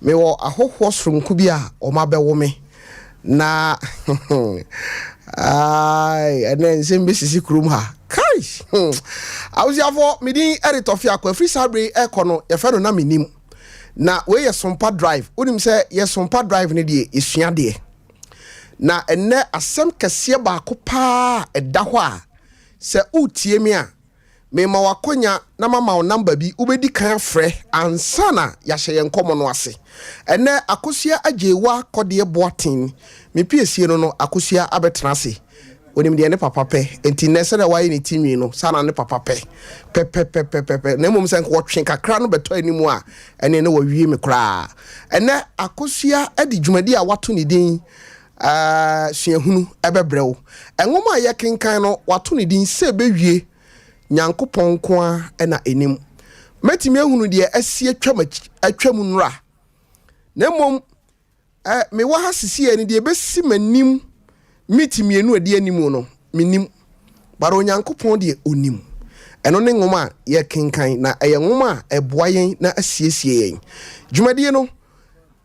Mewɔ ahɔhoɔ soronko bi a wɔn abɛwo me na ai ɛnɛ nsɛm bɛsisi kurom ha kai. Abusuafoɔ, me din ɛde Tɔfe Akɔ. Afiri saa bere ɛkɔ no, yɛfɛ no na menim na wei yɛ Sompa Drive. Wonim sɛ yɛ Sompa Drive no deɛ, yɛsua deɛ, na ɛnɛ asɛm kɛseɛ baako paa ɛda hɔ a sɛ wotie me a, mema wakonya na mama wo number bi, wobɛdi kan afrɛ ansa na yɛahyɛ yɛn nkɔmmɔ no ase. Ɛnɛ Akosua Agyewa Kɔdeɛ Boaten, mepiesie no, Akosua abɛtena ase. Onim deɛ ne papa pɛ, nti nnɛ sɛdeɛ wayɛ ne ti nwi no, saa na ne papa pɛ pɛpɛpɛpɛpɛ. Na mmom sɛ nka wɔtwe kakra no bɛtɔ anim a, ɛne ne wɔwie me koraa. Ɛnɛ Akosua de dwumadi a wato ne din Suahunu ɛbɛbrɛ wo. Ɛnwoma a yɛkenkan no, wato ne din sɛ ɛbɛwie Nyankopɔn nko a ɛna anim. Mɛtumi ahunu deɛ asi atwam atwam nnora, na mmom mewɔ ha sisi yɛ no deɛ ɛbɛsi m'anim miti 2 adi anim no, menim bara Onyankopɔn deɛ onim. Ɛno ne nwoma a yɛkenkan, na ɛyɛ nwoma a ɛboa yɛn na asiesie yɛn. Dwumadie no,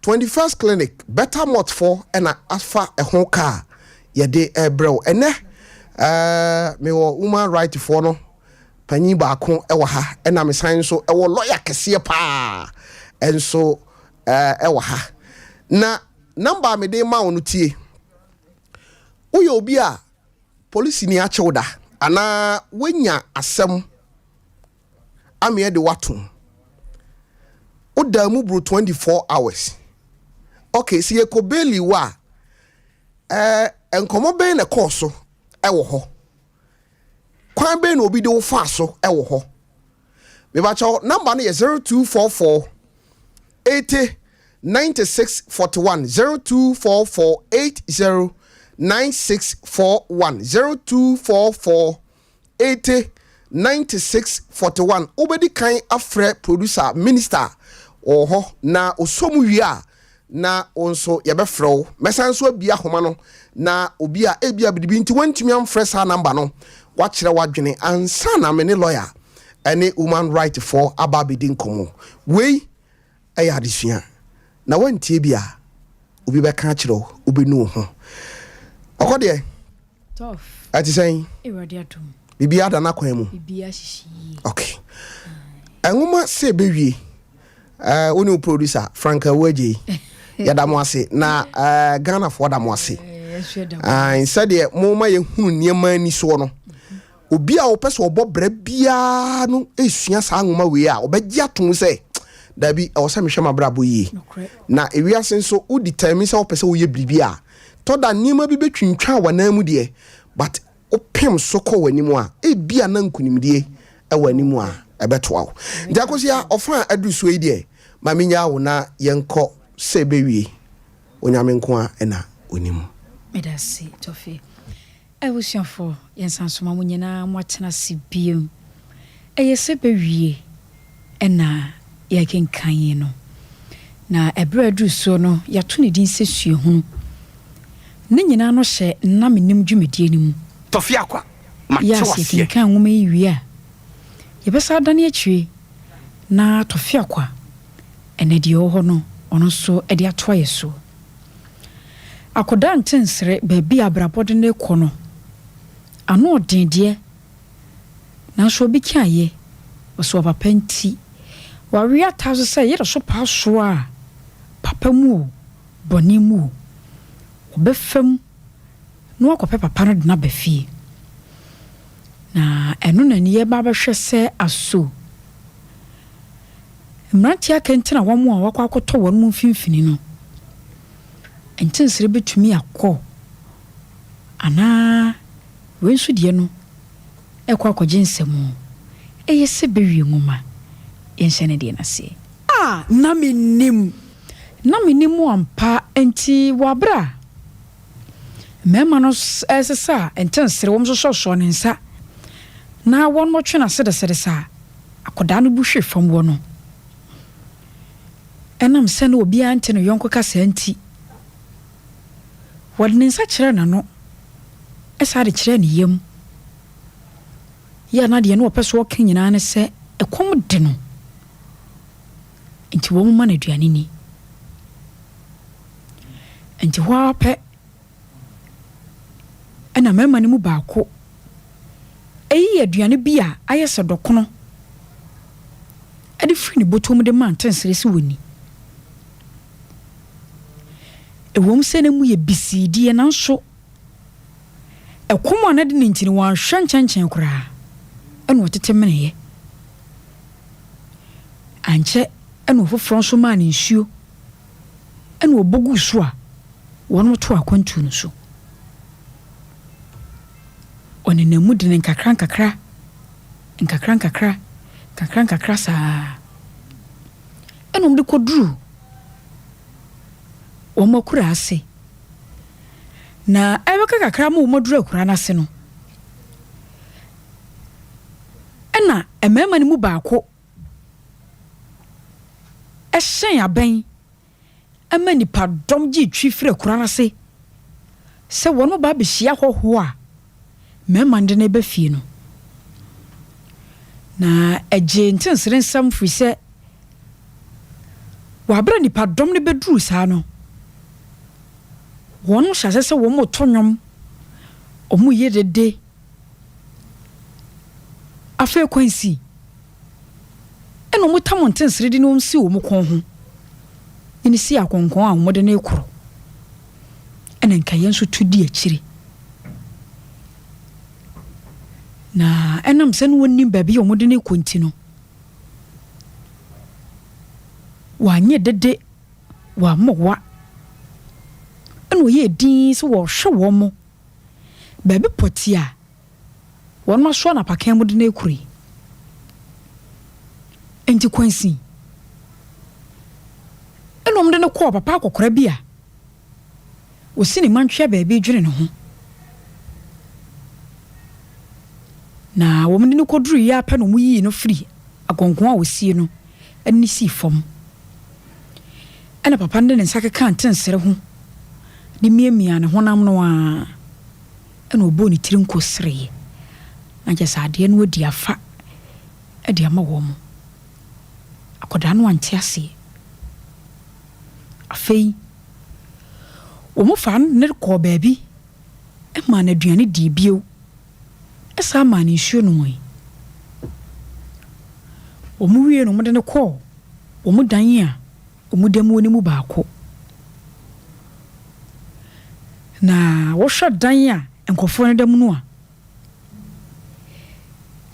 21st Clinic Better Mɔtfoɔ ɛna afa ɛho kaa yɛde ɛbrɛ wo. Ɛnɛ mewɔ woman right foɔ no panyin baako ɛwɔ ha, ɛna mesan nso ɛwɔ lɔya kɛseɛ paa ɛnso ɛwɔ ha. Na number a mede ma wo no, tie. Woyɛ obi a polisi ni akyew da anaa woanya asɛm ameɛ de watom, woda mu boro 24 hours, okay, sɛ yɛkɔ bail wo a, nkɔmmɔ bɛn na ɛkɔɔ so ɛwɔ hɔ? Kwan bɛn na obi de wo faa so ɛwɔ hɔ? Mebakyɛw, number no yɛ 0244 80 96 41, 0244 80 96 41, 0244 80 96 41. Wobɛdi kan afrɛ producer Minister wɔ hɔ na osɔ mu wie a, na wo nso yɛbɛfrɛ wo. Mɛsan nso abia ahoma no na obi a ebia biribi nti wantumi amfrɛ saa number no, wakyerɛ w'adwene ansa na me ne lawyer ɛne woman right foɔ aba abɛdi nkɔmmɔ. Wei ɛyɛ adesua na wantie bi a, obi bɛka akyerɛ wo, wobɛnu wo ho. Ɔkɔ deɛ ɛte sɛn? Biribi ada n'akwan mu. Okay, ɛnwoma sɛ ɛbɛwie, wo ne wo producer Frank Awuagye, yɛda mo ase na Ghanafoɔ da mo ase. Sɛdeɛ moma yɛhunu nneɛma ani soɔ no, obi a wɔpɛ sɛ ɔbɔ brɛ biara no ɛsua saa nwoma wei a, ɔbɛgye atom sɛ dabi, ɛwɔ sɛ mehwɛ m'abrabɔ yie. Na ewiase nso, wodi tɛmi sɛ wopɛ sɛ woyɛ biribi a, tɔda nneɛma bi bɛtwintwa w'anan mu deɛ, but wopem so kɔ w'anim a, ebia na nkonimdie ɛwɔ anim a ɛbɛtoa wo. Nti Akosua, ɔfa a aduru so yi deɛ, ma menya wo na yɛnkɔ sɛ ɛbɛwie Onyame nko a ɛna onim. Meda ase, Tɔfe. Abusuafoɔ, yɛnsan so ma mo nyinaa mo atena ase biom. Ɛyɛ sɛ bɛwie ɛna yɛkenkan yi no, na ɛberɛ a aduru soɔ no, yɛato ne din sɛ Suahunu. Ne nyinaa no hyɛ Nna Menim dwumadie no mu. Tɔfe Akwa, mate Yɛ ase waseɛ. Yɛkenkan nwoma yi wie a, yɛbɛsa adane akyire na Tɔfe Akwa ɛnɛ deɛ ɔwɔ hɔ no, ɔno nso de atoa yɛ so. Akɔda ntensere baabi a abrabɔ de ne kɔ no, ano ɔden deɛ, nanso obi ka ayɛ ɔsɛ ɔpapa nti wawe ataa so sɛ yɛde so paa so a, papa mu o, bɔne mu o, wɔbɛfam na wakɔpɛ papa no de no aba fie. Na ɛno na ne yɛba bɛhwɛ sɛ aso mmeranteɛ akɛntɛn a wɔn a wakɔ akɔtɔ wɔn mu mfimfini no, ntensere bɛtumi akɔ anaa wei nso deɛ no ɛkɔ akɔgye nsɛm. Ɛyɛ sɛ bɛwie nwoma, yɛnhyɛ ne deɛ n'aseɛ. A na menim, na menim ampa. Nti wɔ abere a mmarima no ɛsesa a ntensere wɔn nso sɔsɔ ne nsa na wɔn mɔtwe n'ase desedese a, akwadaa no bu hwe fam wɔ no, ɛnam sɛ na obiara nte ne yɔnko kasa nti, wɔde ne nsa kyerɛ n'ano, ɛsaa de kyerɛ ne yam yɛ. Na deɛ no wɔpɛ so ɔka nyinaa ne sɛ ɛkɔm de no, nti wɔn ma no aduane ni. Enti hɔ ara pɛ na mmarima no mu baako yii aduane bi a ayɛ sɛ dɔkono de firii ne bɔtɔ mu de maa Ntensere sɛ ɔnni. Ɛwom sɛ na emu yɛ bisii deɛ, nanso ɛkɔm a na ɛde no nti no, wanhwɛ nkyɛnkyɛn koraa na ɔtete meneeɛ. Ankyɛ na ɔfoforɔ nso maa no nsuo na ɔbɔ guu so a wɔtoo akwantuo no so. Ɔnenam mu de no nkakrankakra, nkakrankakra, nkakrankakra saa ara ɛna wɔde kɔduruu wɔn akuraa ase. Na ɛbɛka kakra ma wɔaduru akuraa no ase no, ɛna mmarima no mu baako hyɛn abɛn ma nnipadɔm gyee twi firi akuraa no ase sɛ wɔreba abɛhyia ahɔhoɔ a mmarima no de no reba fie no. Na ɛgyee ntensere nsam firi sɛ wɔ abere a nnipadɔm no bɛduruu saa no, wɔn hyɛ aseɛ sɛ wɔreto nnwom, wɔreyɛ dede. Afei kwansi ɛna wɔn tam ntensere de ne wɔn si wɔn kɔn ho ne ne si akɔnkɔn a wɔde no rekoro ɛna nka yɛn nso tu di akyire na ɛnam sɛ no wɔnim baabi a wɔde no rekɔ nti no wɔanyɛ dede wɔammɔ wa ɛna wɔyɛɛ din sɛ wɔrehwɛ wɔn mo baabi pɔtee a wɔasoa no apakan mu de no rekɔ yi. Enti kwansin ɛna wɔde no kɔɔ papa akɔkora bi a ɔsi ne mantwea baabi redwene ne ho. Na wɔde no kɔduruiɛ ara pɛ na wɔyii no firi akɔnkɔn a ɔsie no de no sii fam. Ɛna papa no de ne nsa kekaa ntensere ho de miamiaa ne honam no ara, ɛna ɔbɔɔ ne tiri nko sereeɛ. Na kyerɛ sɛ adeɛ no adi afa de ama wɔn. Akwadaa no ante aseɛ. Afei, wɔfaa no de no kɔɔ baabi maa no aduane dii bio. san maa no nsuo nomee. Wɔwiee no, wɔde no kɔɔ wɔn dan a wɔda mu no mu baako. Na wohwɛ dan a nkurɔfoɔ no da mu no a,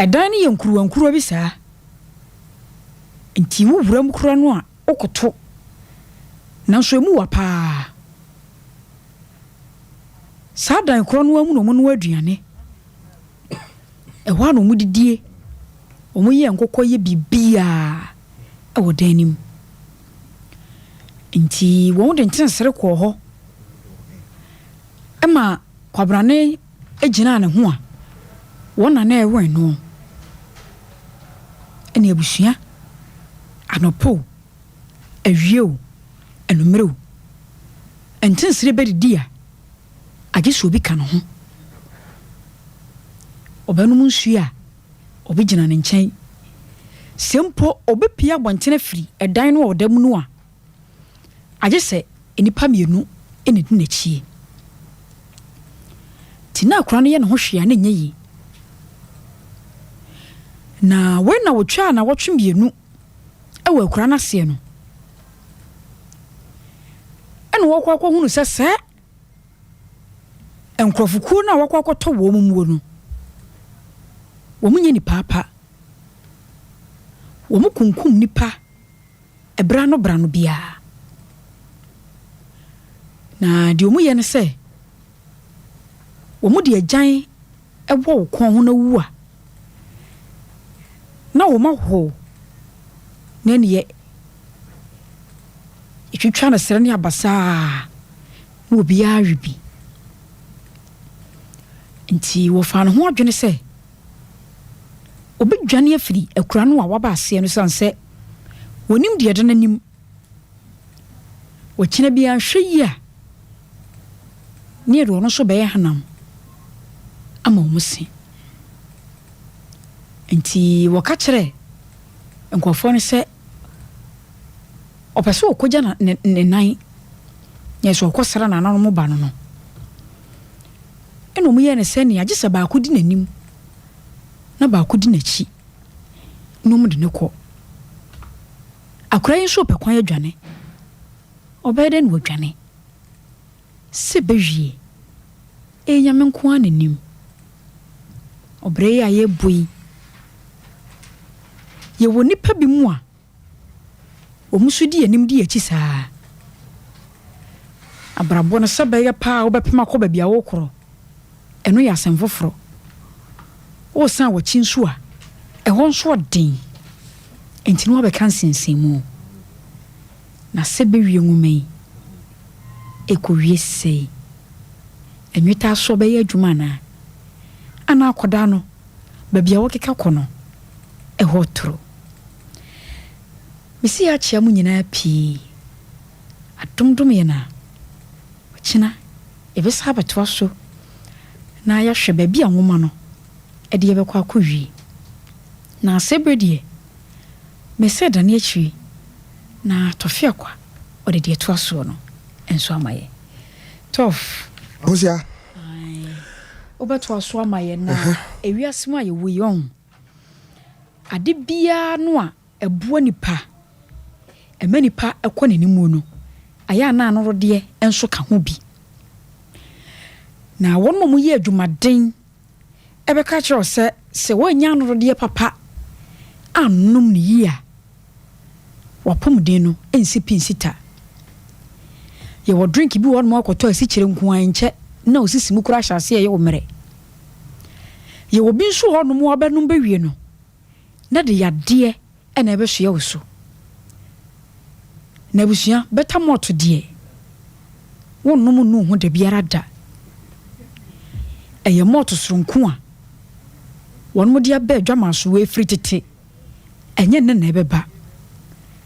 ɛdan no yɛ nkuruwankuruwa bi saa. Nti wowura mu koraa no a, wokoto. Nanso emu wa paa. Saa dan korɔ no ara mu na wɔnoa aduane. Ɛhɔ ara na wɔdidie, wɔyɛ nkokɔ yɛ biribiara wɔ dan no mu. Nti wɔde nkyɛnsere kɔɔ hɔ ma kwabrane gyinaa ne ho a wɔn na na ɛwɛn no. Ɛne abusua, anɔpa o, awia o, anwummere o, nkyɛnsere bɛdidi a, agye sɛ obi ka ne ho. Ɔbɛnom nsuo a, obi gyina ne nkyɛn. Sɛ mpo ɔbɛpue abɔntene afiri ɛdan no a ɔda mu no a, agye sɛ nnipa mmienu na ɛdi n'akyie. Nti na akwadaa no yɛ ne ho hwee a na ɛnyɛ yie. Na wei na wɔtwaa nnawɔtwe mmienu wɔ akuraa no aseɛ no, ɛna wɔkɔ akɔhunu sɛ sɛ nkurɔfokuo no a wɔakɔ akɔtɔ wɔn muo no, wɔn nyɛ nipa pa. Wɔn kunkum nipa ɛberɛ ano berɛ ano biara. Na deɛ wɔn yɛ ne sɛ, wɔn de agyan wɔ wo kɔn ho na wu a, na wɔahow na ɛneɛ yɛtwitwa no serɛ ne abasaa na obiara we bi. Nti wɔfaa ne ho adwene sɛ obɛdwane afiri akura no a waba aseɛ no sane sɛ wɔnim deɛ ɛda n'anim. Ɔkyena bi anhwɛ yie a, ne yɛde ɔno nso bɛyɛ hanam ama wɔn se. Nti wɔka kyerɛɛ nkurɔfoɔ no sɛ ɔpɛ sɛ ɔkɔgya ne, ne nan. Nyɛ sɛ ɔkɔsra nananom ba no no. Ɛna wɔyɛɛ no sɛnea gye sɛ baako di n'anim na baako di n'akyi na wɔde no kɔ. Akwadaa yi nso repɛ kwan adwane. Ɔbɛyɛ dɛn na wadwane? Sɛ bɛwie, ɛyɛ Nyame nko ara na nim. Ɔbrɛ yi a yɛrebɔ yi, yɛwɔ nnipa bi mu a, wɔn nso di anim di akyi saa. Abrabɔ no sɛ bɛyɛ paa a wobɛpem akɔ baabi a worekorɔ, ɛno yɛ asɛm foforɔ. Woresan w'akyi nso a, ɛhɔ nso ɔden. Enti na woabɛka nsensɛnmu. Na sɛ bɛwie nwoma yi, ɛkɔwie sɛi. Nwetaa so bɛyɛ adwuma anaa? Anaa akɔdaa no, baabi a wɔkeka kɔ no, ɛhɔ toro. Mesi akyea mo nyinaa pii. Adomdom yɛn a, ɔkyena yɛbɛsan abɛtoa so na yɛahwɛ baabi a nwoma no de yɛbɛkɔ akɔwie. Na sɛ berɛ deɛ, mesɛ dane akyiri na Tɔfe Akwa ɔde deɛ ɛtoa soɔ no nso ama yɛn. Tɔf. Akosua. Ae. Wobɛtoa so ama yɛn na ewiase mu a yɛwɔ yi, ɔho. Ade biara no a ɛboa nipa, ɛma nipa kɔ n'anim no, ayɛ a na anorodeɛ nso ka ho bi. Na wɔn a wɔyɛ adwumaden bɛka akyerɛ wo sɛ, sɛ woannya anorodeɛ papa annom no yie a, w'apɔmuden no nsi pi nsi ta. Yɛwɔ drink bi wɔ hɔnom a wokɔtɔ asikyire nko ara nkyɛ na wo sisi mu koraa ahyɛ aseɛ reyɛ wo mmerɛ. Yɛwɔ bi nso wɔ hɔnom a wobɛnom bɛwie no, na de yadeɛ na ɛbɛsoɛ wo so. Na abusua, better malt deɛ, wonnom nnu wo ho da biara da. Ɛyɛ malt soronko a wɔnom de aba adwaman so ɛfiri tete, ɛnyɛ nnɛ na ɛbɛba.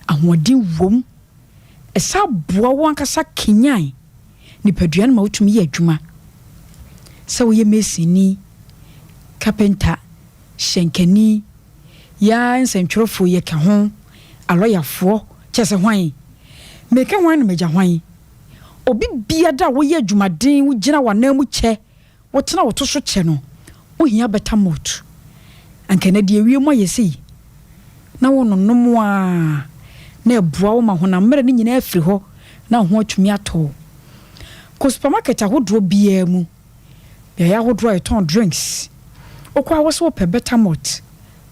Ahoɔden wom, ɛsan boa wo ankasa kanyan nipadua no ma wotumi yɛ adwuma. Sɛ woyɛ masonni, carpenter, hyɛnkani, yɛa nsɛntwerɛfoɔ yi yɛka ho, alɔyafoɔ, kyerɛ sɛ hwan? Meka hwan na magya hwan? Obi biada a woyɛ adwumaden, wogyina w'anan mu kyɛ, Wotena wo to so kyɛ no, wohia better malt. Anka ɛnnɛ deɛ wiem ayɛ sei na wononom a na ɛboa wo ma honam mmerɛ no nyinaa afiri hɔ na wo ho atumi atɔ wo. Kɔ supermarket ahodoɔ biara mu, beaeɛ ahodoɔ a yɛtɔn drinks, wokɔ a wose wopɛ better malt,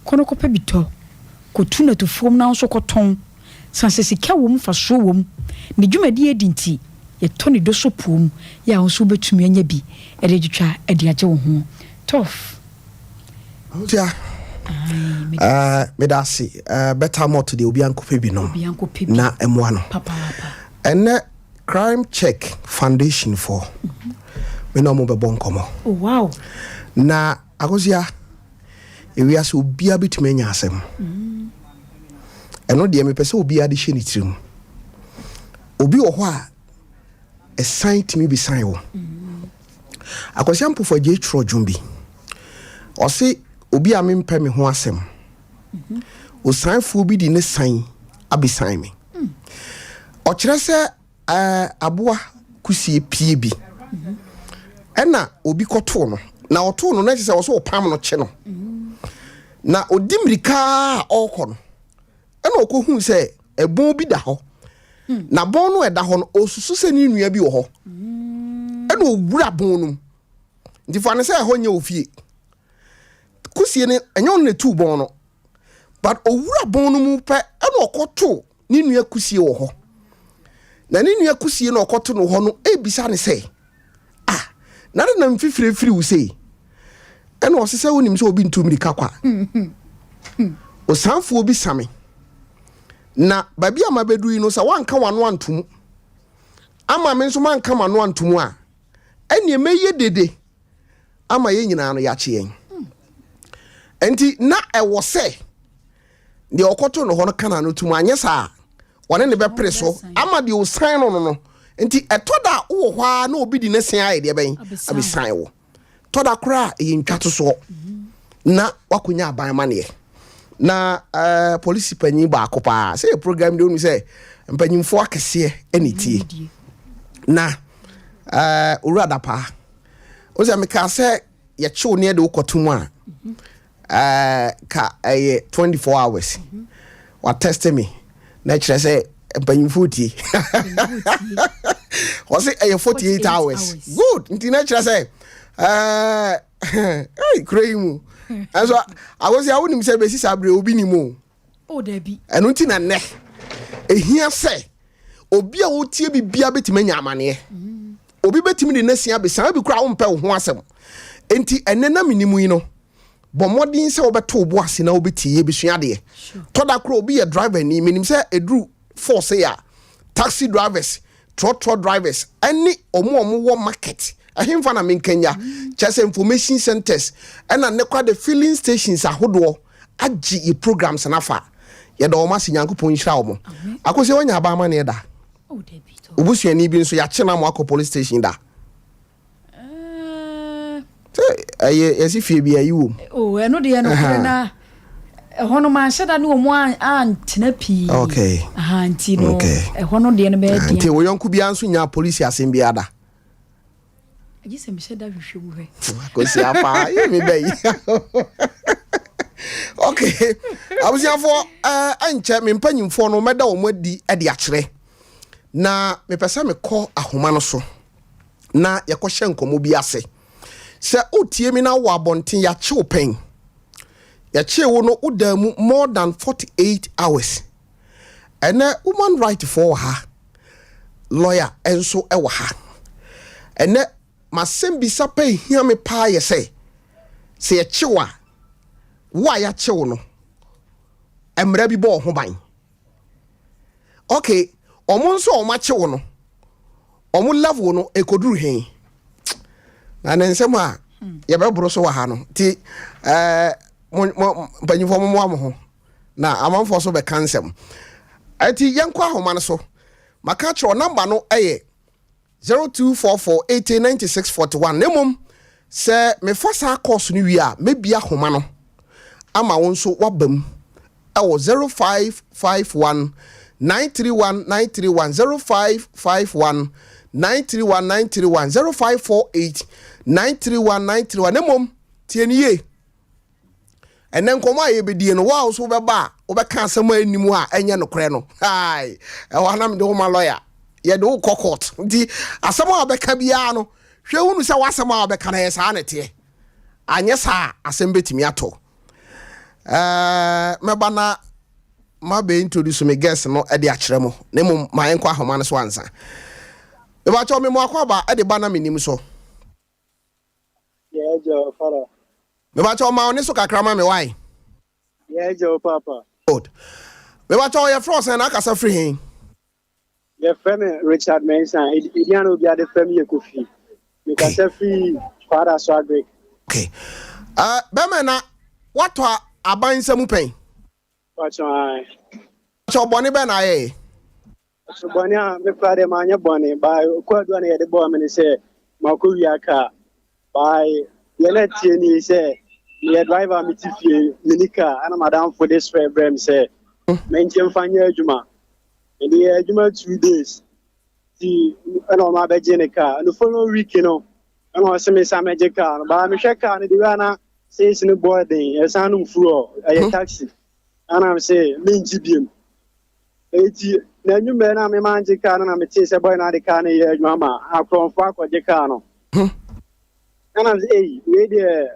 kɔ na kɔpɛ bi tɔ, kɔtu no atufuom na wo nso kɔtɔn. Sane sɛ sika wom, mfasoɔ wom, ne dwumadie adi nti, yɛtɔ ne dɔ so poom yɛ a wo nso wobɛtumi anya bi de atwitwa de agye wo ho. Toff. Tia. Aye, meda ase. Better malt deɛ obi ankɔpɛ bi nom. Na ɛmoa no. Ɛnɛ Crime Check Foundation foɔ, me na ɔmo bɛbɔ nkɔmmɔ. Oh, wow. Na Akosua, ewiase obiara bɛtumi anya asɛm. Ɛno deɛ mepɛ sɛ obiara de hyɛ ne tirim. Obi wɔ hɔ a ɛsan tumi bisan wo. Akwasi Ampofo Agyei twerɛ dwom bi. Ɔse obi a mempɛ me ho asɛm. Osanfoɔ bi de ne san abesan me. Ɔkyerɛ sɛ Ɛɛ, aboa kusie pie bi. Ɛna obi kɔtoo no. Na ɔtoo no na kyerɛ sɛ ɔsɛ ɔpam no kye no. Na ɔdi mmirika a ɔrekɔ no, ɛna ɔkɔhuu sɛ ɛbɔn bi da hɔ. Na bɔn no a ɛda hɔ no, ɔsusu sɛ ne nua bi wɔ hɔ. Ɛna ɔwura bɔn no mu. Nti fa no sɛ ɛhɔ nyɛ ofie. Kusie no, ɛnyɛ ɔno na ɛtuu bɔn no. But ɔwura bɔn no mu pɛ, ɛna ɔkɔtoo ne nua kusie wɔ hɔ. Na ne nua kusie na ɔkɔto no hɔ no ebisa ne sɛ, ah, na de na mfifire firi wo sei? Ɛna ɔse sɛ wonim sɛ obi ntu mmirika kwa. Osanfoɔ bi same. Na baabi a mabɛdu yi no, sɛ woanka w'ano anto mu, ama me nso manka m'ano anto mu a, ɛnneɛ mɛyɛ dede ama yɛn nyinaa no yɛakye yɛn. Nti na ɛwɔ sɛ deɛ ɔkɔto no hɔ no ka n'ano tom, anyɛ saa a ɔne ne bɛpere so ama deɛ ɔsan no no no. Nti ɛtɔ da a wowɔ hɔ ara na obi de ne se ayɛ deɛ bɛn abesan wo. Tɔ da koraa a ɛyɛ ntwatosoɔ na wakɔnya aban amaneɛ. Na uh, polisi panyin baako paa sɛ yɛ program deɛ ɔnu sɛ mpanyinfoɔ akɛseɛ ɛna ɛtie. Na Owura Dapaa, wo sɛ mekaa sɛ yɛkyew ne yɛde wokɔto mu a, ka ɛyɛ 24 hours. Watɛste me na ɛkyerɛ sɛ mpanyimfoɔ tie. Ɔse ɛyɛ 48 hours. Good. Nti na ɛkyerɛ sɛ ɛɛ kuro yi mu. Ɛnso awosi a wonim sɛ bɛsi saa berɛ obi nim o. Oh, dabi. Ɛno nti na nnɛ ɛhia sɛ obi a wotie biribiara bɛtumi anya amaneɛ. Obi bɛtumi de n'asia abɛsia bi koraa wompɛ wo ho asɛm. Enti ɛnnɛ na menim yi no, bɔ mmɔden sɛ wobɛto wo bo ase na wobɛtie yɛbɛsua adeɛ. Tɔda koraa obi yɛ driver ni, menim sɛ ɛduru force a taxi drivers, trɔtrɔ drivers ɛne ɔmo a ɔmo wɔ market ɛhemfa na menkanya kyerɛ sɛ information centers ɛna ne kora the filling stations ahodoɔ agye yɛ programs nafa. Yɛda wɔn ase, Nyankopɔn nhyira wɔn. Akosɛ wɔnya aba amanneɛ da? Oh, dabi tɔ. Obusuani bi nso yɛakye no ama akɔ police station da? Sɛ ɛyɛ yɛsi fie bi ayi wom. Oh, ɛno deɛ nokorɛ na ɛhɔ no manhyɛ da ne wɔn antena pii. Aha, nti no ɛhɔ no deɛ no bɛyɛ deɛ. Nti wo yɔnko biara nso nya polisi asɛm biara da? Agye sɛ mehyɛ da hwehwɛ mu hwɛ. Akosi apa yɛ mi bɛ yi. Okay, abusuafoɔ, ɛnkyɛ me mpanyinfoɔ no mɛda wɔn adi de akyerɛ na mepɛ sɛ mekɔ ahoma no so na yɛkɔhyɛ nkɔmmɔ bi ase. Sɛ wotie mi na wɔ abɔnten yɛakyew pɛn, yɛkyee wo no wodaa mu more than 48 hours, ɛnɛ woman right foɔ wɔ ha, lawyer nso wɔ ha. Ɛnɛ masɛm bisa pɛ ehia me paa yɛ sɛ yɛkyew a, wo a yɛakyew no, mmerɛ bi bɔ wo ho ban? Okay, ɔmo nso a ɔmo akyew no, ɔmo level no ekoduru hen? Na ne nsɛm a yɛbɛboro so wɔ ha no nti mo mo mpanyinfoɔ mo mmoa mo ho na amanfoɔ so bɛka nsɛm. Ɛnti yɛnkɔ ahoma no so. Maka kyerɛ number no ɛyɛ 0244 80 96 41. Na mmom sɛ mefa saa course no wie a, mɛbi ahoma no ama wo nso woaba mu ɛwɔ 0551 931 931, 0551 931 931, 0548 931 931. Na mmom tie ne yie, ɛnɛ nkɔmɔ a yɛbɛdie no, wo a wo so wobɛba a wobɛka asɛm a ɛnim a ɛnyɛ nokorɛ no, hai, ɛhɔ anam de wo ma lawyer, yɛde wo kɔ court. Nti asɛm a wobɛka biara no, hwɛ hunu sɛ w'asɛm a wobɛka no ɛyɛ saa ne teɛ. Anyɛ saa a, asɛm bɛtumi atɔ. Mɛba na mabɛ introduce me guest no de akyerɛ mo. Na mmom ma yɛnkɔ ahoma no so ansa. Mebakyɛw me mo akɔ aba de ba na menim so. Yɛagya Fara. Mebakyɛw ma wo ne so kakra ma me wae. Yɛagya wo papa. Good. Mebakyɛw, yɛfrɛ wo sɛn na akasa firi he? Yɛfrɛ me Richard Mensah. Edin a na obi ade frɛ me yɛ Kofi. Mekasa firi Kwadaso Agric. Okay. Bɛmɛ na woatɔ aban nsa mu pɛn? Pakyɛ ae. Kyɛ bɔne bɛn na ayɛɛ? So bɔne a mekora deɛ manyɛ bɔne. Ba kwadu a na yɛde bɔɔ me ne sɛ makɔ wia kaa. Ba deɛ na tie ni sɛ meyɛ driver a mete fie, meni kaa, ɛna madamfo de srɛ brɛ me sɛ menkyɛ mfa nyɛ adwuma. Mede yɛ adwuma 2 days ti ɛna ɔma abɛgye ne kaa. No following week no ɛna ɔsɛ me sa mɛgye kaa no. Baa mehwɛ kaa no de wia na sales no bɔɔ den, ɛsan nom fuel, ɛyɛ taxi. Ɛna me sɛ mengye biem. Eti na anwummerɛ na mema ngye kaa no na metee sɛ boy no ade kaa no yɛ adwuma ma akorɔmfoɔ akɔgye kaa no. Ɛna me sɛ ei, wei deɛ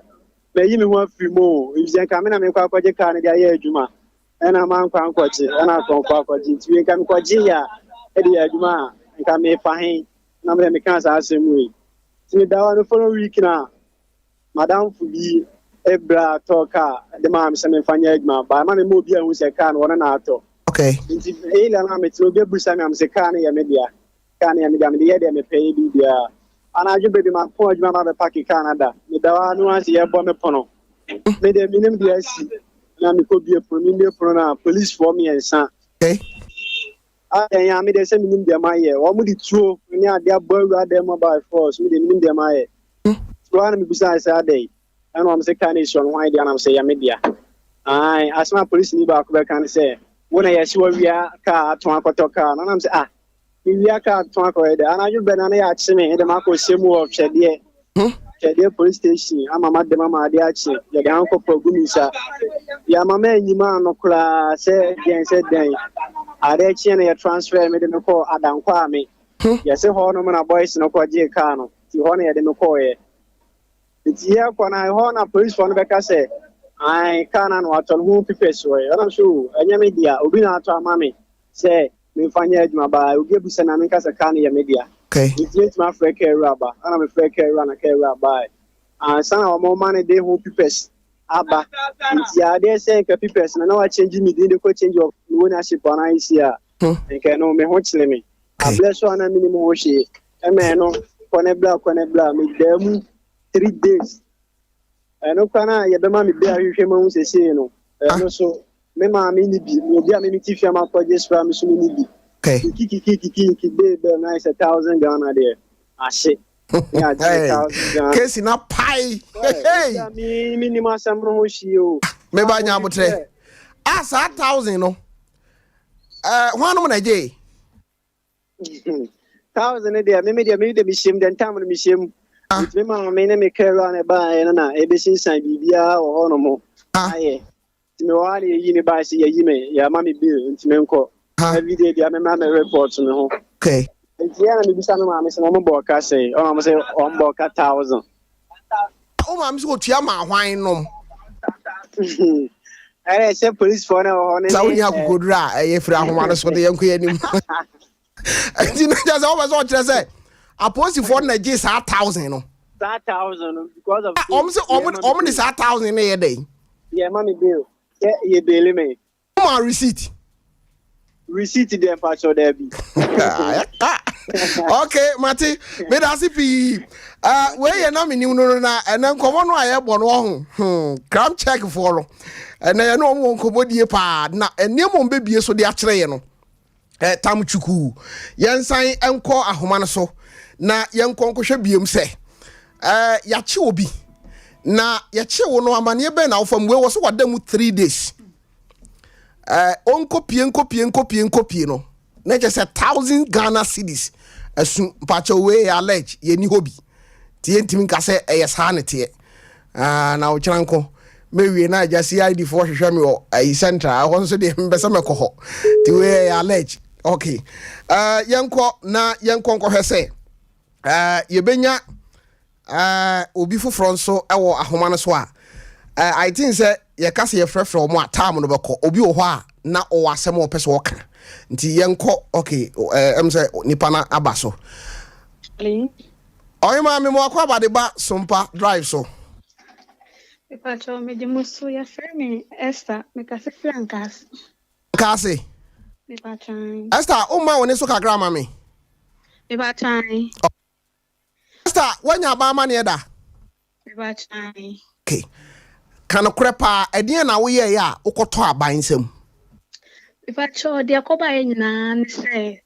mayi me ho afiri mu o, efisɛ nka me na mekɔ akɔgye kaa no de ayɛ adwuma ɛna mankɔ ankɔgye ɛna akorɔmfoɔ akɔgye, nti wei nka mekɔgye yɛ a ɛde yɛ adwuma a nka mefa he na mede meka saa asɛm wei. Nti meda hɔ no, following week na madamfo bi ebra atɔ kaa de maa me sɛ memfa nyɛ adwuma, ba ma me ma obi ahu sɛ kaa no wɔno na atɔ. Nti eila no a mete no, obi abusa me a, mesɛ kaa no yɛ me dea, kaa no yɛ me dea, mede yɛ deɛ mepɛ yɛ biribiara. Anadwo baabi mapɔn adwuma ma bɛpark kaa no ada, meda hɔ a no ase yɛbɔ me pono. Me deɛ menim deɛ asi na mekɔ bie pono, mebie pono no a, policefoɔ mmiɛnsa. Adɛn a me deɛ sɛ menim deɛ mayɛ, wɔn de tuo ne adeɛ abɔ awura dan mu by force, me deɛ menim deɛ mayɛ. Hɔ a na mebusa sɛ adɛn, ɛna wɔn sɛ kaa no esi ɔno hwan deɛ, anam sɛ yɛ me dea. Ae, asɛm a polisini baako bɛka ne sɛ wo na yɛsi wawia kaa atɔn akɔtɔ kaa no, anam sɛ ah. Mewia kaa tɔn akɔyɛ dɛ. Anadwo bɛ na na yɛakye me de makɔhyɛ mu wɔ Twɛdeɛ. Twɛdeɛ police station ama madam ama ade akye. Yɛde handcuff agu me nsa. Yɛama mannyim ano koraa sɛ dɛn sɛ dɛn. Ade kyeɛ no yɛ transfer me de me kɔɔ Adankwame. Yɛse hɔ nom na boys no kɔgyee kaa no. Nti hɔ na yɛde me kɔɔeɛ. Nti yɛkɔ no ɛhɔ na policefoɔ no bɛka sɛ ae kaa no a na watɔ no ho papers wɔ he. Ɛna so o ɛnyɛ me dea obi na atɔ ama me sɛ memfa nyɛ adwuma baa obi abusa na menka sɛ kaa no yɛ me dea. Nti mɛtumi afrɛ kaa wura ba. Ɛna mefrɛ kaa wura na kaa wura bae. Ansa na wɔn ma no de ho papers aba. Nti adeɛ sɛ nka papers no na wakyɛngye me din de kɔ change of ownership anaa esi a nka ɛno me ho kyere me. Aberɛ so a na menim ho hwee. Ɛma ɛno kɔ ne bla kɔ ne bla medaa mu 3 days. Ɛno kora na yɛbɛma me bi ahwehwɛ mu ahu sesei no. Ɛno so me maame ni bi, obi a me mete fie ama kɔgye sra me so me ni bi. Kikikikikiki bee bɛɛ na ayɛ sɛ 1,000 Ghana deɛ ahye. Ne agye 1,000 Ghana. Kesi na pai. Hey. Me me nim asɛm no ho hwee o. Meba nya abotrɛ. Ah, saa 1,000 no. Hwanom na gye? 1,000 no deɛ me deɛ mehyɛm deɛ ntam no mehyɛm. Nti me maame ne me kɛra na ɛbaeɛ no na ɛbɛsinsan biribiara wɔ hɔ nom ayɛ. Nti mewɔ ha na yɛyi me bae sɛ yɛyi me yɛama me bill nti menkɔ. Everyday bia memmra me report me ho. Nti yɛ na mebisa me maame sɛ na ɔmo bɔ ɔka sɛ ɔmo sɛ ɔmo bɔ ɔka 1,000. Wo maame sɛ otua ma hwan nom? Ɛyɛ sɛ policefoɔ no wɔ hɔ no. Sɛ wonni akokoduru a ɛyɛ firi ahoma no so de yɛnkɔ yɛ anim. Nti na kyerɛ sɛ wopɛ sɛ ɔkyerɛ sɛ apolisifoɔ no na gye saa 1,000 no. Saa 1,000 no because of. Ɔmo sɛ ɔmo de saa 1,000 no yɛ dɛn? Yɛ ma me bail sɛ yɛ bail me. Ɔmo receipt. Receipt deɛ mpatsɔ daabi. Okay, mate, meda ase pii. Wei yɛ na menim no na ɛnɛ nkɔmmɔ no a yɛbɔ no ɔho cram check foɔ no ɛnɛ yɛne ɔmo wɔ nkɔmmɔdie paa na nneɛma ɔmo bɛbie so de akyerɛ yɛ no tam twukuu. Yɛnsan nkɔ ahoma no so na yɛnkɔ nkɔhwɛ biem sɛ yɛakye obi na yɛkye wo no amanneɛ bɛn na wofam wei wɔ so wada mu 3 days ɔnkɔpie nkɔpie nkɔpie nkɔpie no na kyerɛ sɛ 1,000 Ghana cedis ɛso mpakyɛw. Wei yɛ allege, yɛni hɔ bi nti yɛntumi nka sɛ ɛyɛ saa ne teɛ. Na wokyerɛ nkɔ mɛwie na agya CID foɔ hwehwɛ me wɔ ayi central ɛhɔ nso deɛ mbɛ sɛ mɛkɔ hɔ nti wei yɛ allege. Okay, yɛnkɔ na yɛnkɔ nkɔhwɛ sɛ yɛbɛnya obi foforɔ nso wɔ ahoma no so a I think sɛ yɛka sɛ yɛfrɛfrɛ wɔn a time no bɛkɔ. Obi wɔ hɔ a na ɔwɔ asɛm a ɔpɛ sɛ ɔka nti yɛnkɔ. Okay, sɛ nipa no aba so. Ɔhema me mo akɔ abade ba Sompa Drive so. Mepakyɛw, megye mo so. Yɛfrɛ me Esther, mekasa firi Ankaase. Nkaase? Mepakyɛw. Esther, woma wo ne so kakra ma me. Mepakyɛw. Esther, woanya aba amanneɛ da? Mepakyɛw. Okay, ka nokorɛ paa, ɛdeɛn na woyɛeɛ a wokɔtɔ aban nsam? Mepakyɛw, deɛ ɛkɔbaeɛ nyinaa ne sɛ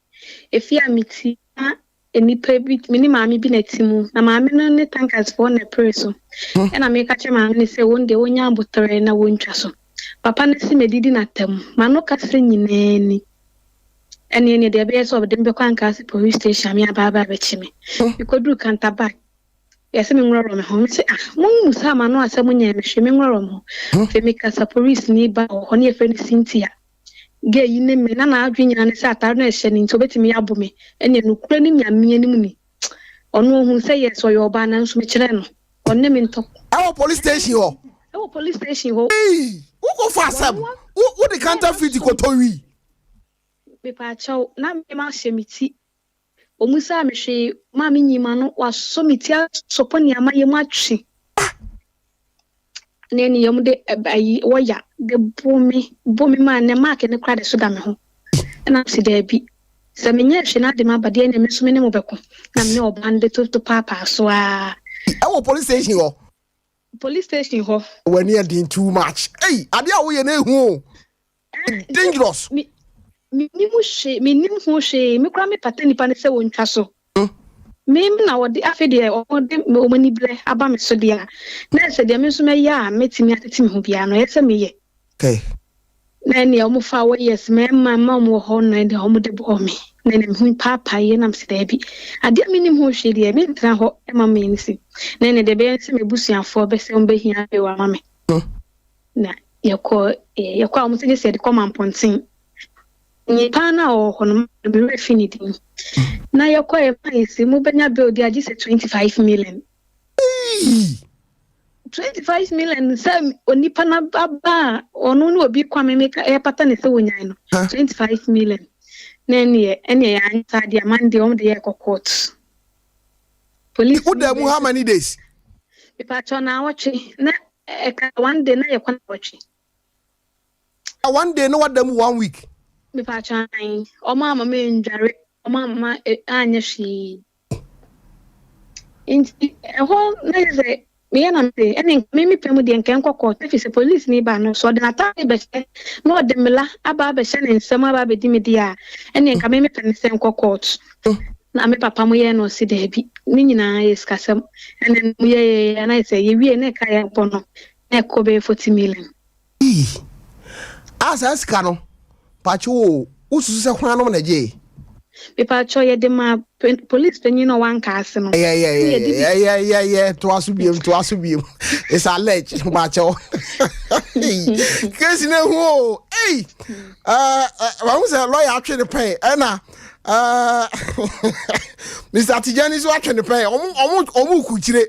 efi a meti na nnipa bi, me ne maame bi na ɛte mu na maame no ne tankersfoɔ na ɛpere so. Ɛna meka kyerɛ maame no sɛ wɔn deɛ wɔnya abotare na wɔntwa so. Papa no si medidi n'atam. M'ano kasa nyinaa ni. Ɛne deɛ ɛbɛyɛ sɛ ɔde me bɛkɔ Ankaase police station a me aba aba abɛkye me. Mekɔduru Kantabak. Yɛsɛ me nworɔworɔ me ho. Me sɛ ah, mo mu saa ma no asɛm nyɛ me hwee, me nworɔworɔ me ho. Afei mekasa police ni ba wɔ hɔ ne yɛfrɛ no Cynthia. Girl yi ne me na n'adwene nyinaa ne sɛ atare no a ɛhyɛ no nti obetumi abo me. Ɛne nokura ne Nyame anim ni. Ɔno ohun sɛ yes, ɔyɛ ɔbaa nanso mekyerɛ no. Ɔne me ntɔ. Ɛwɔ police station hɔ? Ɛwɔ police station hɔ. Ee, wokɔ fa asɛm wode counterfeit kɔtɔ wi. Mepaakyɛw, na me ma hyɛ me ti. Ɔmu saa me hwee maa me nyima no wasɔ me ti asɔpɔ nneɛma yɛ mu atwe. Na ɛne yɛm de ayi wɔya de bo me bo me maa ne mark ne kora de so da me ho. Ɛna si daabi. Sɛ menyɛ hwee na ade ma aba deɛ ne me nso me ne mo bɛko. Na me ne ɔbaa no de toto paapaa so a. Ɛwɔ police station hɔ? Police station hɔ. W'ani ɛden too much. Ei, adeɛ a woyɛ no ehu o, dangerous. Menim hwee, menim ho hwee. Me koraa mepata nipa no sɛ wɔntwa so. Me na wɔde afei deɛ wɔde wɔn ani berɛ aba me so deɛ a na ɛsɛ deɛ me nso mɛyɛ a mɛtumi atete me ho biara no ɛyɛ sɛ meyɛ. Na ɛnea wɔn fa wɔyɛ mmarima mma wɔn wɔ hɔ no ɛnea wɔn de bɔɔ me. Na ɛna mehu paapaeɛ na mesɛ daabi, adeɛ a mennim ho hwee deɛ mentena hɔ ma mensi. Na ɛna deɛ ɛbɛyɛ ne sɛ m'abusuafoɔ bɛsɛ wɔbɛhia bail ama me. Na yɛkɔ yɛkɔ a wɔn sɛ gye sɛ yɛde kɔ Mampɔnten. Nyimpa no a ɔwɔ hɔ no me werɛ fi ne din. Na yɛkɔ yɛ ma yɛsi mobɛnya bail deɛ a gye sɛ 25 million. 25 million sɛ onipa no aba a ɔno ne obi kwame meka ɛpata ne sɛ wɔnyan no 25 million na ɛneɛ ɛneɛ yɛanyɛ saa deɛ aman deɛ wɔn de yɛ kɔ court. Police. Woda mu how many days? Mepakyɛw naawɔtwe na ɛka one day na yɛkɔ naawɔtwe. One day na wada mu one week. Mepakyɛw ae, ɔmo ama me ndware, ɔmo ama anyɛ hwee. Nti ɛhɔ na yɛ sɛ meyɛ na mese ɛne nka me mepɛ mu deɛ nka ɛnkɔ court ɛfiri sɛ police ni ba no so ɔde n'ataade bɛhyɛ na ɔde mmla aba abɛhyɛ ne nsam aba abɛdi me deɛ a ɛne nka me mepɛ ne sɛ nkɔ court. Na me papa mo yɛ no ɔsi daabi, ne nyinaa yɛ sikasɛm ɛne mo yɛ na yɛ sɛ yɛwie na ɛka yɛ bɔ no na ɛkɔ bɛyɛ 40 million. A saa sika no pakyɛ o, wosusu sɛ hwan nom na gye? Mepakyɛw yɛde ma police panyin na ɔwɔ anka ase no. Yɛ toa so biem, toa so biem. It's alleged, pakyɛw. Case ne hu o. Ei, wahu sɛ lawyer atwe ne pɛn ɛna Mr Tijani nso atwe ne pɛn. Ɔmo kukyire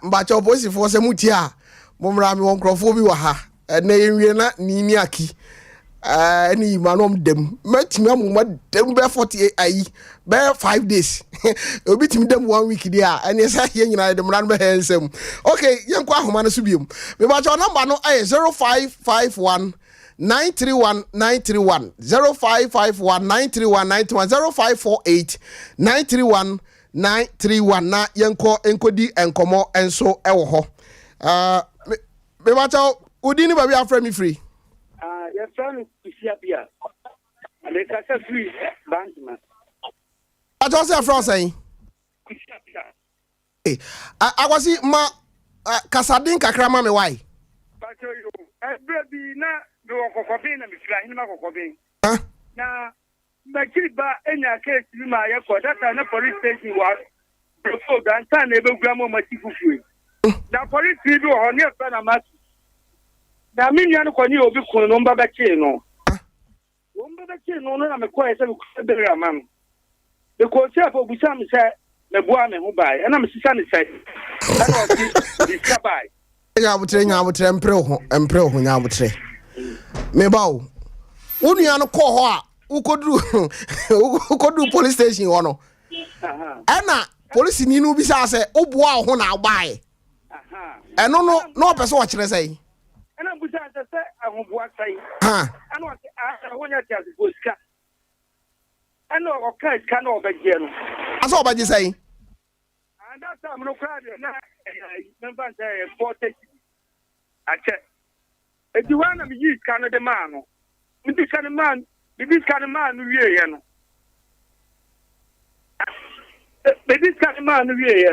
mbakyɛw polisifoɔ sɛ mutie a mommra me wɔ nkurɔfoɔ bi wɔ ha ɛnɛ yɛnwie na nini aki ɛne yima no ɔm dam mɛtumi amoma dam bɛɛ 48 ayi bɛɛ 5 days, obi tumi dam one week deɛ a ɛneɛ sɛ yɛn nyinaa yɛde mmara no bɛhɛ nsɛm. Ok, yɛnkɔ ahoma no so biom. Mebakyɛw number no ɛyɛ 0551 931 931, 0551 931 931, 0548 931 931 na yɛnkɔ nkɔdi nkɔmmɔ nso ɛwɔ hɔ. Mebakyɛw wodi ne baabi afrɛ me firi? Yɛfrɛ no Kusia Bia, mekasa firi Bantama. Akyɛw sɛ yɛfrɛ wo sɛn? Kusia Bia. Akwasi ma kasaden kakra ma me wae. Pakyɛ yo, ɛberɛ bi na mewɔ Kɔkɔben na mefiri Ahenema Kɔkɔben na makyiri ba anya case bi ma yɛkɔ data na police station wɔ Brofo gansa na ɛbɛgura ma ɔmakyi fufuo na police bi wɔ hɔ ne yɛfrɛ no Amasi na me nua no kɔ ne obi kunu no mba bɛkyee no, wɔn ba bɛkyee no no na mekɔɛ sɛ mekɔ bɛrɛ ama no. Mekɔɔ sɛ afɔ obusa me sɛ mɛboa me ho bae ɛna mesesa ne sɛ ɛna ɔse de sika bae. Nya abotrɛ, nya abotrɛ, mpere wo ho, mpere wo ho, nya abotrɛ. Meba o, wo nua no kɔɔ hɔ a wokɔduru police station hɔ no ɛna polisini no bisa sɛ woboa wo ho na wobaeɛ ɛno no na ɔpɛ sɛ ɔkyerɛ sɛ ɛna busa sɛ ahoboa sɛe ɛna ɔse ah, wonyɛ te asefoɔ sika ɛna ɔka sika na ɔbɛgyeɛ no. Asɛ ɔbɛgye sɛn? And that time no koraa deɛ na ɛyɛ memfa sɛ ɛyɛ 40 akyɛ eti hɔ na meyii sika no de maa no. Mede sika no maa no wieeɛ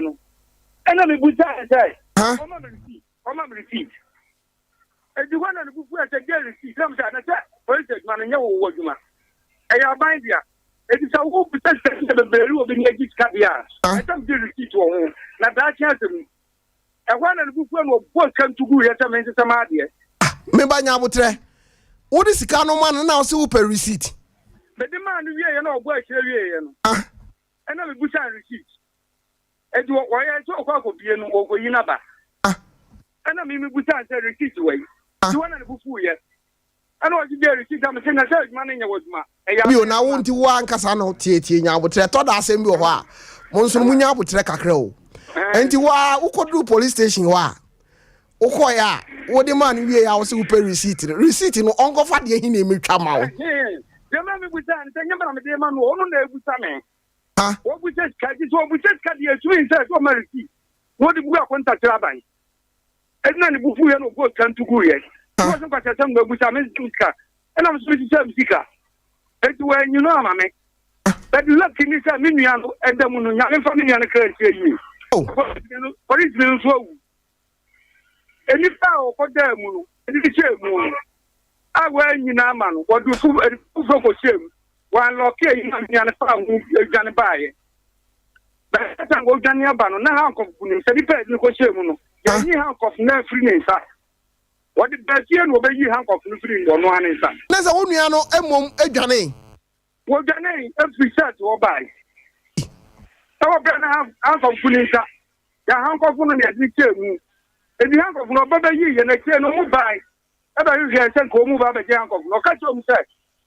no, ɛna mebusaa sɛ ɔma me receipt, ɔma me receipt. Eti hɔ na ne bufu ɛsɛ gye receipt na mesɛ na sɛ polisi adwuma no nyɛ wo wɔ adwuma, ɛyɛ aban dea. Eti sɛ wo bisa sika bebree wɔ bi ne agye sika deɛ a ɛsɛ megye receipt wɔ ho na daakye asɛm ɛhɔ na ne bufu na ɔbɔ sika ntugu yɛ sɛ mensesɛ maadeɛ. Meba, nya abotrɛ. Wode sika no ma no na wo sɛ wopɛ receipt? Mede maa no wieɛ na ɔbɔ akyirɛ wieɛ no ɛna mebusa receipt. Eti wɔyɛ sɛ ɔkɔ akɔbie no ɔkɔyi n'aba ɛna me mebusa sɛ receipt wɔ yi nti wɔn na ne bufu yɛ ɛna ɔgye gye receipt a mese na sɛ adwuma no nyɛ wɔ adwuma ɛyɛ bio na wo nti wo ankasa no tietie, nya abotrɛ. Tɔ da asɛm bi wɔ hɔ a mo nso no munya abotrɛ kakra o. Nti wo a wokɔduru police station hɔ a wokɔɛ a wode maa no wie a wo sɛ wopɛ receipt no, receipt no ɔnkɔfa deɛ hi na ɛmɛtwa ma wo. Deɛ ma mebusa no sɛ nyɛ ma na mede ma no, ɔno na ebusa me. Wɔbusa sika nti sɛ ɔbusa sika deɛ esumi sɛ ɔma receipt na ɔde bu akɔnta kyerɛ aban. Ɛdi na ne bufu yɛ na ɔbɔ sika ntugu yɛ na wɔsɛ nkwakyɛ sɛ mmabusa me nsɛm sika ɛna me so mesisa me sika eti wɔanyi no ama me. But lucky ni sɛ me nua no ɛda mu no, Nyame mfa me nua no kra nhyɛ yie. Polisi no nso awu. Nipa a ɔkɔdaa mu no ɛde hyɛ mu no. A wɔanyi no ama no, wɔde foforɔ kɔhyɛɛ mu. Wɔanlɔke ayi na me nua no faa ho dwane baeɛ. Bɛyɛ sɛ anka ɔdwane aba no, na handcuff gu ne nsa. Nipa a yɛde no kɔhyɛɛ mu no, yɛanyi handcuff no amfiri ne nsa. Wɔde baa fie na wɔbɛyii handcuff no firii ɔno ara ne nsa. Na sɛ wo nua no mmom dwanee? Wɔdwanee firii church hɔ baeɛ. Ɛwɔ berɛ a na handcuff gu ne nsa. Yɛn handcuff no na yɛde no hyɛɛ mu. Enti handcuff no ɔba bɛyii yɛn akyire no, wɔbaeɛ bɛhwehwɛɛ sɛ nka wɔn ba abɛgye handcuff no. Ɔka kyerɛɛ wɔn sɛ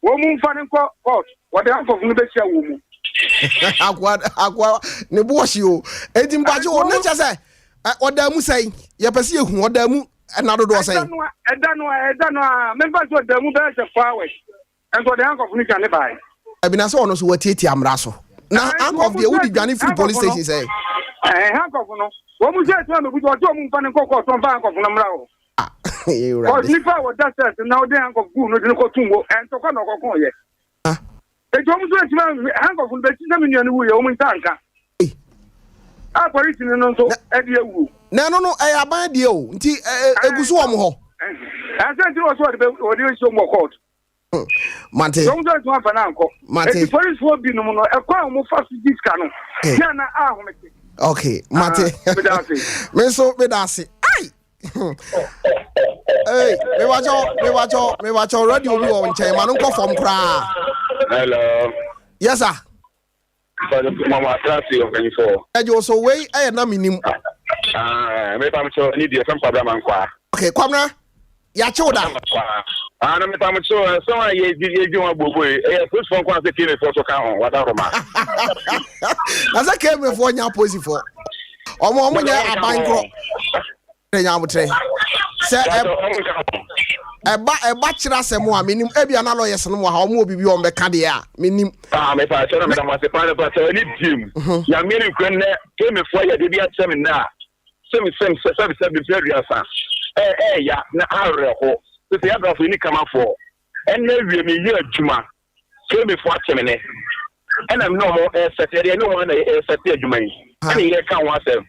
wɔn mfa no nkɔ court, wɔde handcuff no bɛhyia wɔn mu. Akoa akoa ne bo ɔhye o. Enti mpakye o ne kyɛ sɛ ɔdaa mu sɛn? Yɛpɛ sɛ yɛhu ɔdaa mu ɛna dodoɔ sɛn? Ɛda no a ɛda no a ɛda no a memfa sɛ ɔdaa mu bɛyɛ sɛ 4 hours. Nso ɔde handcuff no dwane bae. Dabi na sɛ ɔno nso watiatia mmara so. Na handcuff deɛ wode dwane firi police station sɛ? Ɛɛ handcuff no wɔn mu sɛ ɛtena mɛbu sɛ ɔsɛ wɔn mfa no nkɔ court ɔmfa handcuff no mmra hɔ. Cause nipa a wɔda cells na ɔde handcuff guu no de no kɔtum hɔ ɛntɔkwa na ɔkɔko yɛ. Eti wɔn nso antumi handcuff no bɛsi sɛ me nua no wuiɛ wɔn nsa anka. A polisini no nso ɛde awuo. Na ɛno no ɛyɛ aban deɛ o nti egu so wɔn hɔ. Ɛsɛ nti na wɔsɛ wɔde bɛ wɔde bɛsi wɔn wɔ court. Mate. Wɔn nso antumi afa no ankɔ. Mate. Eti polisifoɔ binom no ɛkwan a wɔn fa so gye sika no yɛ na ahomete. Okay mate. Meda ase. Me nso meda ase. Ai. Hey, mebakyɛw mebakyɛw mebakyɛw radio bi wɔ nkyɛn ma no nkɔ fam koraa. Hello. Yes sir. Mama atrase ɔkanyifo. Ɛgye wo so wei ɛyɛ na menim. Ah, mepa mo kyɛw ne deɛ fɛm kwabra ma nkwa. Okay, kwabra yɛakye wo da. Ah, na mepa mo kyɛw ɛsɛm a yɛdi yɛdi ho abobo yi ɛyɛ polisifoɔ nko ase kemefoɔ so ka ho wada roma. Na sɛ kemefoɔ nya apolisifoɔ ɔmo ɔmo nyɛ aban korɔ nya abotrɛ sɛ ɛba ɛba kyerɛ asɛm a menim ebia na lawyers no wɔ ha ɔmo wɔ biribi a ɔmo bɛka deɛ a menim. Ah, mepa kyɛw na meda mo ase paa mepa kyɛw ɛne diem nyameɛ ne nkura nnɛ kemefoɔ yɛ de bi akyerɛ me nnɛ a sɛm sɛm sɛ sɛbi sɛbi mfɛ aduasa ɛɛ ɛɛya na awerɛho sɛ sɛ yɛabrafo yɛ ne kamafoɔ ɛnna awie meyɛ adwuma Kemifoɔ ate me nne, ɛna me ne wɔn resɛte, ɛdeɛ ne wɔn na yɛresɛte adwuma yi, ɛna yɛreka ho asɛm.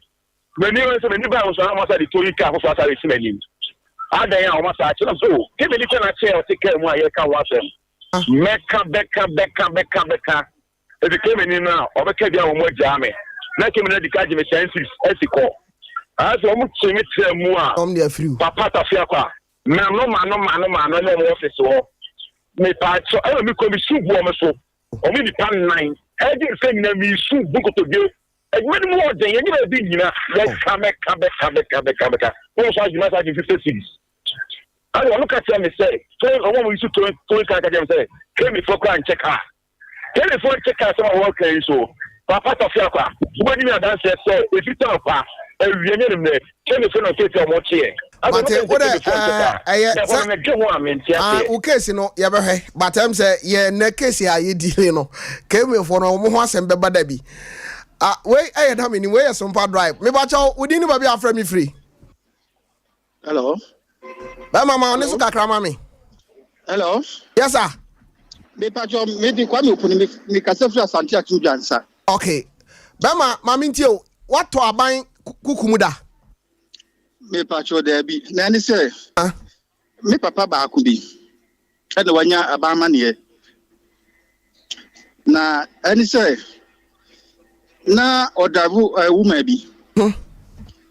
M'ani sɛ m'ani baa ho so na wɔn asa de toyi kaa foforɔ asa abɛsi m'anim. Adɛn a wɔn asa akyɛ nam so, Kemi nipa na akyɛ a ɔte kaa mu a yɛreka ho asɛm. Mɛka bɛka bɛka bɛka bɛka. Ebi Kemi ni no a ɔbɛka bi a wɔn agyaa me. Na Kemi no adi ka agye me ten cedis asi kɔ. Ayɛ sɛ wɔn kye me tra mu a, papa Tafiakwa, mano mano mano mano ne wɔn office hɔ. Mepaakyɛw, ɛna me kɔ me su gu wɔn so. Wɔn nipa nnan. Ɛgye nsɛ nyina me su bu nkotodwe. Adwuma no mu wɔ den, yɛnyɛ baabi nyina. Yɛka bɛka bɛka bɛka bɛka bɛka. Wɔn nso adwuma saa gye 50 cedis. Ɛna wɔn ka kyerɛ me sɛ, tɔn wɔn a wɔyi so tɔn tɔn kaa ka kyerɛ me sɛ, Kemifoɔ koraa nkyɛ kaa. Kemifoɔ nkyɛ kaa sɛm a wɔka yi so. Papa Tɔfe Akwa, wobɛdi me adanseɛ sɛ ɛfiri tɔ anɔpa, awia ne anwummerɛ, Kemifoɔ na ɔsiesie wɔn kyeɛ. Mate wo dɛ ɛyɛ sɛ wo case no yɛbɛhwɛ but ɛm sɛ yɛ nnɛ case a yɛdile no Kemifoɔ no wɔn ho asɛm bɛba da bi. Ah, wei ɛyɛ na menim, wei yɛ Sompa Drive. Mebakyɛw, wo din ne baabi a afrɛ me firi? Hello. Bɛma ma ɔne so kakra ma me. Hello. Yes sir. Me pacho me di Kwame Opuni me me kasa firi Asante Akim Dwansa. Okay. Bɛma ma me ntie o. Watɔ aban kuku mu da? Me pacho daabi. Na ɛne sɛ me papa baako bi ɛna wanya aban amaneɛ. Na ɛne sɛ na ɔdravo uh, woman bi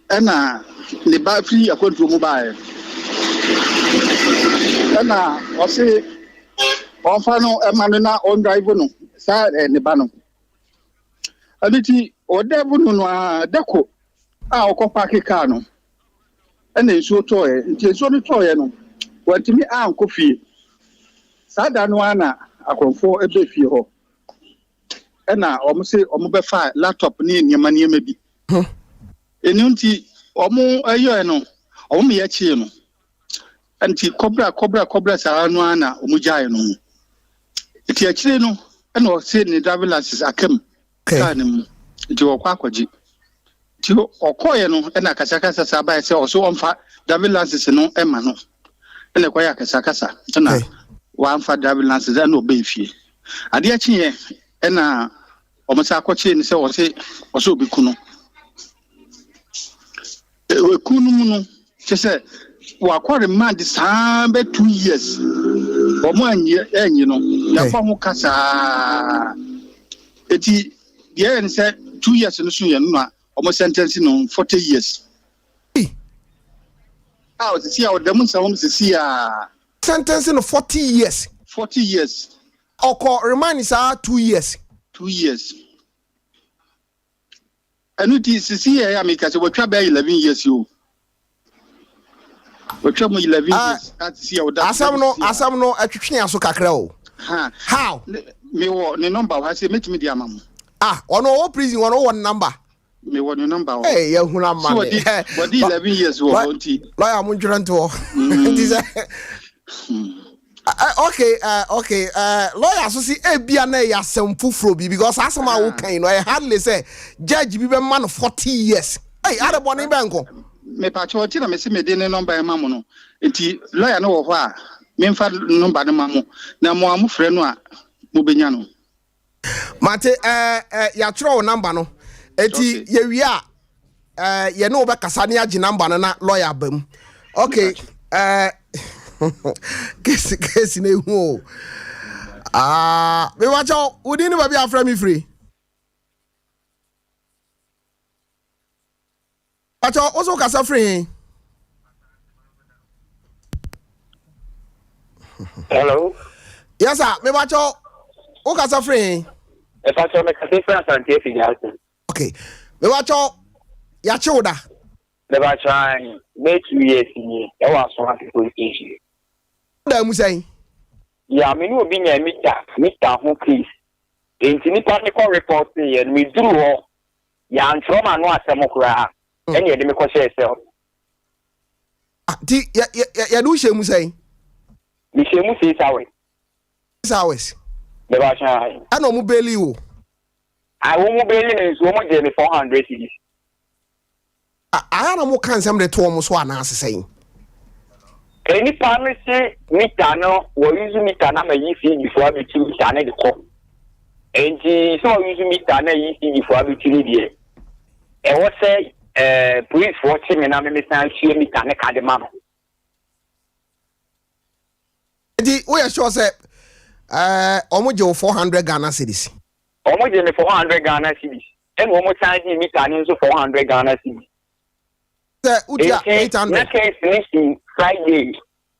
ɛna ne ba firi akwantuo mu baeɛ ɛna ɔse ɔmfa no ɛma no na ɔndravo no saa eh, ne ba no ɛno nti ɔdravo no no a dako a ɔkɔ paake kaa no ɛna nsuo tɔɔɛ nti nsuo no tɔɔɛ no wantumi ankɔ fie saa da no ara na akorɔmfoɔ ɛbɛ fie hɔ ɛna wɔn se wɔn bɛfa laptop ne nneɛma nneɛma bi ɛnu nti wɔn ɛyɔɛ no wɔn meyɛ kyee no nti kɔbra kɔbra kɔbra saa no ara na wɔn gyae no nti akyire no ɛna ɔse ne driving license akam kaa no mu nti ɔkɔ akɔgye nti ɔkɔɔyɛ no ɛna akasakasa saa baeɛ sɛ ɔso ɔmfa driving license no ɛma no ɛna ɛkɔyɛ akasakasa ɛna wamfa driving license ɛna ɔbɛn fie adeɛ kyeeɛ ɛna wɔn sa akɔkyee no sɛ ɔse ɔsɛ obi ku no eku no mu no kyɛ sɛ Wakɔ remand saa bɛ 2 years, wɔn anyi anyi no, yɛafa ho ka saa. Eti deɛ ɛyɛ ne sɛ 2 years no so yɛ no na wɔn sentence no 40 years. A osisi a ɔda mu nsɛm sisi a. Sentence no 40 years. 40 years. Ɔkɔ remand saa 2 years. 2 years. Ɛno ti sisi yɛ a meka sɛ wɔatwa bɛyɛ 11 years o, wɔatwa mu 11 years a sisi a ɔda. Asɛm no, asɛm no ɛtwitwe aso kakra o. Ha. How? Mewɔ ne number wɔ ha sɛ mɛtumi de ama mo. Ah, ɔno ɔwɔ prison, ɔno wɔ ne number. Mewɔ ne number wɔ. Ee, yɛhunu ama so ne. Wɔdi 11 years wɔ hɔ nti. Lawyer, mo ntwerɛ ntoɔ nti sɛ okay, okay, lawyer so si ebia na ɛyɛ asɛm foforɔ bi, because asɛm a wokan yi no, ɛyɛ hardly sɛ judge bi bɛma no 40 years. Ɛy, ade bɔne bɛn ko? Mepakyɛ, ɔnti na mese mede ne number ma mo no. Nti lawyer no wɔ hɔ a, memfa number no ma mo na mo a mofrɛ no a mobɛnya no. Mate. Yɛatwerɛ wo number no, eti yɛwie a yɛne wo bɛkasa ne agye number no na lawyer aba mu. Okay, case na ehu o. Ah, mewakyɛw, wo din ne baabi a afrɛ me firi? Wakyɛw, wo so kasa firi he? Hello. Yes sir, mewakyɛw, wo kasa firi he? Ɛfa mekasa firi Asante Afigya. Okay, mewakyɛw, yɛakye wo da? Mepakyɛ, bɛyɛ 2 years nie, ɛwɔ Asomase Police Station. Da mu sɛn? Ya, me ne obi nya meter ho case. Nti nipa ne kɔ report yɛ no, meduru hɔ, yɛantwerɛ ma no asɛm koraa, ɛne yɛde me kɔhyɛɛ cell. Ah, nti yɛde wo hyɛ mu sɛn? Mehyɛ mu 6 hours. 6 hours? Mepakyɛ. Ɛna ɔmo bail wo? A, wɔn mu bail me nso, wɔn gye me 400 cedis. Aha na mo ka nsɛm de to ɔmo so anaasɛ sɛn? Nipa no se meter no, wɔ use meter na ma ECG foɔ abɛtu meter no de kɔ. Nti sɛ wɔ use meter na ECG foɔ abɛtu no deɛ, ɛwɔ sɛ police foɔ kye me na me san sue meter ne ka de ma no. Nti woyɛ sure sɛ ɔmo gye wo 400 Ghana cedis? Wɔn gye me 400 Ghana cedis, ɛna wɔn san gye meter no nso 400 Ghana cedis. Sɛ wotua 800. Na case ne si Friday,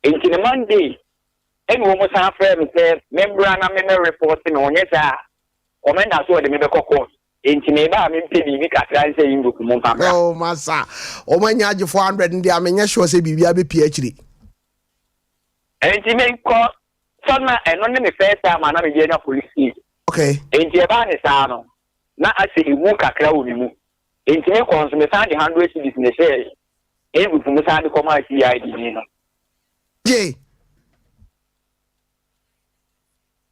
nti ne Monday ɛna wɔn san frɛ me sɛ membra na me report me. Wɔnyɛ saa, wɔn na so wɔde me bɛkɔ court, nti me ba a mempɛ biribi kakra nsɛ envelope mu mfa mbra. Oh, masa, ɔmo anya agye 400 no deɛ, amenyɛ sure sɛ biribi abɛpie akyiri. Nti menkɔ sɛ na ɛno ne me first time a na mede anya police case. Nti ɛbaa ne saa no, na asɛ emu kakra wɔ me mu, nti mekɔ nso mesan de 100 cedis ne hyɛ envelope mu san de kɔmaa CID ni no. Gye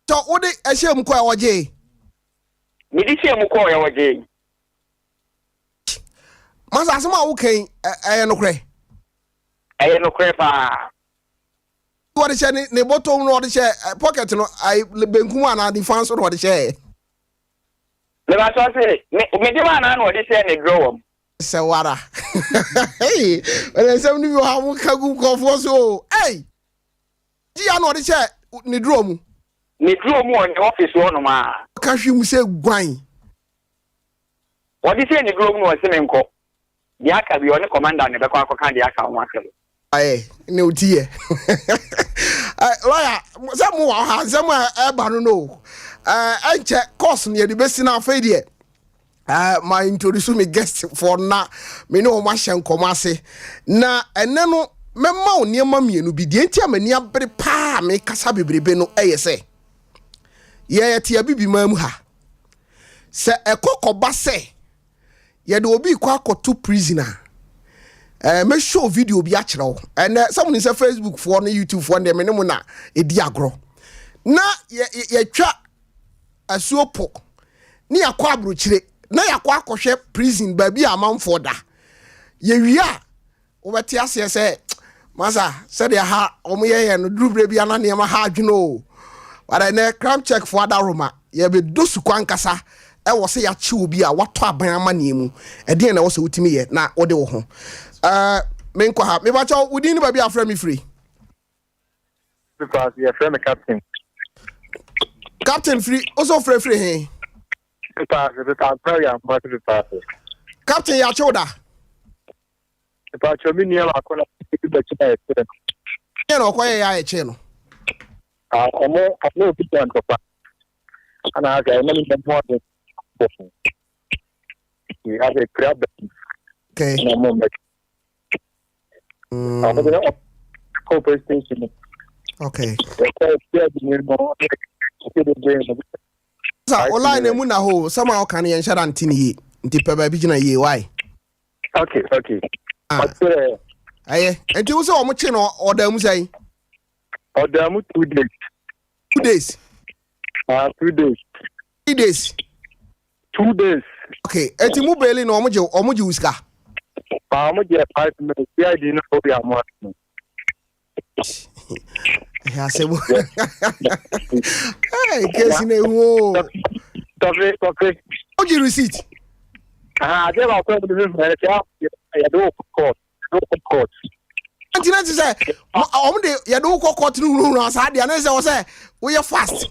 tɔ wode ɛhyɛ mu kɔ a wɔgye? Mede hyɛ mu kɔɔ yɛ, wɔgye. Masa, asɛm a woka yi, ɛyɛ nokorɛ? Ɛyɛ nokorɛ paa. Wɔde hyɛ ne bɔtɔm no, ɔde hyɛ pocket no ayi benkum anaa nifa nso na ɔde hyɛ? Mebatɔ se mede ma anaa na ɔde hyɛ ne drawer mu. Sɛ wara ɛnɛ nsɛm no bi wɔ ha, mo ka gu nkɔfoɔ so o. Ei, gye ya na ɔde hyɛ ne drawer mu? Ne drawer mu wɔ ne office hɔ nom a. Ka hwe mu sɛ guan. Wɔde hyɛ ne drawer mu na ɔse me nkɔ deɛ aka bi, ɔne commander ne bɛkɔ akɔka deɛ aka ho asɛm. Ayɛ ne o ti yɛ lawyer sɛ mo wɔ ha, nsɛm a ɛba no, ɛnkyɛ course no yɛde bɛsi no. Afei deɛ ma introduce me guest for na me ne wɔn ahyɛ nkɔmɔ ase, na ɛnɛ no mɛma wo nneɛma mmienu bi. Deɛ nti a m'ani abere paa mekasa bebrebe no, ɛyɛ sɛ yɛyɛ te abibi man mu ha, sɛ ɛkɔ kɔba sɛ yɛde obi kɔ akɔto prison a, mɛ show video bi akyerɛ wo ɛnɛ sɛ mo ne sɛ Facebook foɔ ne YouTube foɔ deɛ, me ne mo na ɛdi agorɔ na yɛtwa asuo po ne yɛakɔ aburokyire na yɛakɔ akɔhwɛ prison baabi a amanfoɔ da. Yɛwie a, wobɛte aseɛ sɛ masa sɛdeɛ ha ɔmo yɛyɛ no duru berɛ bi ana nneɛma ha adwene o. Wada ɛnɛ Crime Check foɔ adaroma, yɛbɛdɔ sukɔ ankasa. Ɛwɔ sɛ yɛakye obi a watɔ aban amanneɛ mu, ɛdeɛn na ɛwɔ sɛ wotumi yɛ na wode wo ho? menkɔ ha. Mebakyɛw, wo din ne baabi a afrɛ me firi? Pepa, yɛfrɛ me Captain. Captain firi, wo sɛ wofrɛ firi he? Pepa ase, pepa ase, yɛ ampa se pepa ase. Captain, yɛakye wo da? Pepa kyerɛ me nua baako na ebi bɛkye na yɛkyerɛ no. Yɛ na ɔkɔyɛ yɛ a yɛkyee no? Ɔmo ɔmo obi gya ntɔkwa. Ana asɛ ɛna me nua ho ade bɔ ho. Asɛ kura bɛn. Okay. Na ɔmo mbɛkye. Ɔmo de ɔkɔ police station. Okay. Ɛkɔ bi no ɔkɔ bebree no. Sa o line emu na hɔ sɛm a ɔka no yɛnhyɛ da nte ne yie nti pɛ baabi gyina yie why. Okay. Ɔkyerɛ. Ɛyɛ nti wo sɛ ɔmo kye no ɔda mu sɛn? Ɔda mu 2 days. 2 days. Ah, 2 days. 3 days. 2 days. Okay, eti mu bail no ɔmo gye wo sika? Ah, ɔmo gye 5 minutes. CID no obi amu ase. Ɛyɛ asɛm. Hey, case na ehu o. Tɔfe tɔfe. O gye receipt? Ah, adeɛ baako a mo de fi fún ɛ sɛ yɛde wo kɔ court, yɛde wo kɔ court. Nti na ti sɛ ɔmo de yɛde wo kɔ court no hunuhunu saa deɛ ne sɛ wɔ sɛ woyɛ fast.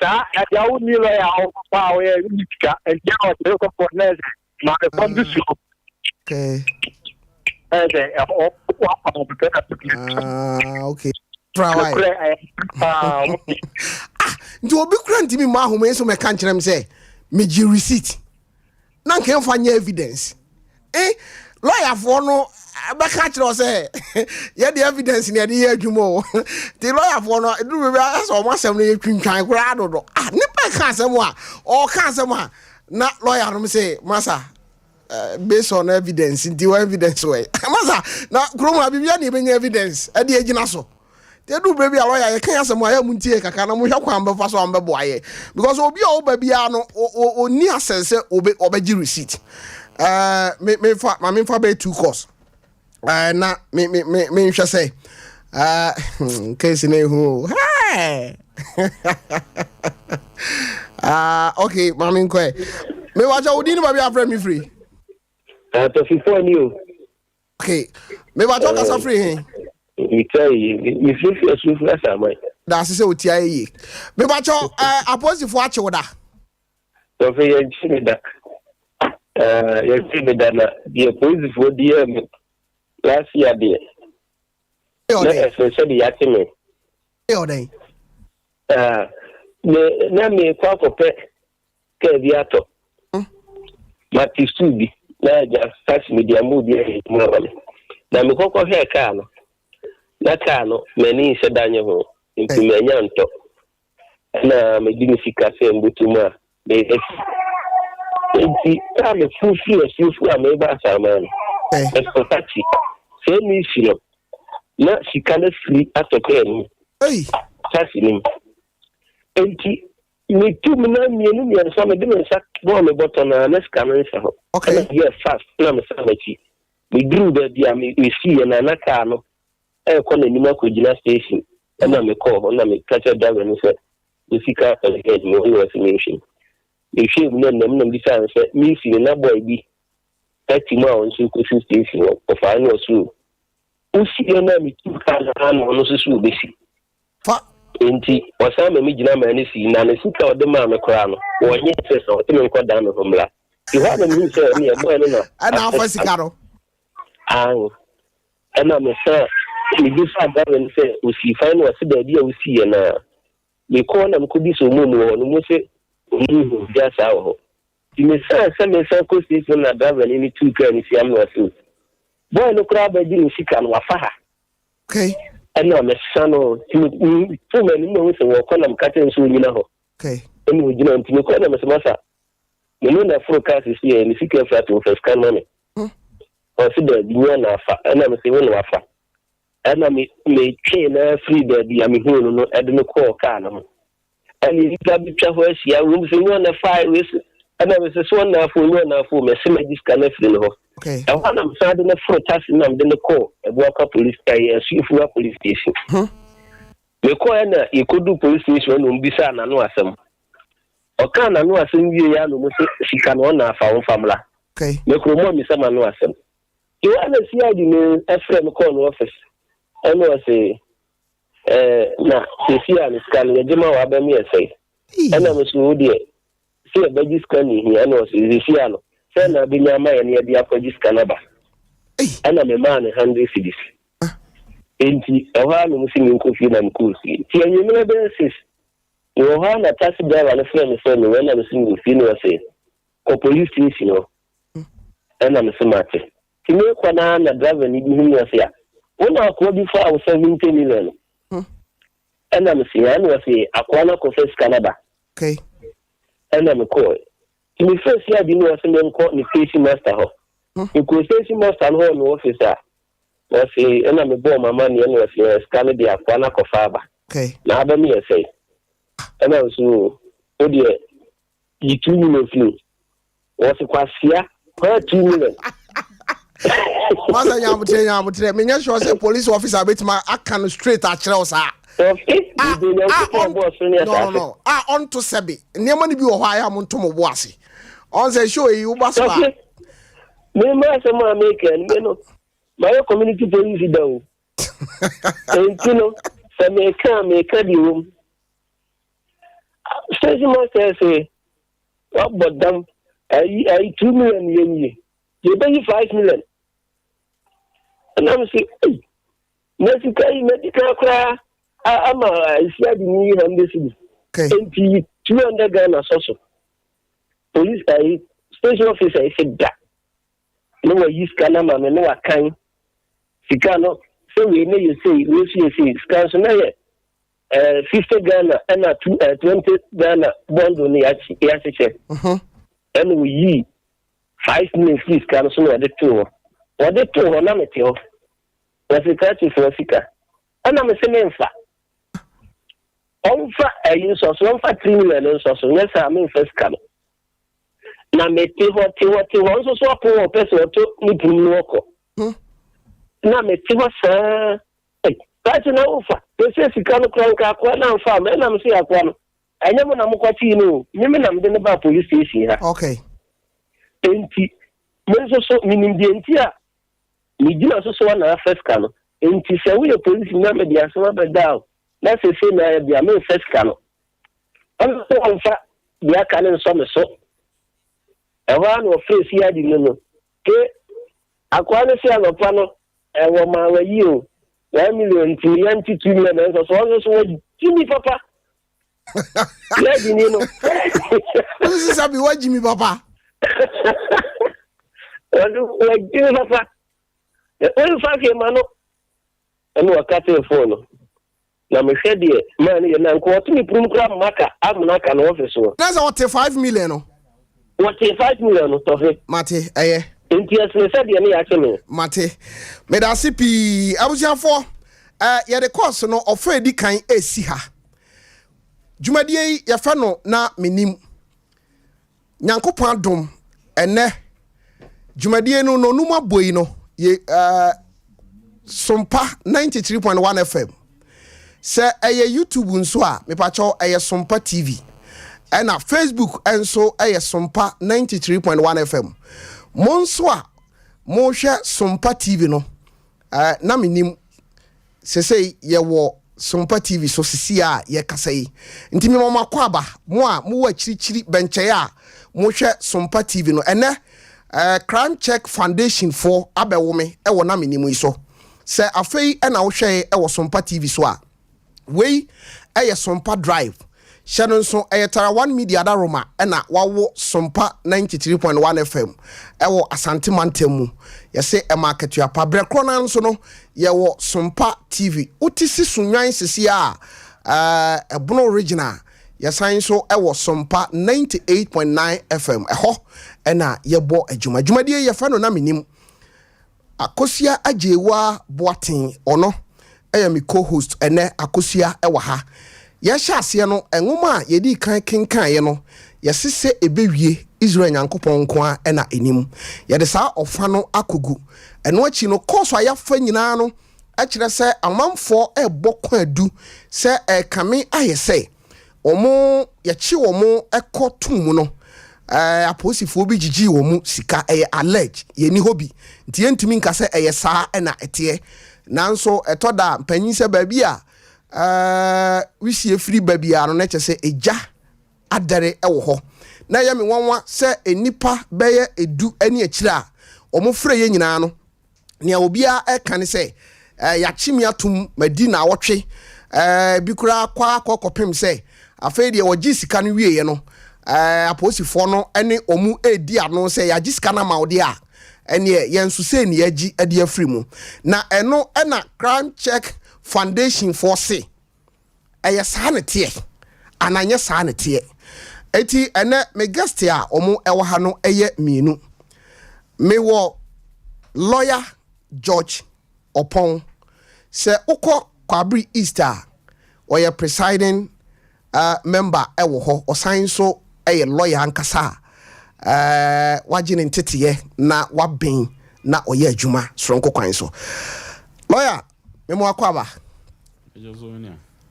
Saa ɛdeɛ awo ni lɔya a ɔkɔ a ɔyɛ ni sika nti a ɔde kɔ court na ɛsɛ maame fɔm bi su. Ɛsɛ ɔ wɔ akɔ pɛpɛ na pɛpɛ. Ah, okay. Tra why? Nokorɛ ɛyɛ paa ɔmo. Ah, nti obi kura ntumi mma ahoma yi so mɛka nkyerɛ m sɛ megye receipt na nka ɛmfa nyɛ evidence. Eh, lɔyafoɔ no bɛka kyerɛ wo sɛ yɛde evidence ne yɛde yɛ adwuma o. Nti lɔyafoɔ no ɛduru baabi a sɛ ɔmo asɛm no yɛ twintwan koraa dodo. Ah, nipa ka asɛm a ɔka asɛm a na lɔya nom sɛ masa based on evidence, nti wɔ evidence wɔ masa na kurom ha biribiara na yɛbɛnya evidence ɛde agyina so. Nti ɛduru baabi a lɔya yɛka asɛm a yɛ mu ntie kakra na mohwɛ kwan bɛfa so a mbɛboa yɛ because obi a ɔba biara no ɔni asɛn sɛ ɔbɛgye receipt. Me memfa ma memfa bɛyɛ two calls na me me me menhwɛ sɛ case na ehu o. Hey! Ah, okay, maame nkɔɛ. Mewakyɛ, wo din ne baabi afrɛ me firi? Tɔfifoɔ ni o. Okay, mewakyɛ, kasa firi he? Metia yi, mefirifiri Asuofiri Asaman. Da ase sɛ otia yɛ yie. Mewakyɛ, apolisifoɔ akye wo da? Tɔfe, yɛnkye me da. Yɛnkye me da na deɛ polisifoɔ di yɛ me last year deɛ na ɛsɛ sɛ de yɛate me. Ɛyɛ ɔdɛn? Me na mekɔ akɔpɛ kaa bi atɔ. Mate suu bi na agya taxi mede ama obi ayɛ adwuma ama me. Na mekɔkɔhwɛɛ kaa no na kaa no m'ani nhyɛ da nye ho nti manya ntɔ. Ɛna mede me sika sɛ mbɔtɔ mu a meyɛ. Nti kaa mefu firi Asuofu a meba Asaman no, mefo taxi. Sɛ mesi no na sika no afiri atɔ kaa no mu. Taxi no mu. Nti metu mu na mmienu mmiɛnsa mede me nsa bɔɔ me bɔtɔ no a na sika no nhyɛ hɔ. Ɛna meyɛɛ fast na mesan m'akyi. Meduruu baabi a mesiiɛ no a na kaa no ɛrekɔ n'anim akɔgyina station. Ɛna mekɔɔ hɔ na meka kyerɛ driver no sɛ me sika atɔ ne head mu ɛna ɔse menhwɛ mu. Mehwɛɛ mu na nam na mebisaa no sɛ mesi no na boy bi ɛte mu a ɔno nso kɔsi station hɔ. Ɔfaa no ɔse o wosiiɛ no a metuu kaa no ara na ɔno nso so ɔbɛsi. Fa. Enti ɔsan ma migyina maa no sii, na ne sika a ɔde maa me koraa no, wɔnyɛɛ sɛ sɛ ɔse menkɔdan me ho mmra. Nti hɔ a na mihuu sɛ ɛnneɛ boy no na. Ɛna afa sika no. Aane. Ɛna mesan mebisaa driver no sɛ osii fan no, ɔse baabi a osiiɛ no ara. Mekɔɔ na mekɔbisa ɔmo a ɔmo wɔ hɔ no, ɔmo se ɔmo nhuu obiara saa wɔ hɔ. Nti mesan sɛ mesan kɔ station na driver no ne tuu kaa no siam na ɔse boy no koraa abɛgye ne sika no, wafa ha. Okay. Ɛna mesa no nti meto m'anim na ɔhu sɛ wɔkɔ na meka kyerɛ no sɛ ɔnyina hɔ. Okay. Ɛna ɔgyina nti mekɔ na mesɛ masa me ne na foro kaa sisi ɛ me sika afiri ato mfa sika ma me. Ɔse daabi nyɛ na afa ɛna mese wo na wafa. Ɛna me metwee na afiri baabi a mehuu no no ɛde no kɔɔ kaa no ho. Ɛna nnipa betwa hɔ ahyia wei sɛ nyɛ ɔna fae wei sɛ ɛna mesɛ sɛ ɔna afo nyɛ ɔna afo mɛsɛ magye sika no afiri ne hɔ. Ɛhɔ a na mesan de no foro taxi na mede no kɔɔ Abuakwa police ɛyɛ Asuofuwa police station. Mekɔɛ na yɛkɔduu police station ɛna ɔmbisaa n'ano asɛm. Ɔkaa n'ano asɛm wie ya na ɔmo sɛ sika no ɔna afa ɔmfa mmra. Mekuro mu ammisa m'ano asɛm. Nti hɔ na CID no frɛ me kɔɔ no office ɛna ɔse ɛɛ na sɛsi a no sika no yɛgye ma waba mu yɛ sɛe. Ɛna me so wo deɛ sɛ yɛbɛgye sika no hia ɛna ɔse sɛsi a no sɛ na abɛnya ama yɛ no yɛde akɔgye sika no aba. Ɛna memaa no 100 cedis. Enti ɛhɔ ara na ɔmo se menkɔ fie na mekɔɔ fie. Nti anwummerɛ bɛyɛ 6 mewɔ hɔ ara na taxi driver no frɛ me sɛ mewɔ ɛna mese mewɔ fie na ɔse kɔ police station hɔ. Ɛna mese mate. Nti meekɔ no ara na driver no bi hu me ɔse a wo na akoa bi faa wo 70 million no. Ɛna mese aa ɛna ɔse akoa no akɔfa sika no aba. Ɛna mekɔɔɛ. Nti mefrɛ CID no ɔse menkɔ ne station master hɔ. Mekɔɔ station master no hɔ wɔ ne office a ɔse ɛna mebɔɔ m'amanneɛ ɛna ɔse ɛɛ sika no deɛ akoa no akɔfa aba. Na aba mu yɛ sɛn? Ɛna nso wo deɛ yi 2 million firi mu. Wɔse kwasia hɔ 2 million. Masa nyabotrɛ nyabotrɛ menyɛ sure sɛ police officer bɛtumi aka no straight akyerɛ wo saa. Ah, ah, no, no, no. A ɔnto sɛbe nneɛma no bi wɔ hɔ a ɛyɛ a monto mo bo ase. Ɔn sɛ show yi woba so a. Mema asɛm a meka no me no mayɛ community police da o. Enti no sɛ meka a meka deɛ wɔ mu. Station master se wabɔ dam ayi ayi 2 million yɛ nie yɛbɛyi 5 million. Ɛnam se ei na sika yi madi kan koraa ama esi adi ni yi 100 cedis. Nti 200 Ghana sɔ so. Police ayi station officer yi se da ne wayi sika no ama me ne wakan sika no sɛ wei ne yɛ sei, wei nso yɛ sei. Sika nso na yɛ 50 Ghana ɛna two 20 Ghana bundle no yɛahyehyɛ. Ɛna oyii 5 million firi sika no so na ɔde too hɔ. Ɔde too hɔ na mete hɔ. Wɔsi krakyefoɔ sika. Ɛna me se memfa. Ɔmfa ayi nsɔ so, ɔmfa 3 million nsɔ so, nyɛ saa memfa sika no. Na mete hɔ te hɔ te hɔ nso so ɔpo wɔ pɛ sɛ ɔto ne pum no ɔkɔ. Na mete hɔ saa. Krakye na wofa. Pɛsɛ sika no kora nka akoa na amfa ama ɛna me se akoa no. Ɛnyɛ mo na mokɔkyee no o. Me me na mede no baa police station ha. Enti me nso so menim deɛ nti a megyina so so na afa sika no. Enti sɛ woyɛ polisi na mede asɛm abɛda o na sese na ayɛ bia memfa sika no. Ɔno nso ɔmfa deɛ aka no nsɔ me so. Ɛhɔ ara na ɔfrɛ CID no. Ke akoa no se anɔpa no ɛwɔ maa wayi o 1 million nti yɛnte 2 million na nso so ɔno nso wagyi mi papa. CID ni no. Wosi sabi wagyi mi papa. Ɔno wagyi mi papa. Ɔmfa hwee ma no. Ɛna ɔka tee phone no. Na mehwɛ deɛ maa no yɛ na nka ɔte me purum koraa maka amena aka no office hɔ. Na sɛ ɔte 5 million no. Wɔte 5 million no tɔfe. Mate ɛyɛ. Nti ɛsene sɛ deɛ ne yɛakye me. Mate. Meda ase pii. Abusuafoɔ, yɛde course no ɔfa edi kan esi ha. Dwumadie yi yɛfɛ no na menim. Nyankopɔn adom ɛnɛ dwumadie no nonum abɔ yi no yɛ Sompa 93.1 FM. Sɛ ɛyɛ YouTube nso a mepakyɛw ɛyɛ Sompa TV. Ɛna Facebook nso ɛyɛ Sompa 93.1 FM. Mo nso a mohwɛ Sompa TV no na menim sesei yɛwɔ Sompa TV so sisi a yɛkasa yi. Nti mema mo akɔ aba mo a mowɔ akyirikyiri bɛnkyɛe a mohwɛ Sompa TV no. Ɛnɛ Crime Check Foundation foɔ abɛwo me ɛwɔ na menim yi so. Sɛ afei ɛna wohwɛ ɛwɔ Sompa TV so a, wei ɛyɛ Sompa Drive. Hyɛ no nso ɛyɛ Tara One Media Daroma ɛna wawo Sompa 93.1 FM ɛwɔ Asante Mantam mu. Yɛse ɛma akatua pa. Berɛ korɔ no nso no yɛwɔ Sompa TV. Wote si Sunyani sisi a ɛbono regional. Yɛsan nso ɛwɔ Sompa 98.9 FM. Ɛhɔ ɛna yɛbɔ adwuma. Dwumadie yɛfrɛ no na menim. Akosua Agyewa Boateng ɔno ɛyɛ me co-host ɛnɛ. Akosua ɛwɔ ha. Yɛhyɛ aseɛ no nwoma a yɛdi kan kenkaeɛ no yɛse sɛ ɛbɛwie Israel Nyankopɔn nko a ɛna ɛnim. Yɛde saa ɔfa no akɔgu. Ɛno akyi no course a yɛafa nyinaa no ɛkyerɛ sɛ amanfoɔ ɛrebɔ kwaadu sɛ ɛrekame ayɛ sɛ wɔn yɛkye wɔn ɛkɔ tum mu no. Eh, apolisifoɔ bi gyigyii wɔn mu sika, ɛyɛ allege, yɛnni hɔ bi, nti yɛntumi nka sɛ ɛyɛ saa na ɛteɛ. Nanso ɛtɔ da a, mpanyin sɛ baabi a eh, wisie firi ba biara no, na kyerɛ sɛ egya adɛre wɔ hɔ. Na ɛyɛ me nwanwa sɛ nnipa bɛyɛ edu ne akyire a wɔfrɛ yɛn nyinaa no, Nea obiara reka ne sɛ, eh, yɛakye me atom, madi naawɔtwe, eh, bi koraa kɔ ara kɔ kɔpem sɛ afei deɛ wɔgye sika no wieɛ no, eh, apolisifoɔ no ne wɔn redi ano sɛ yɛagye sika no ama wo deɛ a, ɛneɛ yɛn nso sei ne yɛagye de afiri mu. Na ɛno na Crime Check Foundation foɔ se ɛyɛ saa na ɛteɛ anaa ɛnyɛ saa na ɛteɛ. Eti ɛnɛ me guest a wɔn ɛwɔ ha no ɛyɛ mmienu. Mewɔ lawyer George Ɔpɔn. Sɛ wokɔ Kwabere East a, ɔyɛ presiding uh, member ɛwɔ hɔ. Ɔsan nso ɛyɛ lawyer ankasa a uh, wagye ne nteteɛ na waben na ɔyɛ adwuma soronko kwan so. Lawyer, memo akɔ aba.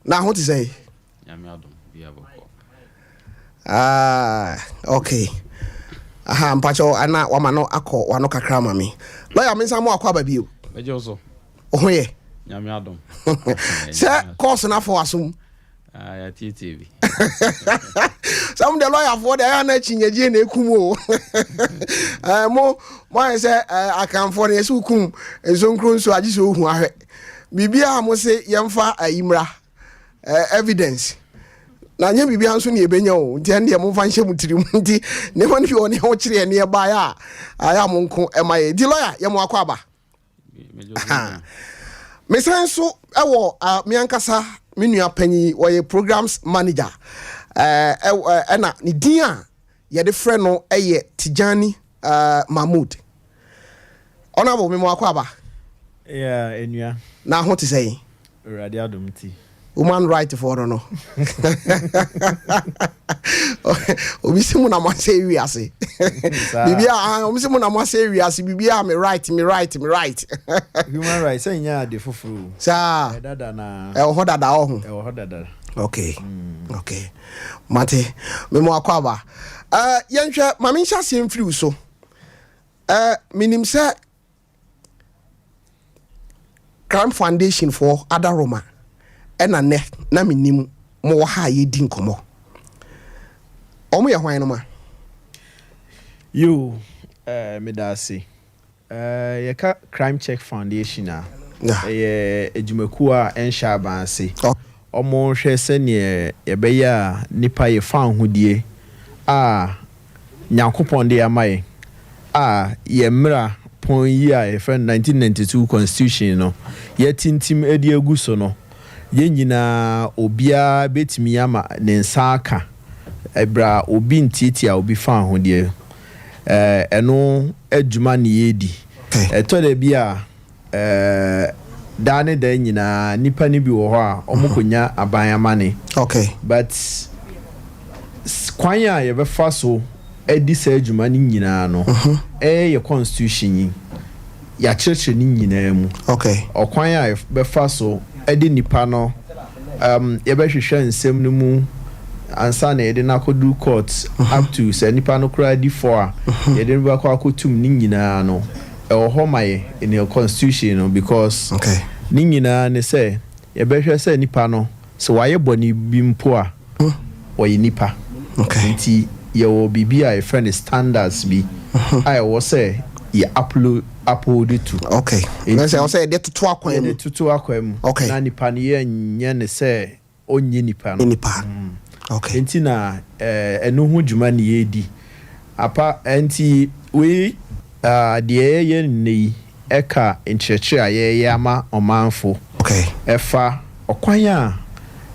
Na ho te sɛ? Ah, okay. Aha, mpakyɛ ana wama no akɔ wano kakra ma me. Lawyer, me nsa mo akɔ aba bio. Wo ho yɛ? Sɛ course no afɔ wasom. Ah, yɛatietie bi. Sɛ mo deɛ lɔyafoɔ deɛ ɛyɛ na akyinnyegyeɛ na ɛkum o. Eh, mo mo ayɛ sɛ eh, akanfoɔ no yɛsɛ wokum nsonkuro nso agye sɛ ohu ahwɛ. Biribiara mo se yɛmfa ayi mmra eh, evidence. Na nyɛ biribiara nso ne yɛbɛnya o. Nti ɛno deɛ momfa nhyɛ mo tirim. Nti nneɛma no bi wɔ ne ho kyerɛ ne yɛbaeɛ a ayɛ a mo nko ɛma yɛ. Nti lɔya yɛ mo akɔ aba. Mesan nso wɔ uh, me ankasa me nua panyin wɔyɛ programs manager ɛna uh, ne din a yɛde frɛ no yɛ Tijani uh, Mahmood. Honorable me mo akɔ aba. Yeah, enua. Na ho te sɛ yi. Awurade adom nti. Human right foɔ no no. Obi si mu na mo asɛ wiase. Bibi a obi si mu na mo asɛ wiase bibi a me right me right me right. Human right sɛ nyɛ ade foforo o. Saa. Ɛdada na. Ɛwɔ hɔ dada wɔ ho. Ɛwɔ hɔ dada. Okay. Mm. Okay. Mate. Me mo akɔ aba. Eh yɛnhwɛ ma me nhyɛ aseɛ mfiri wo so. Eh menim sɛ Crime Foundation foɔ adaworoma ɛna nnɛ na menim mo wɔ ha a yɛredi nkɔmmɔ. Wɔn yɛ hwan nom a? Yoo, eh, meda ase. Eh, yɛka Crime Check Foundation a, ɛyɛ adwumakuo a ɛnhyɛ aban ase. Wɔhwɛ sɛdeɛ yɛbɛyɛ a nnipa yɛ fawohodie a Nyankopɔn de ama yɛn a yɛn mmara pon yi a yɛfrɛ no 1992 Constitution no yɛatintim de agu so no, yɛn nyinaa obiara bɛtumi ama ne nsa aka berɛ a obi ntiatia obi fawohodie. Ɛno adwuma ne yɛredi. Ɛtɔ da bi a daa ne daa nyinaa nnipa no bi wɔ hɔ a wɔn kɔ nya aban amane. Okay. But kwan a yɛbɛfa so adi saa adwuma no nyinaa no, ɛyɛ yɛ constitution yi, yɛakyerɛkyerɛ ne nyinaa mu. Okay. Ɔkwan a yɛbɛfa so de nnipa no, um, yɛbɛhwehwɛ nsɛm no mu ansa na yɛde no akɔduru court up to sɛ nipa no koraa di fɔ a, yɛde no bɛkɔ akɔtum ne nyinaa no. Ɛwɔ hɔ ma yɛ in your constitution no because ne nyinaa ne sɛ yɛbɛhwɛ sɛ nipa no sɛ wayɛ bɔne bi mpo a ɔyɛ nipa nti yɛwɔ biribi a yɛfrɛ no standards bi a ɛwɔ sɛ yɛ upload uphold to. Okay. Nti ɛwɔ sɛ yɛde toto akwan mu. Yɛde toto akwan mu. Okay. Na nipa no yɛnyɛ ne sɛ ɔnyɛ nipa no. Nipa. Okay. Nti na ɛno ho dwuma ne yɛredi. Apa nti wei deɛ yɛyɛ nnɛ yi ɛka nkyerɛkyerɛ a yɛreyɛ ama ɔmanfo. Okay. Ɛfa ɔkwan a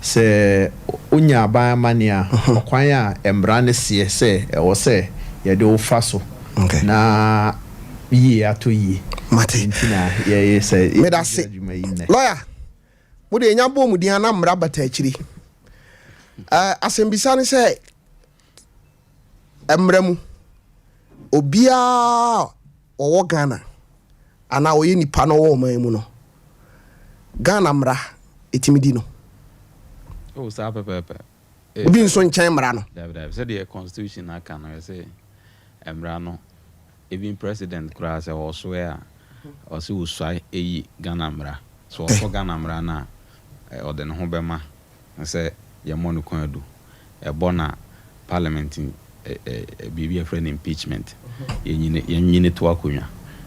sɛ wonya aban amanneɛ a, ɔkwan a mmara no seɛ sɛ ɛwɔ sɛ yɛde wo fa so. Okay. Na yie atɔ yie. Mate. Nti na yɛyɛ sɛ Medase. adwuma yi nnɛ. Lawyer. Mo deɛ nya bɔɔ mu din a na mmara bata akyiri. Eh, asɛmbisa ne sɛ mmara mu obiara ɔwɔ Ghana anaa ɔyɛ nipa na ɔwɔ ɔman mu no Ghana mmara ɛtumi di no. Oh, saa pɛpɛɛpɛ. Obi nso nkyɛn mmara no. Dabi dabi, sɛdeɛ constitution no aka no, yɛse mmara no, even president koraa sɛ ɔsoɛ a, ɔse ɔsuae yi Ghana mmara. Sɛ ɔsɔ Ghana mmara no a, ɔde ne ho bɛma sɛ yɛmmɔ no kwaadu. Ɛbɔ na parliament biribi a yɛfrɛ no impeachment, yɛnyi no to akonnwa.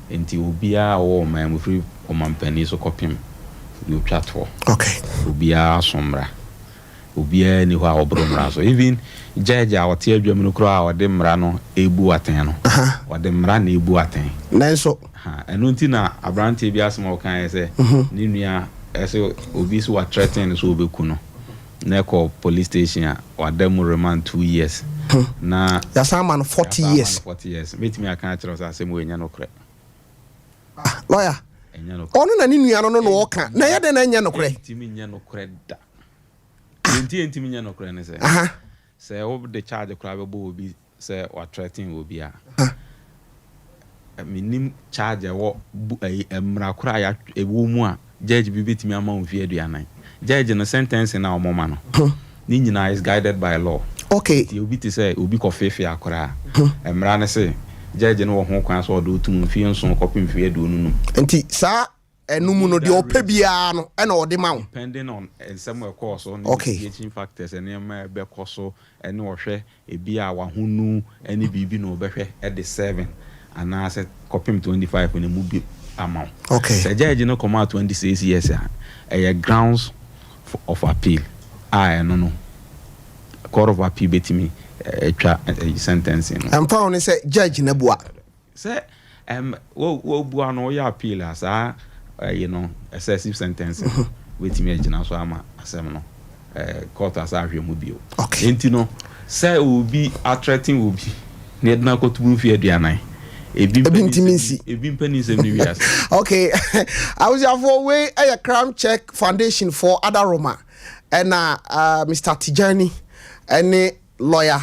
Nti obiara a ɔwɔ ɔman mu firi ɔmampanin so kɔpem deɛ ɔtwa toɔ, obiara so mmara. Obiara nni hɔ a ɔboro mmara so. Even judge a ɔte adwam no koraa a ɔde mmara no rebu atɛn no, ɔde mmara na ɛrebu atɛn. Nanso. Ɛno nti na aberanteɛ bi asɛm a ɔkaeɛ sɛ ne nua sɛ obi sɛ wa threaten no sɛ ɔbɛku no, na ɛkɔ police station a wada mu remand 2 years na. Yɛasan ama no 40 years. Yɛasan ama no 40 years. Mɛtumi aka akyerɛ wo sɛ asɛm wei ɛnyɛ nokorɛ. Ah, lawyer. Ɛnyɛ nokorɛ. Ɔno na ne nua no no na ɔka. Na ɛyɛ dɛn na ɛnyɛ nokorɛ? Ɛntumi nyɛ nokorɛ da. Deɛ nti ɛntumi nyɛ nokorɛ ne sɛ, sɛ wode charge koraa bɛbɔ obi sɛ wa threaten obi a, mennim charge a ɛwɔ bu ɛyi mmara koraa a ɛwɔ mu a judge bi bɛtumi ama wo mfeɛ 40. Judge no sentencing a wɔma no, ne nyinaa is guided by law. Nti obi te sɛ obi kɔfeefee akwaraa a, mmara no se judge no wɔ ho kwan sɛ ɔde wo tom mfeɛ 7 kɔpem mfeɛ 25. Nti saa ɛno mu no deɛ ɔpɛ biara no ɛna ɔde ma wo. Depending on nsɛm a ɛkɔɔ so ne mitigating factors, nneɛma a ɛbɛkɔ so ɛne ɔhwɛ ebi a wahonu ɛne biribi na ɔbɛhwɛ ɛde 7 anaasɛ kɔpem 25 no mu bi ama wo. Sɛ judge no kɔmaa 26 years a, ɛyɛ grounds of appeal a ɛno no court of appeal bɛtumi atwa sentencing no. Ɛmfa ho ne sɛ judge no abua. Sɛ wobua no woyɛ appeal a saa ɛyi no excessive sentencing no wobɛtumi agyina so ama asɛm no court asa ahwɛ mu bio. Enti no sɛ obi athreaten obi na yɛde no akɔto mu mfeɛ 40, ebi mpɛ ntumi nsi. Ebi mpɛ ne nsɛm ne wiase. Okay, abusuafoɔ, wei ɛyɛ Crime Check Foundation for Adaroma ɛna Mr Tijani ɛne lawyer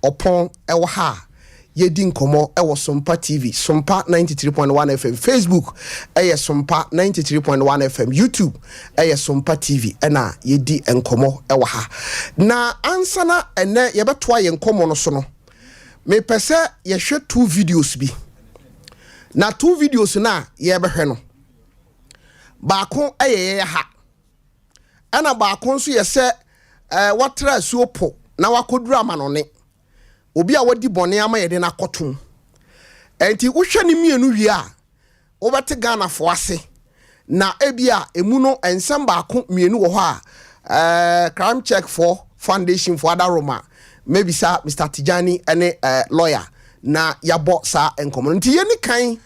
Ɔpɔn ɛwɔ ha a yɛdi nkɔmmɔ ɛwɔ Sompa TV, Sompa 93.1 FM. Facebook ɛyɛ Sompa 93.1 FM, YouTube ɛyɛ Sompa TV, ɛna yɛdi nkɔmmɔ ɛwɔ ha. Na ansa na ɛnɛ yɛbɛtoa yɛn nkɔmmɔ no so no, mepɛ sɛ yɛhwɛ two videos bi. Na two videos no a yɛbɛhwɛ no, baako ɛyɛ yɛyɛ ha, ɛna baako nso yɛ sɛ watra asuo po na wakɔduru amanɔne, obi a wadi bɔne ama yɛde no akɔtom. Nti wohwɛ ne mmienu wie a, wobɛte Ghanafoɔ ase. Na ebi a emu no nsɛm baako mmienu wɔ hɔ a Crime Check for Foundation for Adaroma mebisa Mr Tijani ne lawyer na yɛabɔ saa nkɔmmɔ no. Nti yɛni kan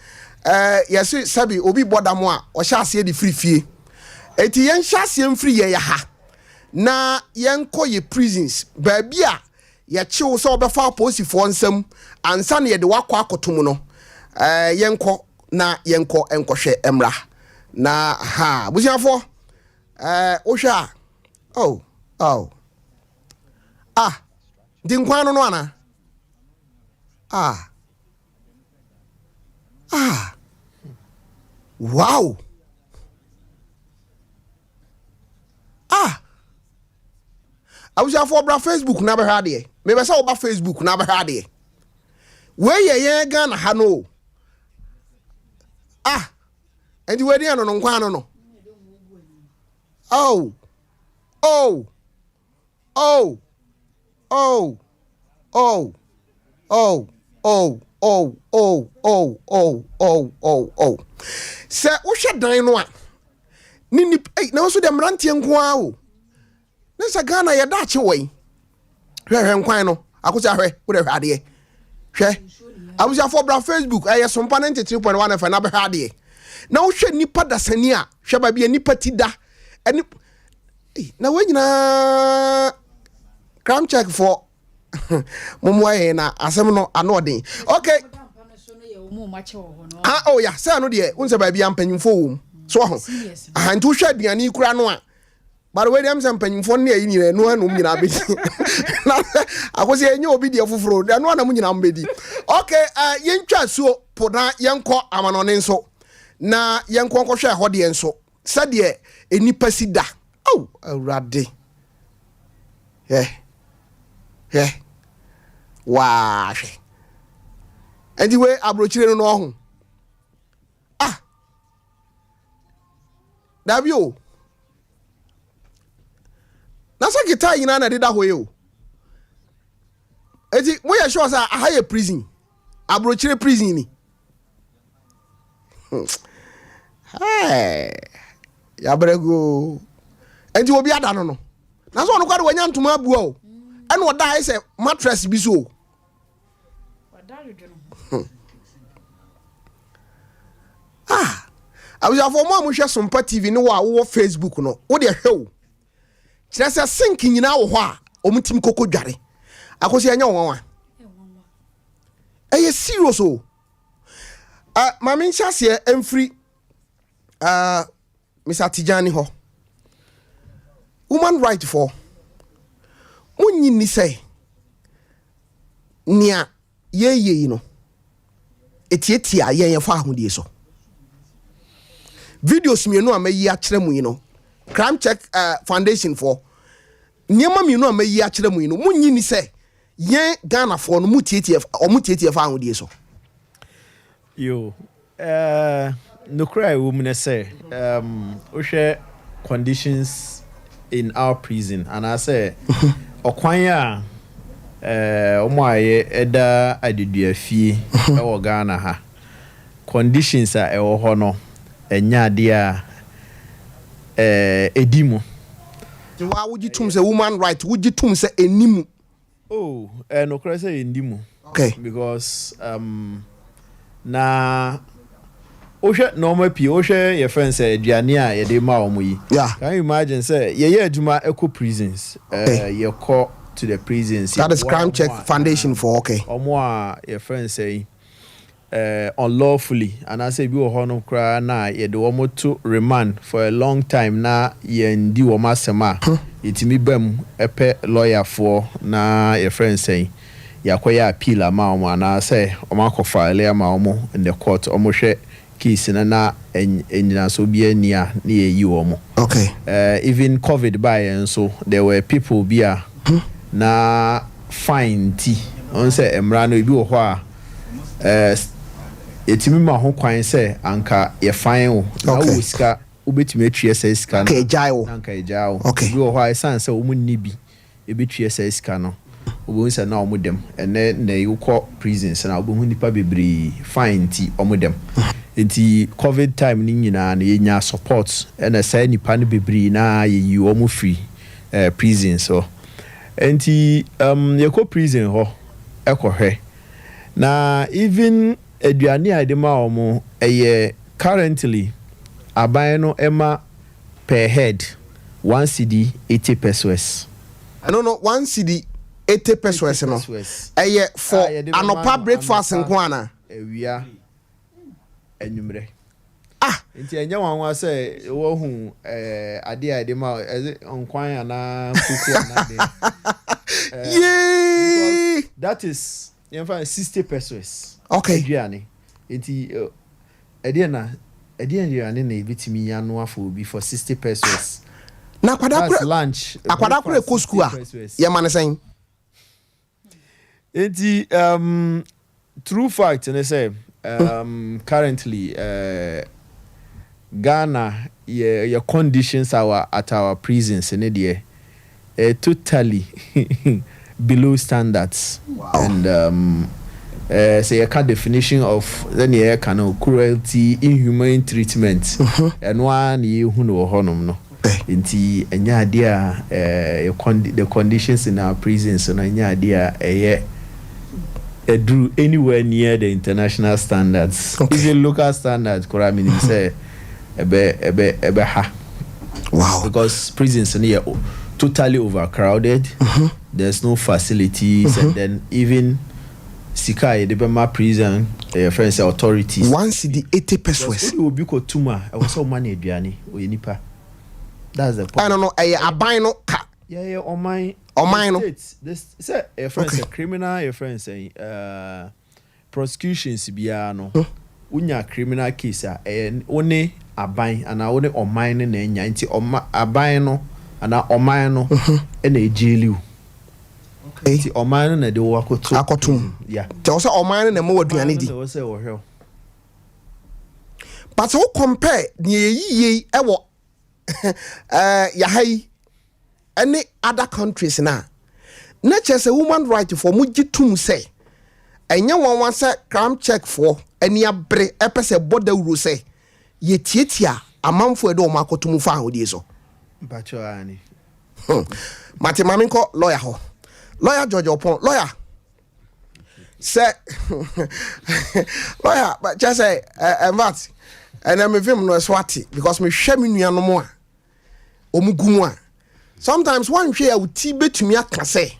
yɛse sɛbi obi bɔ dam a ɔhyɛ aseɛ de firi fie. Nti yɛnhyɛ aseɛ mfiri yɛyɛ ha na yɛnkɔ yɛ prisons, baabi a yɛkyew sɛ wɔbɛfa apolisifoɔ nsam ansa na yɛde wakɔ akɔto mu no. Yɛnkɔ na yɛnkɔ nkɔhwɛ mmra na ha abusuafoɔ wohwɛ a, oh ah, nti nkwan no ana ah wow ah. Abusuafoɔ, bra Facebook na bɛhwɛ adeɛ. Mebɛ sɛ woba Facebook na bɛhwɛ adeɛ. Wei yɛ yɛn Ghana ha no o. Ah, nti wei deɛ no nkwan no. Oh, sɛ wohwɛ dan no a ne nip ɛy, na nso deɛ mmeranteɛ nko ara o. Ne sɛ Ghana yɛ daakye wɔ yi. Hwɛ, hwɛ nkwan no akosi ahwɛ, wode hwɛ adeɛ. Hwɛ, abusuafoɔ, bra Facebook, ɛyɛ Sompa 93.1 FM na bɛhwɛ adeɛ. Na wohwɛ nipa dasani a, hwɛ baabi a nipa ti da ɛne. Na wɔn nyinaa Crime Check foɔ, mommoa yɛn na asɛm no ano ɔden. Okay, ah, oh ya, sɛ ɛno deɛ wo sɛ baabi a mpanyimfoɔ wɔ mu so ɔho aha. Nti wohwɛ aduane yi kora no a, by the way, deɛ sɛ mpanyimfoɔ ne ayi nyinaa ɛno ɛnom nyinaa bɛdi. Na akosi ɛnyɛ obi deɛ foforɔ, ɛno anam nyinaa mbɛdi. Okay, yɛntwa asuo po na yɛnkɔ amanɔne nso na yɛnkɔ nkɔhwɛ ɛhɔ deɛ nso sɛdeɛ nnipa si da. Oh, Awurade, ɛ. Hwɛ. Waa hwɛ. Ɛnti wei aburokyire no no ɔho. Ah. Dabi o. Na sɛ guitar nyinaa na ɛdeda hɔ yi o. Eti mo yɛ sure sɛ aha yɛ prison. Aburokyire prison ni. Hey. Yabrɛ go. Enti obi ada no no. Na sɛ ɔno kwa de wanya ntoma abua o. Ɛna ɔda ayɛ sɛ mattress bi so o. Ah. Abusuafoɔ mo a mohwɛ Sompa TV ne wɔ a wowɔ Facebook no, wo deɛ hwɛ o. Kyerɛ sɛ sink nyinaa wɔ hɔ a wɔn tim koko dware. Akosi ɛnyɛ nwanwa. Ɛyɛ serious o. Uh, maame nhyɛ aseɛ mfiri uh, Mr. Tijani hɔ. Woman right foɔ, monnye nni sɛ nea yɛreyɛ yi no, ɛtiatia yɛn yɛfa ahodie so. Videos mmienu a mayi akyerɛ mu yi no, Crime Check uh, Foundation foɔ, nneɛma mmienu a mayi akyerɛ mu yi no, monnye nni sɛ yɛn Ghanafoɔ no, motietie, wɔn tietie fa ahodie so. Yo, eh, nokorɛ a ɛwɔ mu ne sɛ, um, wohwɛ conditions in our prison anaasɛ ɔkwan a eh, wɔn a yɛ ɛda adeduafie ɛwɔ Ghana ha, conditions a ɛwɔ hɔ no, ɛnyɛ adeɛ a eh, ɛdi mu. Nti wo a wogye tom sɛ woman right, wogye tom sɛ ɛnni mu? Oh, ɛyɛ nokorɛ sɛ yɛndi mu. Okay. Because um, na wohwɛ nneɛma pii, wohwɛ yɛfrɛ no sɛ aduane a yɛde ma wɔn yi. Yeah. Can you imagine sɛ yɛyɛ adwuma ɛkɔ prisons, Okay. uh, yɛkɔ to the prisons. That is yɛboa Crime wɔn Check a, Foundation for okay. wɔn a yɛfrɛ no sɛ unlawfully anaasɛ ebi wɔ hɔ no koraa na yɛde wɔn to remand for a long time na yɛndi wɔn asɛm a, yɛtumi ba mu pɛ lɔyafoɔ na yɛfrɛ no sɛn, yɛakɔyɛ appeal ama wɔn anaasɛ wɔn akɔ file ama wɔn in the court, wɔhwɛ case no na nnyinasoɔ biara nni a na yɛyi wɔn. Okay. Even covid baeɛ nso there were people bi a na fine nti, wohu sɛ mmara no ebi wɔ hɔ a Yɛtumi ma ho kwan sɛ anka yɛfan wo na wowɔ sika wobɛtumi atua saa sika no a, na anka yɛgyaa wo. Ebi wɔ hɔ a ɛsiane sɛ wɔn nni bi bɛtua saa sika no, wobɛhu sɛ na wɔn dam. Ɛnnɛ nna yi wokɔ prisons no a wobɛhu nnipa bebree fine nti wɔn dam. Nti covid time no nyinaa no yɛnyaa support ɛna saa nnipa no bebree no ara yɛyii wɔn firi prisons hɔ. Nti yɛkɔ prison hɔ kɔhwɛ. Na even aduane a yɛde ma wɔn ɛyɛ currently aban no ma per head one cedi 80 pesewas. Ɛno no one cedi 80 pesewas no ɛyɛ for anɔpa breakfast nko anaa? Awia, anwummerɛ. Ah! Nti ɛnyɛ nwanwa sɛ woahu eh, adeɛ a yɛde ma ɛdze nkwan anaa kuku anaa deɛ. Eh, Yee! Because that is yɛmfa no 60 pesos. Okay. Aduane. Nti eh, ɛdeɛ na ɛdeɛ aduane na ebetumi anoa for obi for 60 pesos. Na akwadaa That's kora lunch, akwadaa kora breakfast ɛkɔ 60 sukuu a pesos. yɛma no sɛn? Nti um, true fact ne sɛ um, currently uh, Ghana yɛ yɛ conditions our at our prisons ne deɛ eh, totally below standards Wow. and um, eh, sɛ yɛka definition of sɛnea yɛka no cruelty, inhumane treatment ɛno ara na yɛhu no wɔ hɔnom no. Nti ɛnyɛ adeɛ a yɛ the conditions in our prisons no ɛnyɛ adeɛ a ɛyɛ ɛduru anywhere near the international standards. Okay. Even local standards koraa menim sɛ ɛbɛ ɛbɛ ɛbɛha. Wow. Because prisons no yɛ totally overcrowded. There's no facilities and then even sika a yɛde bɛma prison yɛfrɛ no sɛ authorities. One cedi 80 Because pesewas. wode obi kɔtum a ɛwɔ sɛ woma no aduane, ɔyɛ nipa. That's the point. Ɛno no ɛyɛ aban no ka. Yɛyɛ ɔman. Ɔman no. The state, the sɛ yɛfrɛ no Okay. sɛ criminal yɛfrɛ no sɛn uh, prosecutions biara no, wonya criminal case a ɛyɛ wo ne aban anaa wo ne ɔman no na anya nti ɔma aban no anaa ɔman no na ɛjaili wo. Nti ɔman no na ɛde wo akɔto Akɔto mu. Yeah. Nti ɛwɔ sɛ ɔman no na ɛma wo aduane di. Ɔman no na ɛwɔ sɛ wɔhwɛ wo. But sɛ wo compare nea yɛyi yei ɛwɔ eh, yɛha yi ɛne other countries no a, na kyerɛ sɛ human right foɔ mo gye tom sɛ ɛnyɛ nwanwa sɛ crime check foɔ ani abere ɛpɛ sɛ ɛbɔ dawuro sɛ yɛtiatia amanfoɔ ɛde wɔn akɔto mu fa ahodie so. Mpakyɛw aane. Mate, ma menkɔ lawyer hɔ. Lawyer George Opon, lawyer sɛ lawyer kyɛ sɛ in fact ɛnɛ me vim no ɛso ate because mehwɛ me nuanom a wɔn gu mu a, sometimes wɔnhwɛ a wo ti bɛtumi aka sɛ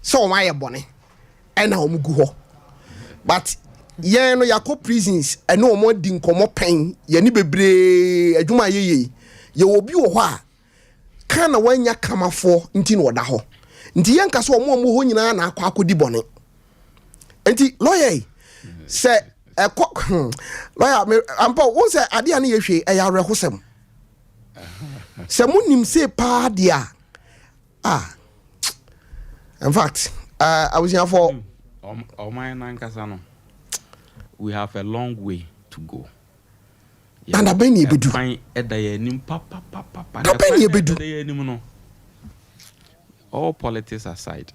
wɔn ayɛ bɔne ɛna wɔn gu hɔ, but yɛn no yɛakɔ prisons ɛne wɔn adi nkɔmmɔ pɛn, yɛne bebree adwuma a yɛyɛ yi, yɛwɔ obi wɔ hɔ a ka na wanya kamafoɔ nti na ɔda hɔ, nti yɛnka sɛ ɔmo a ɔmo hɔ nyinaa na akɔ akɔdi bɔne. Nti lawyer yi sɛ ɛkɔ lawyer me ampa wo sɛ adeɛ a ne yɛhwɛ ɛyɛ awerɛhosɛm sɛ monim sei paa deɛ a, ah, in fact abusuafoɔ. Ɔman nankasa no, we have a long way to go. Na dabɛn ne yɛbɛdu? Ɛkwan ɛda yɛn anim papapapa. Dabɛn ne yɛbɛdu? Ɛda yɛn anim no, all politics aside,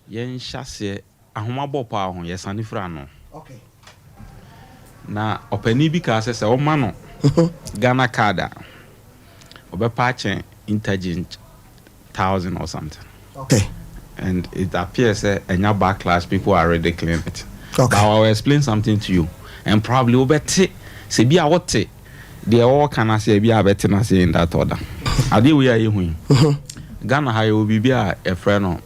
yɛn hyɛ aseɛ ahoma bɔ paa ho, yɛsane firi ano. Na ɔpanin bi kaa sɛ ɔma no Ghana card a, ɔbɛpa akyɛn interchange 1,000 or something. And it appears sɛ ɛnya backlash, people are ridiculing it. But I will explain something to you and probably wobɛte sɛ bi a wote deɛ wɔwɔ no ase, bi a bɛte no ase in that order. Adeɛ wei a yɛhu yi, Ghana ha yɛwɔ biribi a yɛfrɛ no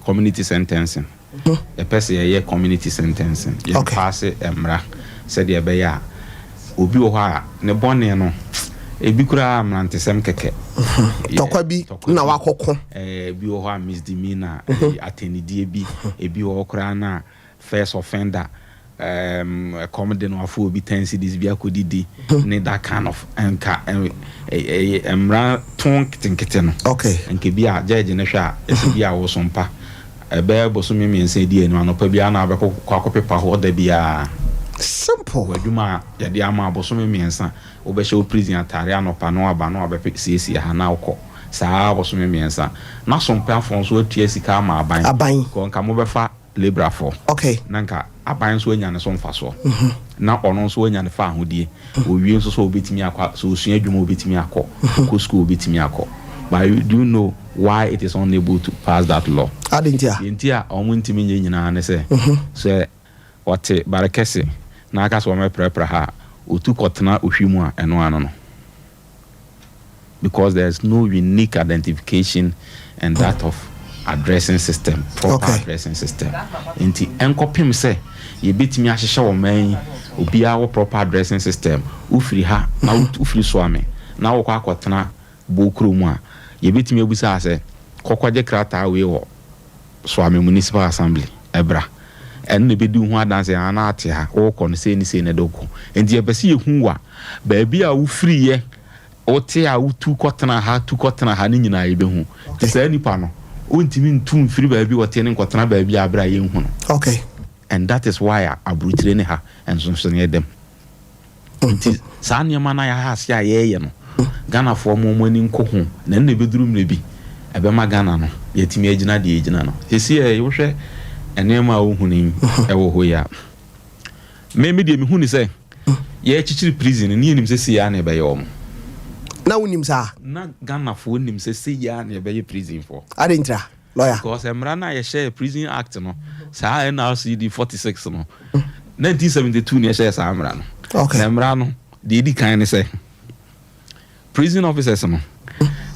community sentencing. Yɛpɛ sɛ yɛyɛ community sentencing, yɛmpaase mmara sɛdeɛ ɛbɛyɛ a obi wɔ hɔ a ne bɔne no ebi koraa mmerantesɛm kɛkɛ. Tɔkwa bi na wakɔko. Ebi wɔ hɔ a misdemeanor, atɛnidie bi, ebi wɔ hɔ koraa na first offender, ɛkɔm de no afo obi 10 cedis bi akɔdidi ne that kind of nka mmara to nketenkete no. Nka bi a judge no hwɛ a, ɛsɛ bi a wɔso mpa ɛbɛyɛ bosome 3 di anim, anɔpa biara na abɛkɔ kɔ akɔpepa hɔ da biara. Simple. W'adwuma a yɛde ama bosome 3, wobɛhyɛ wo prison atare anɔpa na waba na wabɛpɛ siesie ha na wokɔ saa bosome 3, na sompafoɔ nso atua sika ama aban. Aban. Kɔ nka mobɛfa labourfoɔ. Na nka aban nso anya ne so mfasoɔ na ɔno nso anya ne fa ahodie. Owie nso sɛ obɛtumi akɔ, sɛ osua adwuma obɛtumi akɔ, kɔ school obɛtumi akɔ. But do you know why it is unable to pass that law? Adi nti a? Deɛ nti a ɔmo ntumi nyɛ nyinaa ne sɛ ɔte Barekɛse na aka sɛ ɔmɛprɛprɛ ha a, otu kɔtena ohwi mu a, ɛno ano no, because there is no unique identification and that of addressing system, proper addressing system. Nti ɛnkɔpem sɛ yɛbɛtumi ahyehyɛ wɔ man yi obiara wɔ proper addressing system, wofiri ha na wofiri Soame na wokɔ akɔtena Bokuro mu a, yɛbɛtumi abusa sɛ kɔkɔgye krataa wei wɔ Soame Municipal Assembly ɛbra, ɛno na ɛbɛdi wo ho adanse ana ate ha wokɔ no sei ne sei na ɛde wokɔ. Nti yɛpɛ sɛ yɛhu wa baabi a wofiriiɛ, wote a wotu kɔtena ha, tu kɔtena ha ne nyinaa yɛbɛhu. Nti saa nipa no wontumi ntu mfiri baabi wɔte ne nkɔtena baabi a berɛ a yɛnhu no. And that is why a aburokyire ne ha nsonsonoeɛ dɛm. Nti saa nneɛma no a yɛaha ase a yɛreyɛ no, Ghanafoɔ mo mo ani nkɔ ho na ɛno na ɛbɛduru mmerɛ bi ɛbɛma Ghana no yɛatumi agyina deɛ yɛgyina no sɛsi. Ɛ wohwɛ nneɛma a wohu no yi ɛwɔ hɔ yi a, me deɛ mehu ne sɛ yɛkyekyere prison no ne yɛnim sɛ sei a na ɛbɛyɛ wɔ mo. Na wonim saa? Na Ghanafoɔ nim sɛ sei a na ɛbɛyɛ prison foɔ. Adi ntira, lawyer? Because mmara no a yɛhyɛ Prison Act no, saa NRCD 46 no, 1972 ne yɛhyɛ saa mmara no. Na mmara no deɛ ɛdi kan ne sɛ prison officers no,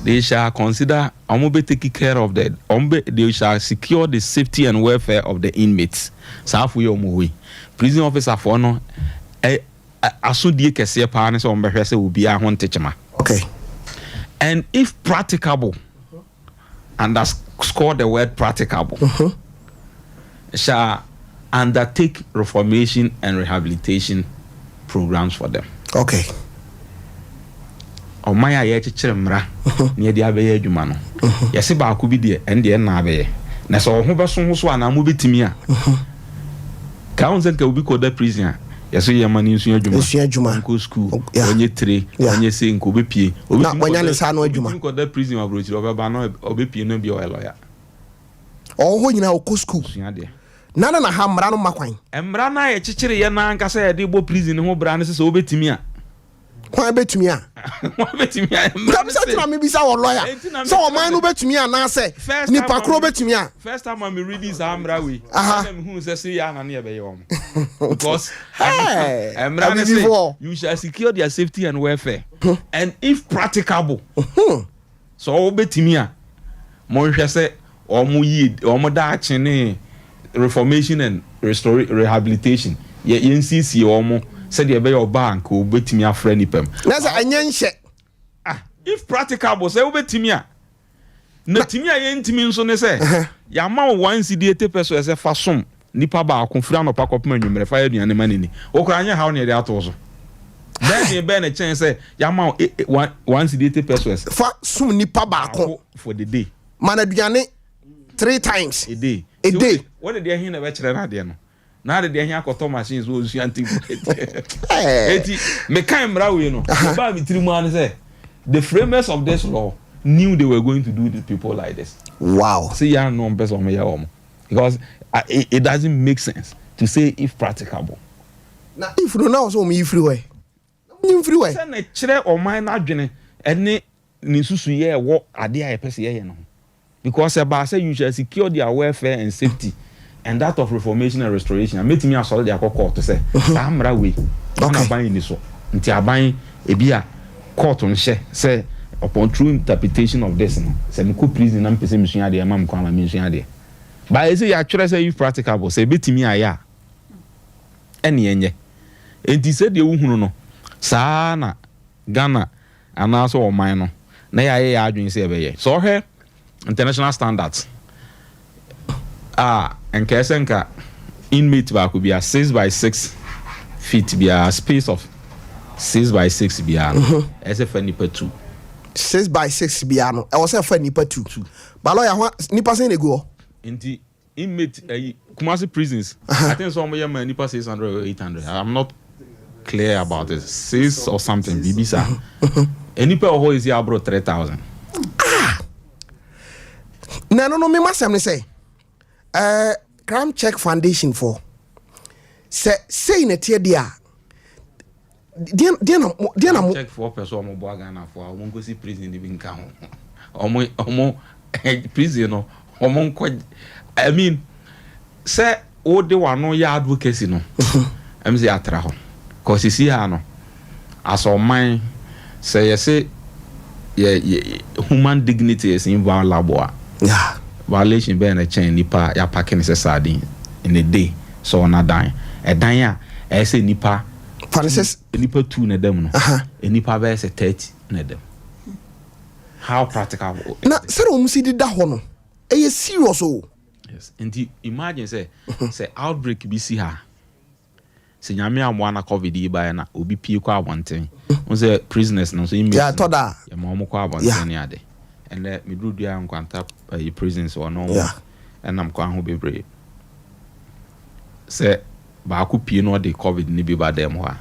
they shall consider, ɔmo bɛ take care of the, ɔmo bɛ, they shall secure the safety and welfare of the inmates. Saa afo yi a ɔmo hɔ yi, prison officer foɔ no ɛ asodie kɛseɛ paa ne sɛ ɔmo bɛhwɛ sɛ obiara ho nte kyema. And if practicable, underscore the word practicable, shall undertake reformation and rehabilitation programs for them. Ɔman a yɛkyekyere mmara na yɛde abɛyɛ adwuma no, yɛse baako bi deɛ, ɛno deɛ ɛnna abɛyɛ. Na sɛ ɔho bɛso ho so anaa mobɛtumi a, ka wohu sɛ nka obi kɔda prison a, yɛso yɛ ma no nsua adwuma, Nsua adwuma. ɔnkɔ school, Yeah. ɔnyɛ tire, Yeah. ɔnyɛ sei, nka ɔbɛpie. Na wanya ne nsa ano adwuma. Obɛtumi kɔda prison wɔ aburokyire, ɔbɛba na ɔbɛpie no bi ɔyɛ lawyer. Ɔwɔ hɔ nyinaa ɔkɔ school. Sua adeɛ. Na na na ha mmara no mma kwan. Mmara no a yɛkyekyereeɛ no ankasa a yɛde bɔ prison ho bra no sɛ sɛ wobɛtumi a. Hwan bɛtumi a? Hwan bɛtumi a? Mmara no sɛ se. na mebisa wɔ lɔya sɛ ɔman no bɛtumi anaasɛ nipa korɔ bɛtumi a. First time a me reading saa mmara wei, ɛna mehunu sɛ sei ara na ne yɛbɛyɛ wɔn. Because mmara no se you shall secure their safety and welfare and if practicable. Sɛ wɔbɛtumi a, monhwɛ sɛ wɔn yie, wɔn daakye ne reformation and restora rehabilitation, yɛ yɛnsiesie wɔn sɛdeɛ ɛbɛyɛ ɔba a nka wɔbɛtumi afra nnipa mu. Na sɛ ɛnyɛ nhyɛ. Ah, if practicable, sɛ wobɛtumi a. Na tumi a yɛntumi nso ne sɛ, yɛama wo one cedi eighty pesewas sɛ fa som Nipa baako, firi anɔpa kɔpem anwummerɛ, fa yɛ aduane ma no ni. Wo koraa, nyɛ haw na yɛde ato wo so. Burden bɛn na ɛkyɛn sɛ yɛama wo eh, eh, one cedi 80 pesewas? Fa som nipa baako. For the day. Ma no aduane three times. A day. A day. Wode deɛ he na ɛbɛkyerɛ no adeɛ no? Na ade deɛ he akɔtɔ machine so ɔnsua nti. Eti, mekan mmara wei no, ɛbaa me tiri mu ara ne sɛ, the framers of this law knew they were going to do the people like this. Wow. Sɛ yɛn ano mpɛ sɛ wɔyɛ wɔn. Because it, it doesn't make sense to say if practicable. Na if no na ɔsɛ wɔn yi firi hɔ ɛ. Na wɔn yi mfiri hɔ ɛ. Sɛ na ɛkyerɛ ɔman no adwene ɛne ne nsusuiɛ ɛwɔ adeɛ a yɛpɛ sɛ yɛyɛ no ho. Because ɛbaa sɛ you shall secure their welfare and safety and that of reformation and restoration a, mɛtumi asɔre de akɔ court sɛ saa mmara wei Ghana aban nni so nti aban ebi a court nhyɛ sɛ upon true interpretation of this no sɛ mekɔ prison na mepɛ sɛ mesua adeɛ ɛma me kwan ma mensua adeɛ. But ɛsɛ yɛatwerɛ sɛ if practicable, sɛ ɛbɛtumi ayɛ a, ɛne ɛnyɛ. Enti sɛdeɛ wohunu no, saa ara na Ghana anaasɛ ɔman no, na yɛayɛ yɛn adwene sɛ yɛbɛyɛ. Sɛ wohwɛ international standards a, nka ɛsɛ nka inmate baako biara 6 by 6 feet biara, space of 6 by 6 biara no, ɛsɛ fa nipa two. 6 by 6 biara no, ɛwɔ sɛ fa nipa two. Ba lawyer ho nipa sɛn na egu hɔ? Nti inmate ɛyi Kumasi prisons, I think sɛ wɔn yɛ ma nipa 600 or 800. I'm not clear about it. Six or something biribi saa. Nipa wɔ hɔ esi aboro 3,000. Ah! Na ɛno no mema sɛm ne sɛ Crime Check Foundation foɔ sɛ sei na ɛteɛ deɛ a deɛ na mo deɛ na mo. Check foɔ pɛ sɛ wɔn boa Ghana foɔ a wɔn nkosi prison no bi nka ho. Wɔn wɔn prison no wɔn nkɔ, I mean, sɛ wode w'ano yɛ advocacy no ɛm sɛ yɛatra hɔ kɔ sisi ha no as ɔman sɛ yɛse yɛ yɛ human dignity is inviolable a violation bɛyɛ na kyɛn nipa a yɛapake ne sɛ sardine in a day sɛ ɔna dan ɛdan a ɛyɛ sɛ nipa fa ne sɛ nipa two na ɛda mu no, nipa bɛyɛ sɛ 30 na ɛda mu. How practical? Na sɛdeɛ wɔn si deda hɔ no ɛyɛ serious o. Yes, nti imagine sɛ outbreak bi si ha, sɛ Nyame amoa na COVID yi baeɛ na obi pie kɔ abɔnten wo sɛ prisoners no nso, inmates no, ɛtɔ da. Yɛma wɔn kɔ abɔnten ne ade. Ɛnɛ meduru dua Nkwanta ayi prisons wɔ no ɛnam kwan ho bebree sɛ baako pie na ɔde COVID ne bi ba dɛm hɔ a,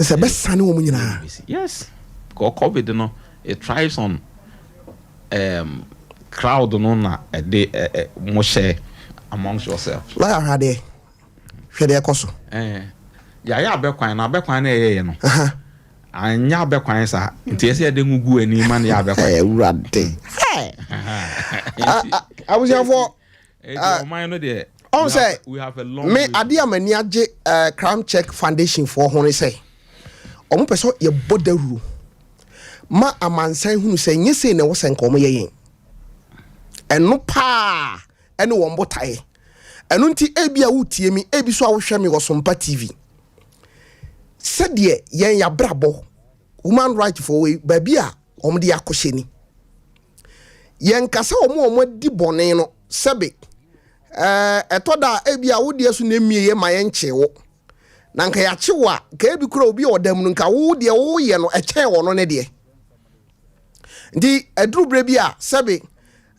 sɛ bɛsane wɔn nyinaa. Yes, because COVID no, it thrives on crowd no na ɛde ɛ ɛ mo share amongst yourself. Lawyer, hwɛ adeɛ, hwɛ deɛ ɛkɔ so. Yɛayɛ abɛkwan na abɛkwan no ɛyɛyɛ no anyɛ abɛkwan saa nti ɛsɛ yɛde ngu gu ani ma no yɛ abɛkwan. Awurade, abusuafoɔ. Ɔman no deɛ ɔn sɛ we have a long me adeɛ a m'ani agye Crime Check Foundation foɔ ho ne sɛ ɔmo pɛ sɛ yɛbɔ dawuro ma amansan hunu sɛ nyɛ sei na ɛwɔ sɛ nka ɔmo yɛ yɛn. Ɛno paa ɛne wɔn botaeɛ. Ɛno nti ebi a wotie mi, ebi so a wohwɛ mi wɔ Sompa TV, sɛdeɛ yɛn yabrabɔ human right foɔ wei baabi a wɔn de akɔhyɛ ni, yɛn kasa wɔn a wɔn adi bɔne no sɛbe ɛtɔ da a ebi a wodeɛ so na emie yɛ ma yɛn kye wo na nka yɛakye wo a, nka ebi kura obi a ɔda mu no, nka wo deɛ woyɛ no ɛkyɛn wɔ no ne deɛ. Nti ɛduru berɛ bi a sɛbe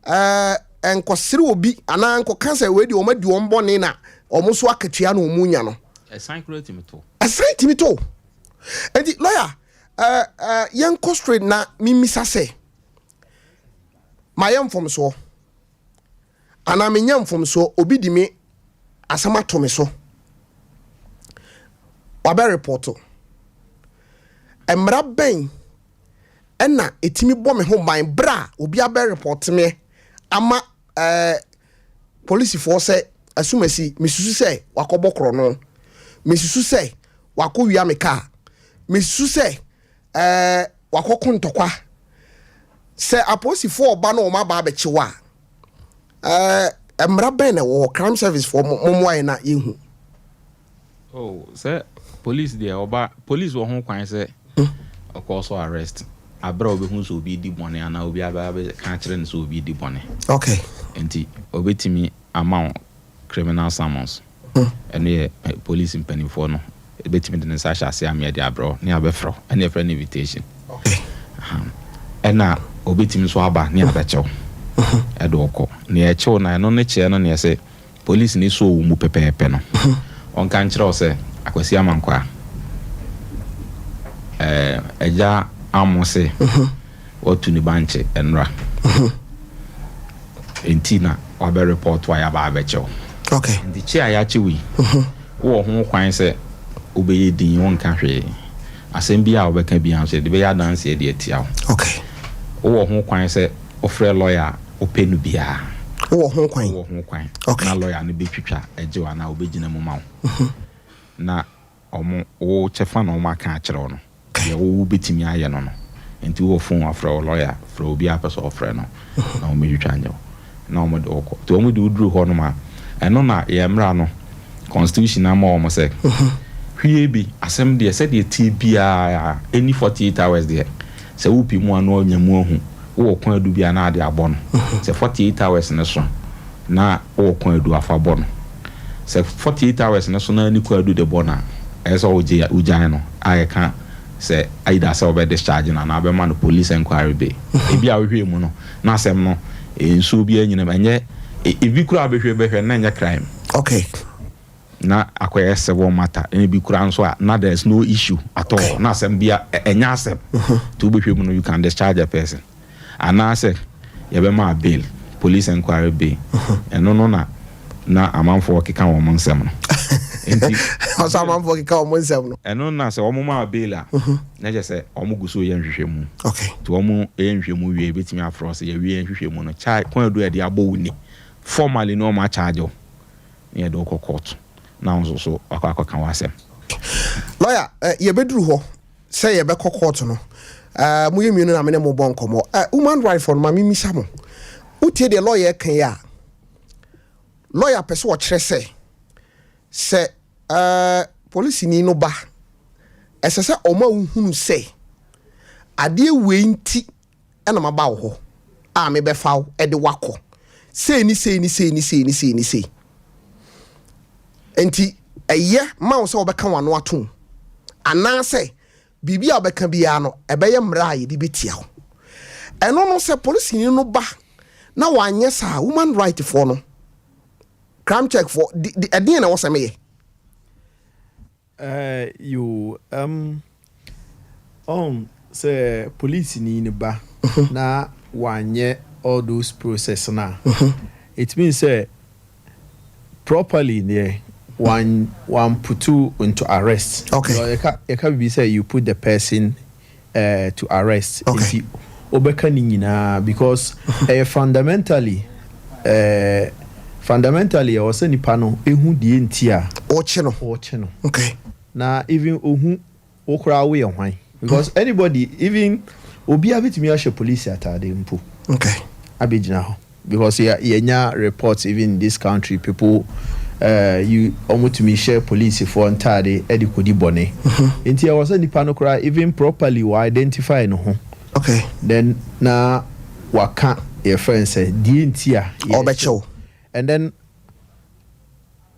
ɛɛ Nkɔsere obi anaa nkɔka sɛ wei deɛ wɔn adi wɔn bɔne na wɔn nso akatua na wɔn nya no. Ɛsan koraa tumi to. Ɛsan tumi to. Nti lawyer, ɛɛ ɛɛ yɛnkɔ straight na mimisa sɛ, mayɛ mfomsoɔ anaa menyɛ mfomsoɔ, obi di me asɛm ato me so, wabɛ report, mmara bɛn ɛna ɛtumi bɔ me ho ban berɛ a obi abɛ report me ama polisifoɔ sɛ asumasi, mesusu sɛ wakɔbɔ korɔ mesusu sɛ wakɔ wia me kaa, mesusu sɛ wakɔko ntɔkwa, sɛ apolisifoɔ ɔba na wɔn aba abɛkye wa a, mmara bɛn na ɛwɔ hɔ? Crime service foɔ, mo mmoa yɛn na yɛnhu. Oh, sɛ police deɛ, ɔba police wɔ ho kwan sɛ ɔkɔ so arrest abere a obɛhu sɛ obi di bɔne anaa obi aba abɛka kyerɛ no sɛ obi di bɔne. Nti obɛtumi ama wo criminal summons. Ɛno yɛ police mpanimfoɔ no ebɛtumi de ne nsa ahyɛ ase ameɛ de abrɛ wo ne abɛfrɛ wo, ɛne yɛfrɛ no invitation. Ɛna obɛtumi nso aba ne abɛkyɛw ɛde ɔkɔ ne ɛkyɛw na ɛno ne kyerɛ no neɛ sɛ police ne so wo mu pɛpɛɛpɛ no, ɔnka nkyerɛ wo sɛ Akwasi Amankwa, ɛgya amo se watu ne bankye nnora, nti na wabɛ report a yɛaba abɛkyɛw. Nti kye a yɛakyew yi, wowɔ ho kwan sɛ wobɛyɛ din, wonka hwee, asɛm bi a wobɛka biara nso yɛde bɛyɛ adanseɛ de atia wo. Wowɔ ho kwan sɛ wofrɛ lawyer a wopɛ no biara. Wowɔ ho kwan. Wowɔ ho kwan na lawyer no bɛtwitwa agye wo anaa wobɛgyina mu ma wo na ɔmo wo kyɛfa na ɔmo aka akyerɛ wo no deɛ wo wobɛtumi ayɛ no. Nti wowɔ phone afrɛ wo lawyer, frɛ obi a pɛ sɛ ɔfrɛ no na ɔmo bɛtwitwa nyɛ wo na ɔmo de wokɔ. Nti ɔmo de wo duru hɔ nom a, ɛno na yɛn mmara no, constitution ama wɔn sɛ hwie bi asɛm deɛ, sɛdeɛ tie biara ɛni 48 hours deɛ, sɛ wopɛ mu a na ɔnya mu ahu wowɔ kwan adu bi a na ade abɔ no. Sɛ 48 hours ne so na wowɔ kwan adu afa bɔ no, sɛ 48 hours ne so na ani kwan adu de bɔ no a, ɛyɛ sɛ wogye wogyae no a yɛka sɛ either sɛ wobɛ discharge no anaa wobɛma no police enquiry bail. Ebi a wohwɛ mu no na asɛm no nsuo bi anyinam, ɛnyɛ ebi koraa bɛhwɛ bɛhwɛ na ɛnyɛ crime na akɔyɛ civil matter, ɛna ebi koraa nso a na there is no issue at all, na asɛm bi a ɛnyɛ asɛm. Nti wobɛhwɛ mu no, you can discharge a person anaasɛ yɛbɛma a bail, police enquiry bail. Ɛno no na amanfoɔ keka wɔn nsɛm no nti. Ɔsɛ amanfoɔ keka wɔn nsɛm no. Ɛno na sɛ wɔn ma bail a, na kyerɛ sɛ wɔn gu so yɛ nhwehwɛmu. Nti wɔn yɛ nhwehwɛmu wie, ebɛtumi afrɛ sɛ yɛwie nhwehwɛmu no, charge kwan adu a yɛde abɔ wo ni, formally na wɔn akyagye wo na yɛde wo kɔ court na wɔn nso so wakɔ akɔka w'asɛm. Lawyer, yɛbɛduru hɔ sɛ yɛbɛkɔ court no, moyɛ mmienu na mene mo bɔ nkɔmmɔ. Human right for no, ma memisa mo, wotie deɛ lawyer ka yi a, lawyer pɛ sɛ ɔkyerɛ sɛ polisini no ba, ɛsɛ sɛ ɔma wohunu sɛ adeɛ wei nti ɛna maba wo hɔ a mebɛfa wo ɛde wakɔ sei ni sei ni sei ni sei ni sei ni sei, nti ɛyɛ ma wo sɛ wɔbɛka w'ano atom anaasɛ biribi a wɔbɛka biara no ɛbɛyɛ mmerɛ a yɛde bɛtia wo. Ɛno no, sɛ polisini no ba na wanyɛ saa, human right foɔ no, crime check foɔ, ɛdeɛn na ɛwɔ sɛ meyɛ? Yo, sɛ police ni ne ba na wanyɛ all those process na it means sɛ properly deɛ wan put you into arrest. Yɛka bibi sɛ you put the person to arrest. Nti wobɛka ne nyinaa because ɛyɛ fundamentally ɛwɔ sɛ nipa no ehu deɛ nti a ɔkye no. Ɔkye no. Na even ohu wo koraa woyɛ hwan, because anybody, even obiara bitumi ahyɛ police ataade mpo abɛgyina hɔ, because yɛnya reports even in this country, people you ɔmo tumi hyɛ polisifoɔ ntaade ɛde kɔdi bɔne. Nti ɛwɔ sɛ nipa no koraa even properly wɔ identify no ho. Then na waka yɛfrɛ no sɛ deɛ nti a ɔbɛkyɛw. And then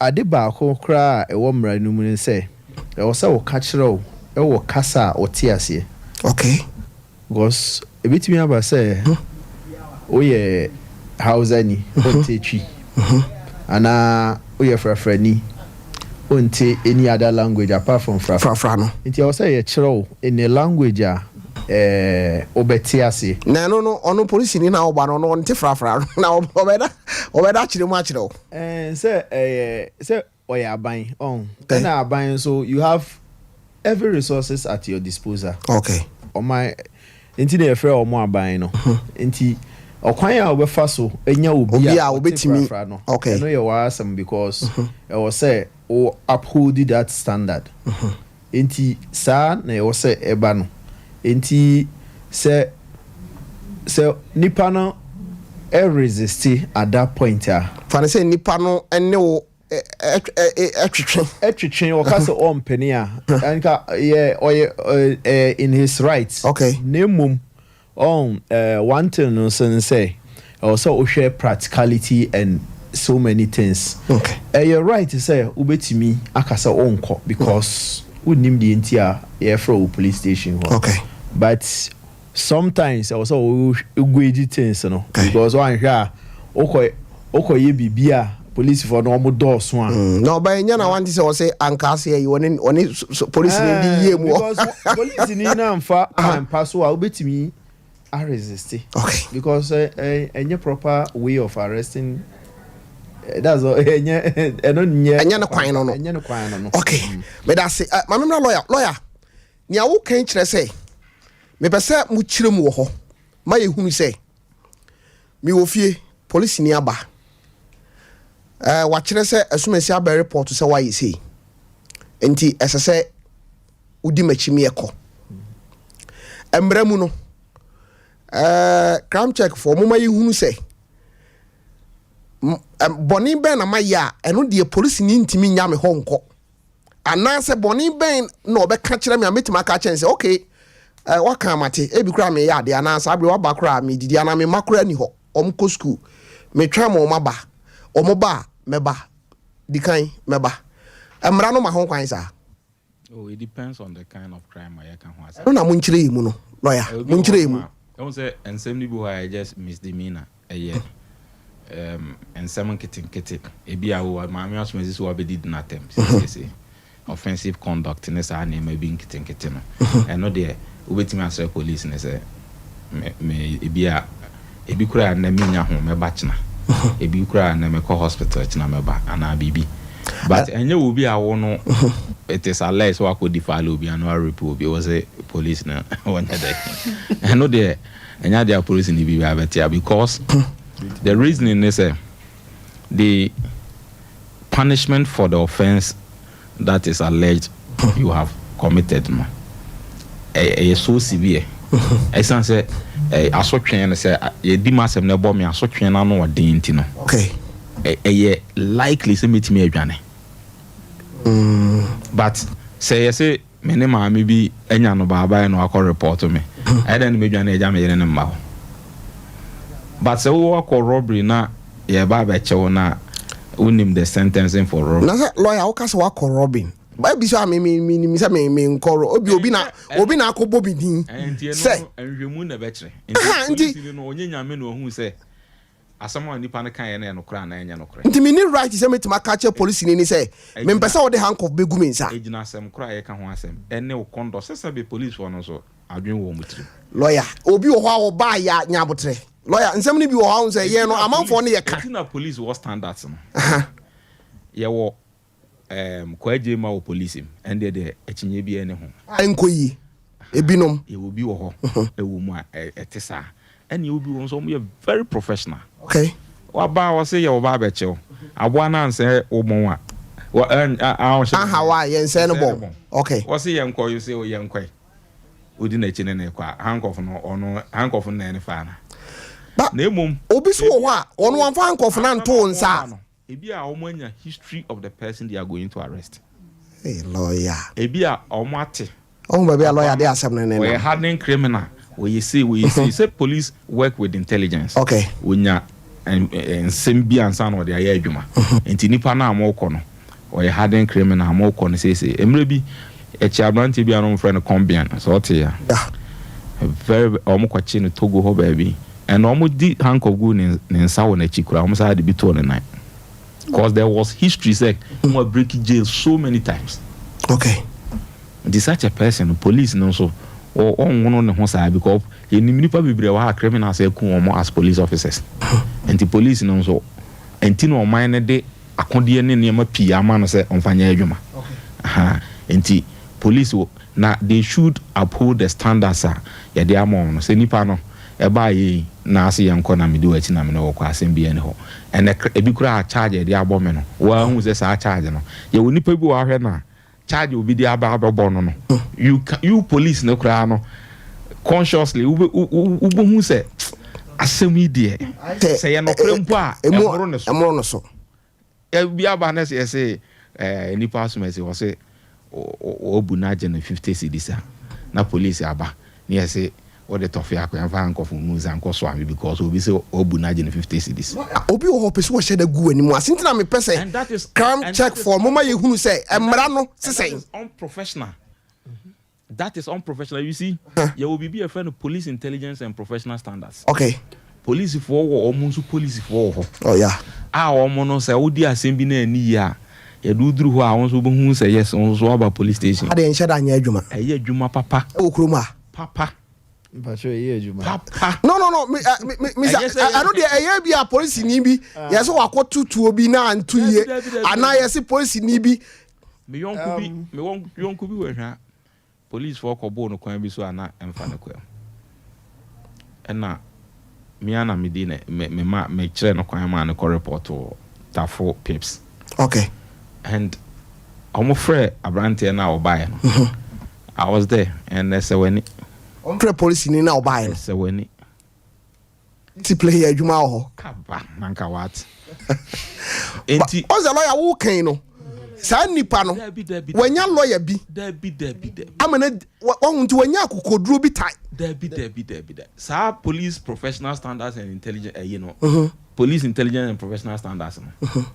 ade baako koraa a ɛwɔ mmara no mu ne sɛ ɛwɔ sɛ wɔka kyerɛ wo ɛwɔ kasa a ɔte aseɛ. Because ebitumi aba sɛ woyɛ Hausani, wonte Twi, anaa woyɛ Frafrani, wonte any other language apart from Frafra. Frafra no. Nti ɛwɔ sɛ yɛkyerɛ wo in a language a eh, wobɛte aseɛ. Na ɛno no, ɔno polisini na ɔba no, ɔno ɔnte Frafra no, na ɔbɛda ɔbɛda akyerɛ mu akyerɛ wo. Eh, sɛ ɛyɛ sɛ ɔyɛ aban, ɔn, ɛna aban nso you have every resources at your disposal. Okay. Ɔman nti na yɛfrɛ wɔn aban no. Nti ɔkwan a wɔbɛfa so anya obi a ɔte frafra no, ɛno yɛ w'asɛm because ɛwɔ sɛ wo uphold that standard. Nti saa na ɛwɔ sɛ ɛba no. Nti sɛ sɛ nipa no resist at that point a. Fa no sɛ nipa no ne wo twetwe. Twetwe, ɔka sɛ ɔmpene a, nka yɛ ɔyɛ in his right. Okay. Na mmom, ɔn, one thing no nso ne sɛ, ɛwɔ sɛ wohwɛ practicality and so many things. Okay. Ɛyɛ right sɛ wobɛtumi aka sɛ wonkɔ because wonnim deɛ nti a yɛfrɛ wo police station hɔ. Okay. But Sometimes ɛwɔ sɛ wo gauge things no because woanhwɛ a wokɔ wokɔyɛ biribi a polisifoɔ no wɔn dɔɔso a. Mm, na ɔbɛn nyɛ na wante sɛ ɔsɛ anka ase ayi ɔne ɔne polisini di yie mu. Because polisini no anfa kwan pa so a wobɛtumi a resist. Okay. Because ɛnyɛ proper way of arresting. That's all. Ɛnyɛ ɛno nyɛ. Ɛnyɛ ne kwan no no. Ɛnyɛ ne kwan no no. Okay. Meda ase. Maame mra lawyer lawyer. Nea woka yi kyerɛ sɛ mepɛ sɛ mokyerɛ mu wɔ hɔ ma yɛhunu sɛ mewɔ fie, polisini aba. Ɛɛ wakyerɛ sɛ asumasi abɛ report sɛ woayɛ sei. Nti ɛsɛ sɛ wodi m'akyi me yɛkɔ. Mmara mu no, ɛɛ crime check foɔ moma yɛhunu sɛ bɔne bɛn na mayɛ a ɛno deɛ polisini ntumi nya me hɔ nkɔ. Anaasɛ bɔne bɛn na ɔbɛka kyerɛ me a mɛtumi aka akyerɛ no sɛ, okay, eh, waka mate, ebi koraa meyɛ adeɛ, anaa saa berɛ waba koraa medidi, anaa me mma koraa ni hɔ, wɔn kɔ sukuu, metwɛn ma wɔn aba, wɔn ba a, mɛba, di kan, mɛba. Mmara no ma ho kwan saa? Oh, it depends on the kind of crime a yɛka ho asɛm. Ɛno na monkyerɛ yɛ mu no, lɔya, monkyerɛ yɛ mu. Ɛhu sɛ nsɛm no bi wɔ hɔ a ɛyɛ just misdemeanor. Ɛyɛ um, nsɛm nketenkete. Ebi a wo maame asomasi sɛ wabɛdidi no atɛm seesei. Offensive conduct ne saa nneɛma bi nketenkete no. Ɛno deɛ wobɛtumi asrɛ police no sɛ me, me, ebi a ebi koraa nnɛ mennya ho mɛba kyena. Ebi koraa nnɛ mekɔ hospital kyena mɛba anaa biribi. But ɛnyɛ obi a wo no it is alleged sɛ wakɔ defile obi anaa warape obi wɔ sɛ police no wɔnyɛ dɛ. Ɛno deɛ Ɛnyɛ adeɛ a polisini bi bɛba abɛtea because the reasoning ne sɛ the punishment for the offence that is alleged you have committed no ɛyɛ so severe. Ɛsiane sɛ asotwe no sɛ yɛdi m'asɛm na ɛbɔ me asotwe no ano ɔden nti no ɛyɛ likely sɛ mɛtumi adwane. But sɛ yɛse Me ne maame bi anya no baabae na wakɔ report me. Ɛyɛ dɛn na medwane agya me yere ne mma hɔ? But sɛ wo akɔ robbery na yɛreba abɛkye wo na wonim the sentencing for robbery. Na sɛ lawyer woka sɛ wakɔ robbing, ebi so a me me me nim sɛ me me nkɔ obi obi na obi na akɔbɔ me din sɛ. Nti ɛno no nhwehwɛmu na ɛbɛkyerɛ. Nti polisi no ɔnyɛ nyame na ɔhu sɛ Asɛm a nipa no kaeɛ no yɛ nokorɛ anaa ɛnyɛ nokorɛ? Nti menni right sɛ mɛtumi aka akyerɛ polisini no sɛ mempɛ sɛ wode handcuff bɛgu me nsa? Ɛgyina asɛm korɔ a yɛka ho asɛm ɛne wo kɔndɔ sɛ sɛbe policefoɔ no nso adwene wɔ wɔn tirim. Lawyer, obi wɔ hɔ a ɔbaa yɛ a nya aboterɛ. Lawyer, nsɛm no bi wɔ hɔ a wohu sɛ yɛn no amanfoɔ no yɛka. Ɛnti na police wɔ standards no. Yɛwɔ Erm Kwaa Gyei ma wɔ police mu, ɛndeɛ deɛ akyinnyeɛ biara nni ho. A ɛnkɔ yie, ebinom. Yɛwɔ bi wɔ hɔ ɛwɔ mu a ɛte saa. Ɛna yɛwɔ bi wɔ hɔ nso wɔyɛ very professional. Okay. Waba a wɔse yɛ wɔba abɛkye wo. Aboa no ansɛe wo bɔn a, wɔ ɛn a anhyɛ Anha wo a, yɛnsɛe no bɔn. Okay. Wɔse yɛnkɔ, you say oh yɛnkɔe. Wodi n'akyi ne no rekɔ a, handcuff no ɔno handcuff no na ɛne fa ana? Ba, Na mmom. Obi nso wɔ hɔ a, ɔno wamfa handcuff no anto wo nsa a. Ebi a wɔn anya history of the person they are going to arrest. Hey lawyer. Ebi a wɔn ate. Ɔhu baabi a lawyer de asɛm no nenam. Ɔyɛ hardened criminal, ɔyɛ sei, ɔyɛ sei. Sɛ police work with intelligence. Okay. Ɔnya nsɛm bi ansa na ɔde ayɛ adwuma. Nti nipa no a mokɔ no, ɔyɛ hardened criminal, mokɔ no seisei. Mmerɛ bi, yɛkye aberanteɛ bi a na wɔfrɛ no Kombian, sɛ ɔte a. Yeah. Very, wɔn kɔkye no Togo hɔ baabi. And wɔn di handcuff gu ne ne nsa wɔ n'akyi koraa, wɔn san de bi too ne nan. Cause there was history sɛ wɔn a break jail so many times. Nti such a person no, police no nso wɔnwono ne ho saa because yɛnim nipa bebree wɔ ha a criminals aku wɔn as police officers. Nti police no nso, nti na ɔman no de akodeɛ ne nneɛma pii ama no sɛ ɔmfa nyɛ adwuma. Aha, nti police wɔ, na they should uphold the standards a yɛde ama wɔn no. Sɛ nipa no ɛbaa yei na ase yɛnkɔ na medi w'akyi na me ne wo kɔ, asɛm biara nni hɔ. Ɛnɛ ebi koraa charge a yɛde abɔ me no, wo ara hu sɛ saa charge no, yɛwɔ nipa bi wɔ hɔ ahwɛ no a, charge a obi de aba abɛbɔ no no, you can, you police no koraa no, consciously wobɛhu sɛ asɛm yi deɛ, sɛ yɛ nokorɛ mpo a, ɛmmoro ne so. Ɛmmoro ne so. Bi aba na sɛ yɛse nipa asom asi hɔ se wɔabu no agye no 50 cedis a, na police aba na yɛse wode tɔfe akɔ yɛmfa handcuff ngu nsa nkɔ soa me because obi se wɔabu no agye no 50 cedis. Obi wɔ hɔ ɔpɛ sɛ ɔhyɛ da gu w'anim ase nti na mepɛ sɛ crime check foɔ moma yɛhunu sɛ mmara no se sɛn. And that is unprofessional. That is unprofessional you see yɛwɔ biribi a yɛfrɛ no police intelligence and professional standards. Polisifoɔ wɔ wɔn nso polisifoɔ wɔ hɔ. Oh yeah. A wɔn no sɛ wodi asɛm bi na ɛnni yie a yɛde wo duru hɔ a wɔn nso wobɛhu sɛ yes wɔn nso waba police station. Adeɛ nhyɛ da nyɛ adwuma. Ɛyɛ adwuma papa. Ɛwɔ kurom ha. Papa. Mpakyɛ ɛyɛ adwuma. Papa. No no no me eh, me me me Ɛnyɛ sɛ ɛno deɛ ɛyɛ bi a polisini bi yɛ sɛ wakɔto tuo bi na anto yie anaa yɛ sɛ polisini bi. Me yɔnko bi, me yɔnko bi wɔ Ahwa, policefoɔ kɔboo no kwan bi so a na ɛmfa ne kwan mu. Ɛna me ara na medi ne, me, me ma, mekyerɛɛ no kwan maa no kɔ report wɔ Tafo Pips. And wɔn frɛ aberanteɛ no a ɔbaeɛ no. I was there and ɛsɛ w'ani. Wɔn frɛ polisini no a ɔbaeɛ no. Ɛsɛ w'ani. Discipline yɛ adwuma wɔ hɔ. Aba na nka what? Enti. Ɔsɛ lɔya wo kan no saa nipa no wanya lɔya bi. Dabi dabi dabi. Ama na wahu nti wanya akokoduro bi tae. Dabi dabi dabi dabi. Saa police professional standards and intelligence ɛyi no. Police intelligence and professional standards no.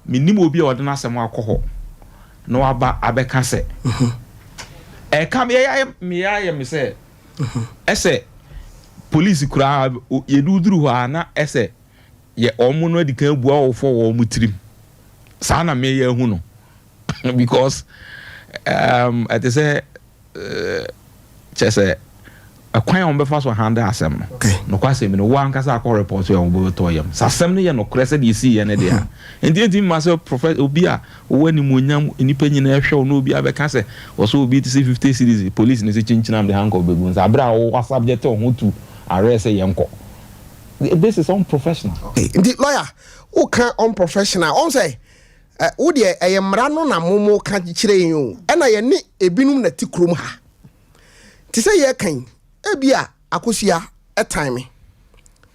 Menim obi a ɔde n'asɛm akɔ hɔ na waba abɛka sɛ. Ɛka meyɛ ayɛ me sɛ. Ɛsɛ police koraa yɛde wo duru hɔ a na ɛsɛ yɛ wɔn no adi kan bua wo fɔ wɔ wɔn tirim saa na meyɛ ahu no because um, ɛte sɛ kyɛ sɛ ɛkwan a wɔbɛfa so handle asɛm no nokwasɛm no wo ankasa akɔ report yɛ wɔbɛtɔ yam sɛ asɛm no yɛ nokorɛ sɛ deɛ ɛsii yɛ no deɛ a nti ɛntumi ma sɛ prɔfɛt obi a Wowɔ animuonyam, nnipa nyinaa hwɛ wo na obiara bɛka sɛ wɔsɔ obi ti sɛ 50 cedis, police no sɛ kyinkyinam de handcuff bɛgu nsa bere a wo subject wo ho to arrest sɛ yɛnkɔ. This is unprofessional. Okay, nti lawyer, wo ka unprofessional, ɔn sɛ eh, wo deɛ ɛyɛ mmara no na mo mo ka kyerɛ yɛn o, ɛna yɛne ebinom na te kurom ha. Te sɛ yɛka yi, ebi a Akosua ɛtan me,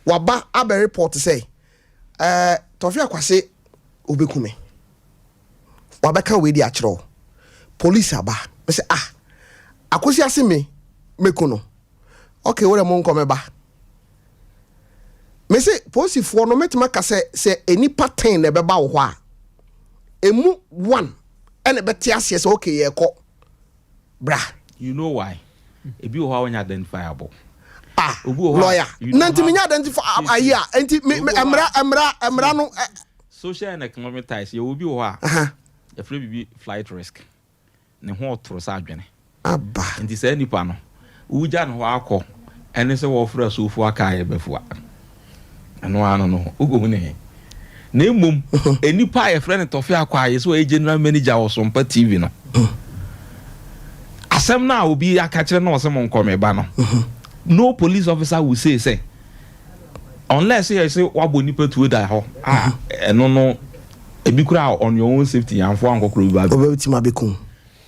waba abɛ report sɛ Ɛɛ Tɔfe Akwase obeku me. Wabɛka wei de akyerɛ wo. Police aba. Me sɛ ah Akosi ase me meku no. Okay wo dɛ mo nkɔ mɛba. Me se polisifoɔ no mɛtumi aka sɛ sɛ nnipa ten na ɛbɛba wo hɔ a emu one ɛna ɛbɛte aseɛ sɛ okay yɛkɔ. Bra. You know why? Ebi wɔ hɔ a wɔnyɛ identifiable. Ah, Obi wɔ hɔ a, lawyer. you Na don't nti have. menya identify ayi a, nti me Obi me wɔ hɔ mmara a, mmara mmara no. see, social and economic ties. Yɛwɔ obi wɔ hɔ a, yɛfrɛ biribi flight risk. Ne ho ɔtoro sɛ adwene. Aba. Nti saa nipa no, wogya ne hɔ akɔ, ɛne sɛ wɔfrɛ asuofoɔ aka a yɛbɛfua. Ɛno ara no no, wokɔhu ne he? Na mmom, nnipa a yɛfrɛ no Tɔfe Akwa a yɛsɛ ɔyɛ general manager wɔ Sompa TV no, asɛm no a obi aka kyerɛ no ɔsɛ mo nkɔ me ba no, no police officer will say sɛ, unless yɛ sɛ wabɔ nipa tuo da hɔ a, ɛno no, ebi koraa on your own safety, yɛamfo ankɔkorɔ bi ba. Ɔbɛtumi abɛkum.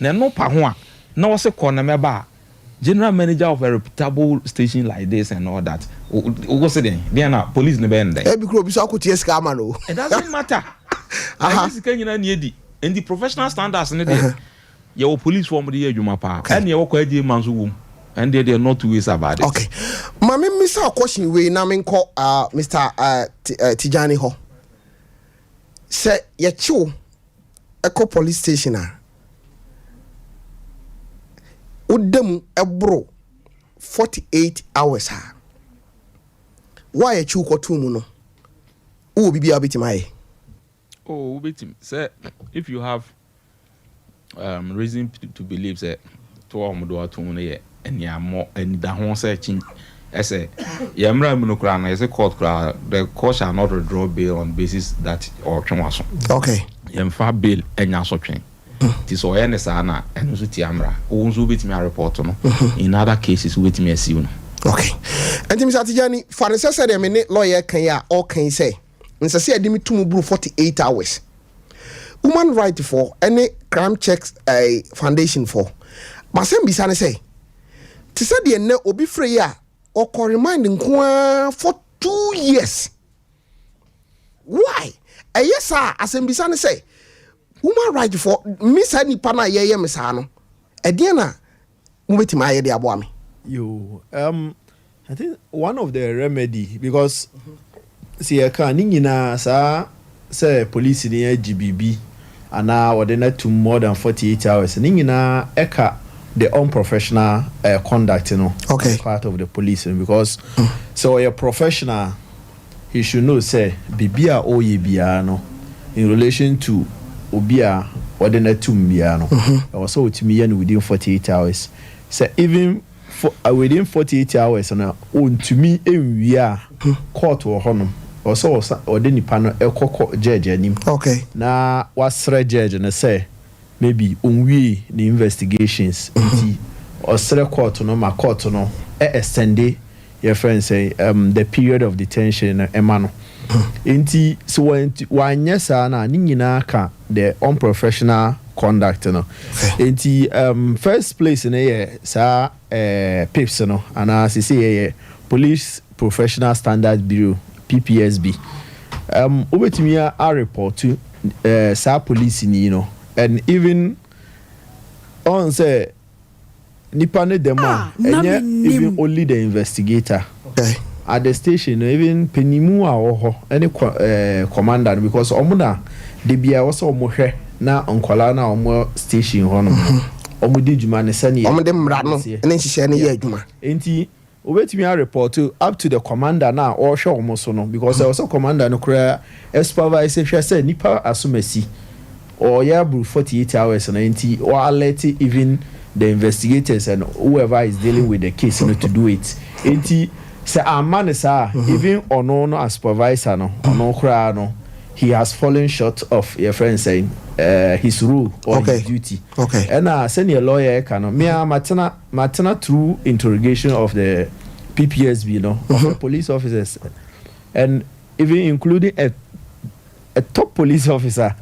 Na ɛno pa ho a, na ɔse kɔ na mɛba a, General manager of a reputable station like this and all that, wo se deɛn? Deɛn na police no bɛyɛ no dɛn? Ebi kura obi so akotua sika ama no. It doesn't matter. Ɛnyɛ sika nyinaa ni edi. Nti professional standards ne deɛ, yɛwɔ police foɔ a wɔde yɛ adwuma paa. Ɛne yɛwɔ Kwaa Gyei ma nso wom. Ɛne deɛ deɛ not two ways about it. Okay. Ma me mmisa wo question wei na menkɔ uh, Mr. Uh, Tijani hɔ. Sɛ yɛkye wo kɔ police station a, woda mu boro 48 hours a, Wo a yɛkye wo kɔtoo mu no, wowɔ biribi a wobɛtumi ayɛ? Oh, wobɛtumi. Sɛ if you have um, reason to believe sɛ to a wɔde wo ato mu no yɛ aniammɔ, anidaho sɛ kyin ɛsɛ yɛn mmara mu no koraa no yɛsɛ court koraa the court shall not withdraw bail on basis that ɔretwe w'aso. Okay. Yɛmfa bail ɛnyɛ asotwe. Nti sɛ ɔyɛ ne saa no a, ɛno nso tia mmara. Wo nso wobɛtumi arepɔto no. In other cases wobɛtumi asiw no. Okay. Nti Mr. Tijani, fa no sɛ sɛdeɛ me ne lawyer ka yi a ɔreka yi sɛ, nsɛ sɛ yɛde me to mu boro 48 hours. Woman right foɔ ne Crime Check eh, Foundation foɔ, m'asɛm bisa ne sɛ, te sɛ deɛ nnɛ obi frɛ yi a ɔkɔ remind nko ara for 2 years. Why? Ɛyɛ saa a, asɛmbisa ne sɛ, human right foɔ, me saa nipa no a yɛyɛ me saa no, ɛdeɛn na mobɛtumi ayɛ de aboa me? Yoo, um, I think one of the remedy because sɛ yɛka a, ne nyinaa saa sɛ polisini agye biribi anaa wɔde no atum more than 48 hours, ne nyinaa ɛka the unprofessional conduct no okay. on the part of the police no because sɛ ɔyɛ professional He should know sɛ biribi a ɔreyɛ biara no in relation to obi a wɔde no atum biara no ɛwɔ sɛ ɔtumi yɛ no within 48 hours. Sɛ even for within 48 hours no ɔntumi nwie a court wɔ hɔnom ɛwɔ sɛ ɔsa ɔde nipa no kɔ kɔ judge anim na wasrɛ judge no sɛ maybe ɔnwiee ne investigations nti ɔsrɛ court no ma court no extende yɛfrɛ no sɛn um, the period of detention no ɛma no. Nti sɛ wɔn wɔanyɛ saa no a ne nyinaa ka the unprofessional conduct no. Nti um, first place no yɛ saa eh, PIPS no anaa sese yɛyɛ Police Professional Standards Bureau PPSB. Um, wobɛtumi arepɔto eh, saa police ni no and even ɔn sɛ Nipa no dɛm a, Ah, na ɛnyɛ mennim. even only the investigator. Okay. At the station no, even panimu a ɔwɔ hɔ ɛne kɔ ɛɛ commander no because wɔn na da biara ɛwɔ sɛ wɔn hwɛ na nkwadaa no a wɔn wɔ station hɔ nom no, wɔn di dwuma no sɛdeɛ Wɔn de mmara no ɛteɛ. ne nhyehyɛɛ no yɛ Yeah. adwuma. Enti Obetumi a report up to the commander no a ɔrehwɛ wɔn so no because ɛwɔ sɛ commander no koraa supervise hwɛ sɛ nipa asomasi ɔyɛ aboro 48 hours no nti ɔ alert even the investigators and whoever is dealing with the case no to do it nti sɛ amma no saa a even ɔno no as supervisor no ɔno koraa no he has fallen short of yɛfrɛ no sɛn eh, his role or Okay. his duty Okay. ɛna sɛdeɛ lawyer ɛka no me ara matena Matena through interrogation of the PPSB no of the police officers and even including a a top police officer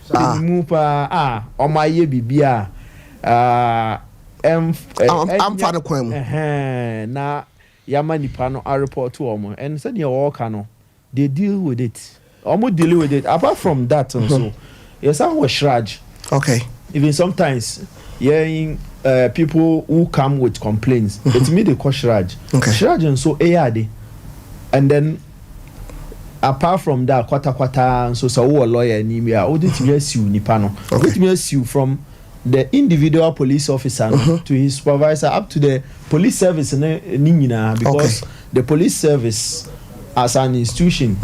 panimu paa a wɔn ayɛ biribi a ɛnf Amfa no kwan mu. Ɛhɛn na yama nipa no areport wɔn and sɛdeɛ wɔreka no They deal with it. Ɔmo deal with it. Apart from that nso, yɛsan wɔ shraj. Okay. Even sometimes yɛn uh, people who come with complaints, etumi de kɔ shraj. Okay. Shraj nso ɛyɛ ade. And then apart from that, kwatakwata nso sɛ wowɔ lawyer ni bi a, wode tumi asiw nipa no. Okay. Wobɛtumi asiw from the individual police officer no to his supervisor up to the police service no ne nyinaa because Okay. the police service as an institution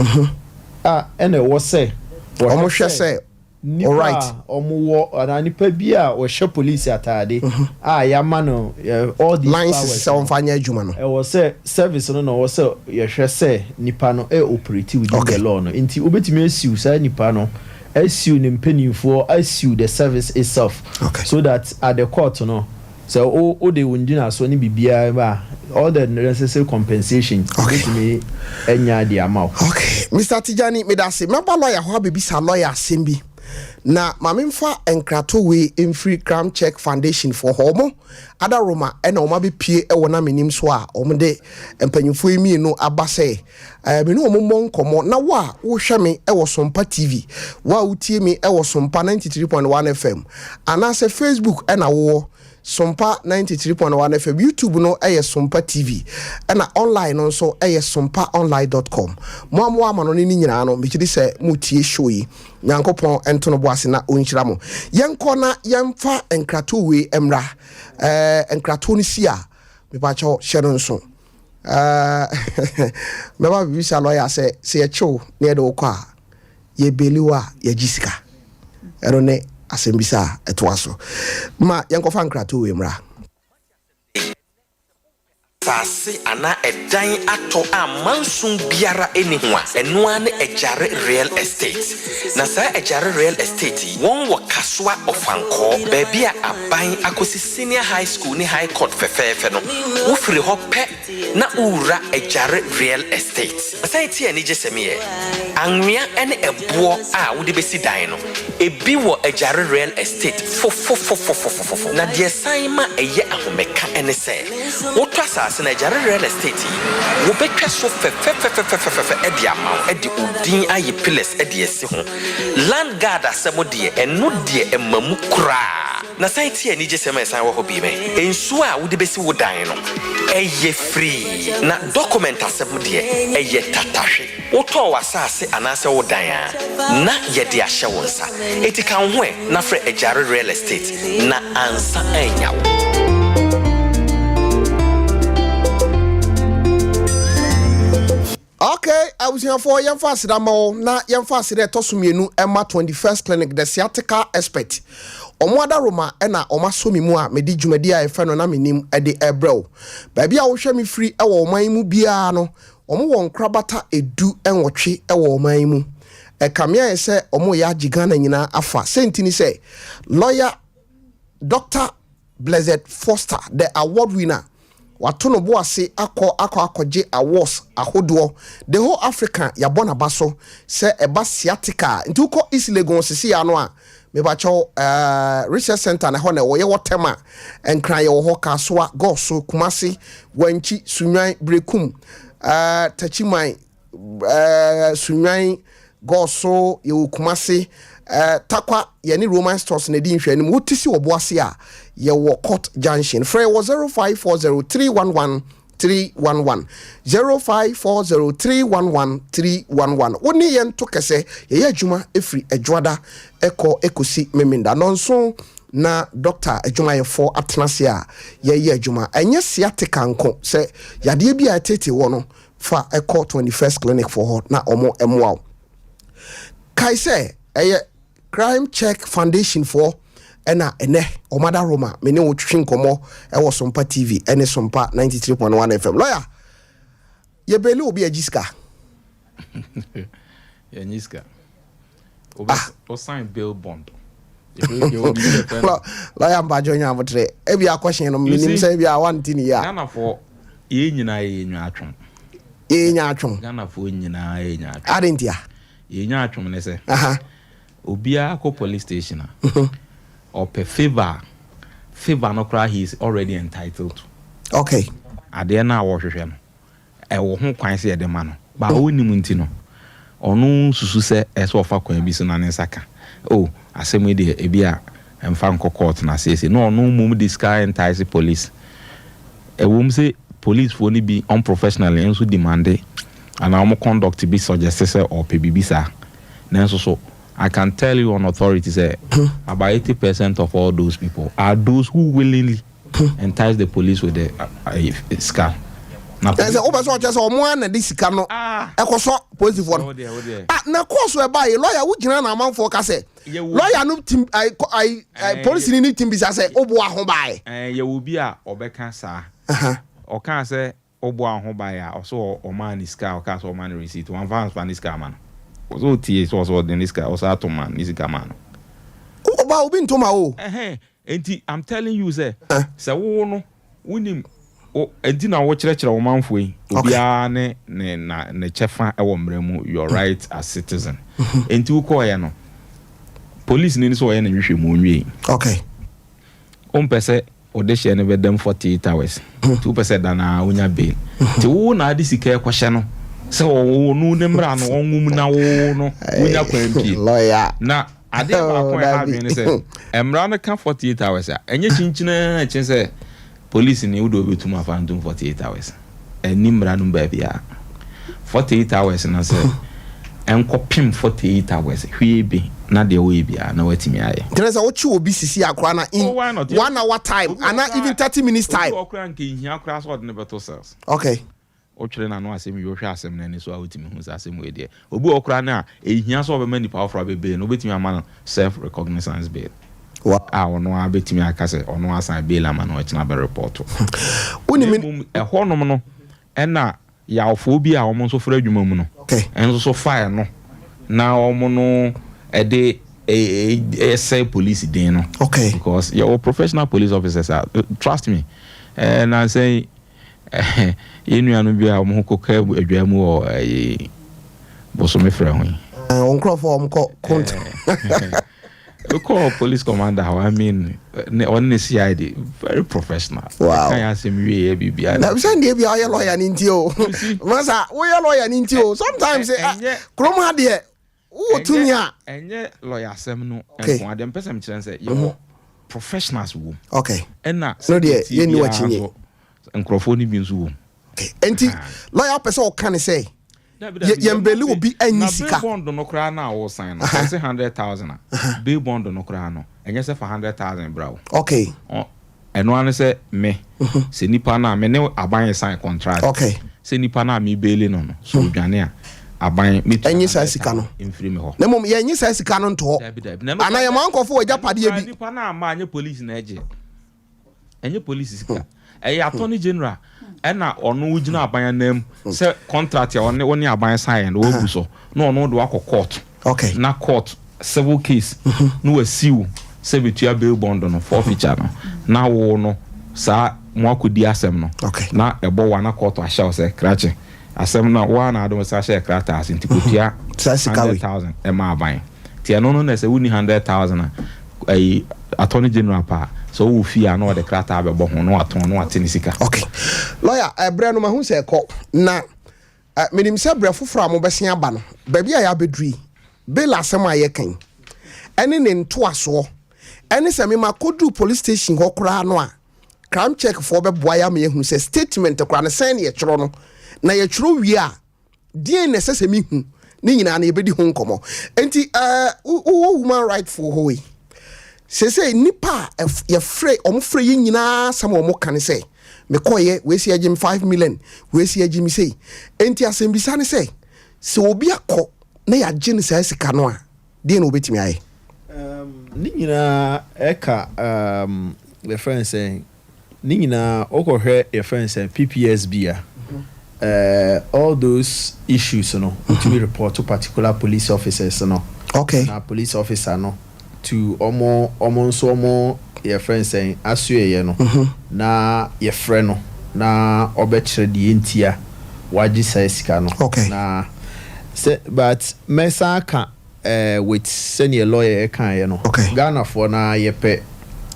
a ɛna ɛwɔ sɛ Wɔn hwɛ sɛ nipa alright. a wɔn wɔ anaa nipa bi a wɔhyɛ police ataade a yɛama no eh, all these License powers sɛ wɔmfa nyɛ adwuma no. ɛwɔ sɛ service no na ɛwɔ sɛ yɛhwɛ sɛ nipa no ɛ operate within Okay. the law no nti wobɛtumi asiw saa nipa no asiw ne mpanimfoɔ asiw the service itself Okay. so that at the court no sɛ wo wode wo ngyinasoɔ ne biribiara ba a all the necessary compensation Okay. wobɛtumi anya de ama wo. Okay, Mr. Tijani, medase. Mɛba lawyer hɔ abɛbisa lawyer asɛm bi. Na ma memfa nkrato wei mfiri Crime Check Foundation foɔ hɔ. Wɔn adaworoma na wɔn abɛpue wɔ na menim so a wɔn de mpanyinfoɔ yi mmienu aba sɛ eh, me ne wɔn mmɔ nkɔmmɔ. Na wo a wohwɛ me wɔ Sompa TV, wo a wotie me wɔ Sompa 93.1 FM, anaasɛ Facebook na wowɔ Sompa 93.1 FM, YouTube no yɛ Sompa TV, ɛna online no nso yɛ sompaonline dot com. Mo a mowɔ amanɔne no nyinaa no, megye di sɛ motie show yi. Nyankopɔn nto no bo ase na ɔnhyira mo. Yɛnkɔ na yɛmfa nkratoɔ wei mmra. Ɛɛ, nkratoɔ no si a, mepakyɛw hyɛ no nso. Uh, mɛba bebisa lɔya sɛ sɛ yɛkye wo na yɛde wo kɔ a, yɛbeli wo a yɛgye sika. Ɛno ne asɛmbisa a ɛtoa so. Ma yɛnkɔfa nkratoɔ wei mmra. Asase anaa ɛdan atɔ a manson biara nni ho a, ɛno ara ne Agyare Real Estate. Na saa Agyare Real Estate yi, wɔn wɔ Kasoa Ɔfankɔɔ, baabi a aban akɔsi Senior High School ne High Court fɛfɛɛfɛ no. Wofiri hɔ pɛ na wowura Agyare Real Estate. San tie anigyesɛm yi ɛ, Anwea ne ɛboɔ a wode bɛsi dan no, ebi wɔ Agyare Real Estate fofofofofofofo. Na deɛ ɛsan ma ɛyɛ ahomeka ne sɛ, Wotɔ asase no, Agyare Real Estate yi, wɔbɛtwa so fɛfɛfɛfɛfɛfɛ de ama wo, de wo din ayɛ pillars de asi ho. Land guard asɛm deɛ, ɛno deɛ ɛma mu koraa. Na san tie anigyesɛm a ɛsan wɔ hɔ bio ɛ, nsuo a wode bɛsi wo dan no, ɛyɛ free. Na document asɛm deɛ, ɛyɛ tatahwe. Wotɔɔ w'asase anaasɛ wo dan a, na yɛde ahyɛ wo nsa. Enti ka wo ho ɛ na frɛ Agyare Real Estate na ansa annya wo. Ok abusuafoɔ yɛmfa aseda mma wo na yɛmfa aseda ɛtɔ so mmienu ɛma 21st Clinic the sciatica expert. Wɔn adaworoma na wɔn asɔ me mu a mede dwumadi a yɛfrɛ no na menim de ɛbrɛ wo. Baabi a wohwɛ me firi wɔ ɔman yi mu biara no Wɔn wɔ nkorabata 18 wɔ ɔman yi mu. Ɛkame ayɛ sɛ wɔreyɛ agye Ghana nyinaa afa. Sɛ nti ne sɛ, lɔya Dɔkta Blessed Foster, the award winner, wato no bo ase akɔ akɔ akɔgye awards ahodoɔ. The whole Africa yɛabɔ n'aba so sɛ ɛba sciatica a. Nti wokɔ East Legon sisi ano a, Mepakyɛw eh, research center na ɛhɔ na ɛwɔ. Yɛwɔ Tema, Nkran yɛwɔ hɔ, Kasoa, Goso, Kumasi, Wankyi, Sunyani, Berekum, eh, Takyiman, eh, Sunyani, Goso, yɛwɔ Kumasi, eh, Tarkwa, yɛne Roman Stores na ɛdi nhwɛanim. Wote si wɔ Boase a, yɛwɔ Court Junction. Frɛ wɔ 0540 311 311 0540 311 311 Wo ne yɛn to kɛsɛ, yɛyɛ adwuma firi Adwoada kɔ kɔsi Memenda nnɔnson na dɔkta adwumayɛfoɔ atena ase a yɛyɛ adwuma. Ɛnyɛ sciatica nko, sɛ yadeɛ bi a ɛtete wɔ no, fa kɔ 21st Clinic foɔ hɔ na wɔn mmoa wo. Kae sɛ ɛyɛ Crime Check Foundation foɔ ɛna ɛnɛ wɔn ada Roma me ne wo twetwe nkɔmmɔ ɛwɔ Sompa TV ɛne Sompa 93.1 FM. Lawyer, yɛ beli obi agye sika. Yɛnye sika. Ah. O sign bail bond. Lawyer mpakyɛ onya abotrɛ. Ebi akɔhyɛn no menim sɛ ebi a wante ne yie a. Ghanafoɔ yɛn nyinaa yɛyɛ nyaatwom. Yɛyɛ nyaatwom. Ghanafoɔ nyinaa yɛyɛ nyaatwom. Ade ntia. Yɛn nyaatwom ne sɛ obiara kɔ police station a ɔpɛ favour a favour no koraa he is already entitled to. Okay. Adeɛ no a wɔhwehwɛ no ɛwɔ ho kwan sɛ yɛde ma no but ɔnnim nti no ɔno susu sɛ ɛsɛ sɛ ɔfa kwan bi so na ne nsa ka oh asɛm yi deɛ ebi a mfa nkɔ court na seesei na ɔno mmom de sika entice police. Ɛwom sɛ policefoɔ no bi unprofessionally nso demande anaa wɔn conduct bi suggest sɛ ɔrepɛ biribi saa, nanso so I can tell you on authority sɛ about 80 percent of all those people are those who willingly entice the police with the sika. Na sɛ wopɛ sɛ ɔkyerɛ sɛ ɔmo ara na de sika no ɛkɔsɔ polisifoɔ no. Ah, na kɔɔso ɛbaa yi lɔya wogyina na amanfoɔ ka sɛ lɔya no tim ayi ayi polisini no tim bisa sɛ woboa ho bae. Ɛɛ yɛwɔ obi a ɔbɛka saa. Ɔkaa sɛ woboa wo ho bae a ɔsɛ ɔmaa ne sika a ɔkaa sɛ ɔma no receipt wamfa amfa ne sika ama no. Ɔsɛ ɔtie sɛ ɔsɛ ɔde ne sika ɔsɛ ato ma ne sika maa no. Ɔba obi nto ma wo. Ɛhɛn Enti I'm telling you sɛ, sɛ wo no wonim wo enti na wokyerɛkyerɛ wo manfoɔ yi, obiara ne ne na ne kyɛfa wɔ mmara mu, your right as citizen. Enti wokɔeɛ no, police ni no sɛ ɔyɛ ne nhwehwɛmu ɔnwiei. Okay. Wompɛ sɛ wo dehyeɛ no bɛdam 48 hours, nti wopɛ sɛ da no ara wonya bail. Nti wo na ade sika ɛkɔhyɛ no sɛ ɔno ne mmara no ɔnwom na wo no wonya kwan pie. Lawyer. Na Adeɛ baako a ɛha adwene ne sɛ, mmara no ka 48 hours a, ɛnyɛ kyinkyin ara kye sɛ polisini wode obi tum afa ntom 48 hours. Ɛnni mmara no mu baabiara. 48 hours no sɛ ɛnkɔpem 48 hours hwee bi na deɛ woyɛ biara na woatumi ayɛ. Kyerɛ sɛ wokye obi sisi a koraa na in Oh, why not? one hour time Obi wɔ anaa koraa even 30 minutes obi time. wɔ koraa nka ehia koraa sɛ ɔde no bɛto cells. Okay. Wotwere n'ano asɛm wie, wohwɛ asɛm no ani so a wotumi hu sɛ asɛm wei deɛ, obi wɔ hɔ koraa no a, ɛnhia sɛ ɔbɛma nipa foforɔ abɛ bail no, wobɛtumi ama no self recognizance bail a ɔno ara bɛtumi aka sɛ ɔno asan bail ama no ɔkyena bɛ report. Na mmom ɛhɔnom no ɛna yawfoɔ bi a wɔn nso fra adwuma mu no nso so fa ɛno na wɔn no ɛde ɛsɛe police din no. Because yɛwɔ professional police officers a, trust me, ɛɛ nansa yi Yɛn nuanom bi a wɔn ho kɔka adwaa mu wɔ ɛyi bosome frɛ ho yi. Wɔn nkurɔfoɔ wɔn kɔ konta. Mekɔɔ police commander hɔ, I mean, ne ɔne ne CID, very professional. Wow. Ɛka yɛn asɛm wie yɛ biribiara. Na sɛ deɛ bi a ɔyɛ lawyer ne nti o. Masa woyɛ lawyer ne nti o. Sometimes kurom ha deɛ Wowɔ tumi a. Ɛnyɛ lawyer asɛm no nko ara, deɛ mpɛ sɛ mekyerɛ ne sɛ yɛwɔ professionals wɔ mu. Okay. Ɛna sɛdeɛ ɛteɛ biara nso nkurɔfoɔ no bi nso wɔ mu. Okay. Nti lawyer pɛ sɛ ɔka ne sɛ yɛn beli obi anyi sika. Na bail bond no koraa no a wɔsan no, sɛ ɔse 100,000 a, bail bond no koraa no, ɛnyɛ sɛ fa 100,000 bra o. Okay. Ɛno ara ne sɛ me, sɛ nipa no a me ne aban resign contract, sɛ nipa no a me baili no no, sɛ ɔdwane a, aban mɛtua Ɛnye saa sika no. mfiri me hɔ. Na mmom yɛnye saa sika no nto hɔ. Dabi, dabi. Na ɛno Anaa koraa yɛma nkurɔfoɔ wɔ agyapadeɛ ɛno koraa bi. nipa no amma a, ɛnyɛ police na ɛgye. Ɛnyɛ police sika. Ɛyɛ attorney general ɛna ɔno gyina aban ananmu sɛ contract a ɔne wo ne aban sign no wabu so na ɔno de wakɔ court. Okay. Na court civil case na wasi wo sɛ betua bail bond no forfeiture no na wo no saa mo akɔdi asɛm no Okay. na ɛbɔ wo a na court ahyɛ wo sɛ krakye asɛm no wo ara na ade wo nsa hyɛɛ krataa ase nti kɔtua Saa sika wei. 100,000 ɛma aban nti ɛno no na sɛ wonni 100,000 a ɛyi attorney general paa sɛ wowɔ fie a na ɔde krataa bɛbɔ ho na watɔn na wate ne sika. Okay. Lawyer, ɛberɛ no mahu sɛ ɛkɔ na Eh, menim sɛ berɛ foforɔ a mobɛsen aba no, baabi a yɛabɛduru yi, bail asɛm a yɛka yi, ɛne ne ntoasoɔ, ɛne sɛ me makɔduru police station hɔ koraa no a, crime check foɔ bɛboa yɛ ama yɛahunu sɛ statement koraa no sɛn na yɛtwerɛ no, na yɛtwerɛ wie a, deɛn na ɛsɛ sɛ mehu, ne nyinaa no yɛbɛdi ho nkɔmmɔ. Enti, eh, wowɔ woman right foɔ hɔ yi, seesei nnipa a yɛfrɛ, wɔfrɛ yɛn nyinaa asɛm a wɔka ne sɛ, Mekɔeɛ, wei se agye me 5 million, wei se agye me sei. Enti asɛmbisa ne sɛ, sɛ obi akɔ na yɛagye no saa sika no a, deɛn na ɔbɛtumi ayɛ? Um, ne nyinaa ɛka um, yɛfrɛ no sɛn, ne nyinaa wokɔhwɛ yɛfrɛ no sɛn PPSB a, uh, all those issues no, wotumi report to particular police officers no. Okay. Na police officer no to ɔmo ɔmo nso ɔmo yɛfrɛ no sɛn asoɛeɛ no na yɛfrɛ no na ɔbɛkyerɛ deɛ nti a wagye saa sika no Okay. na sɛ but mɛsan aka eh, with sɛdeɛ lawyer ɛkaeɛ no Okay. Ghanafoɔ no ara yɛpɛ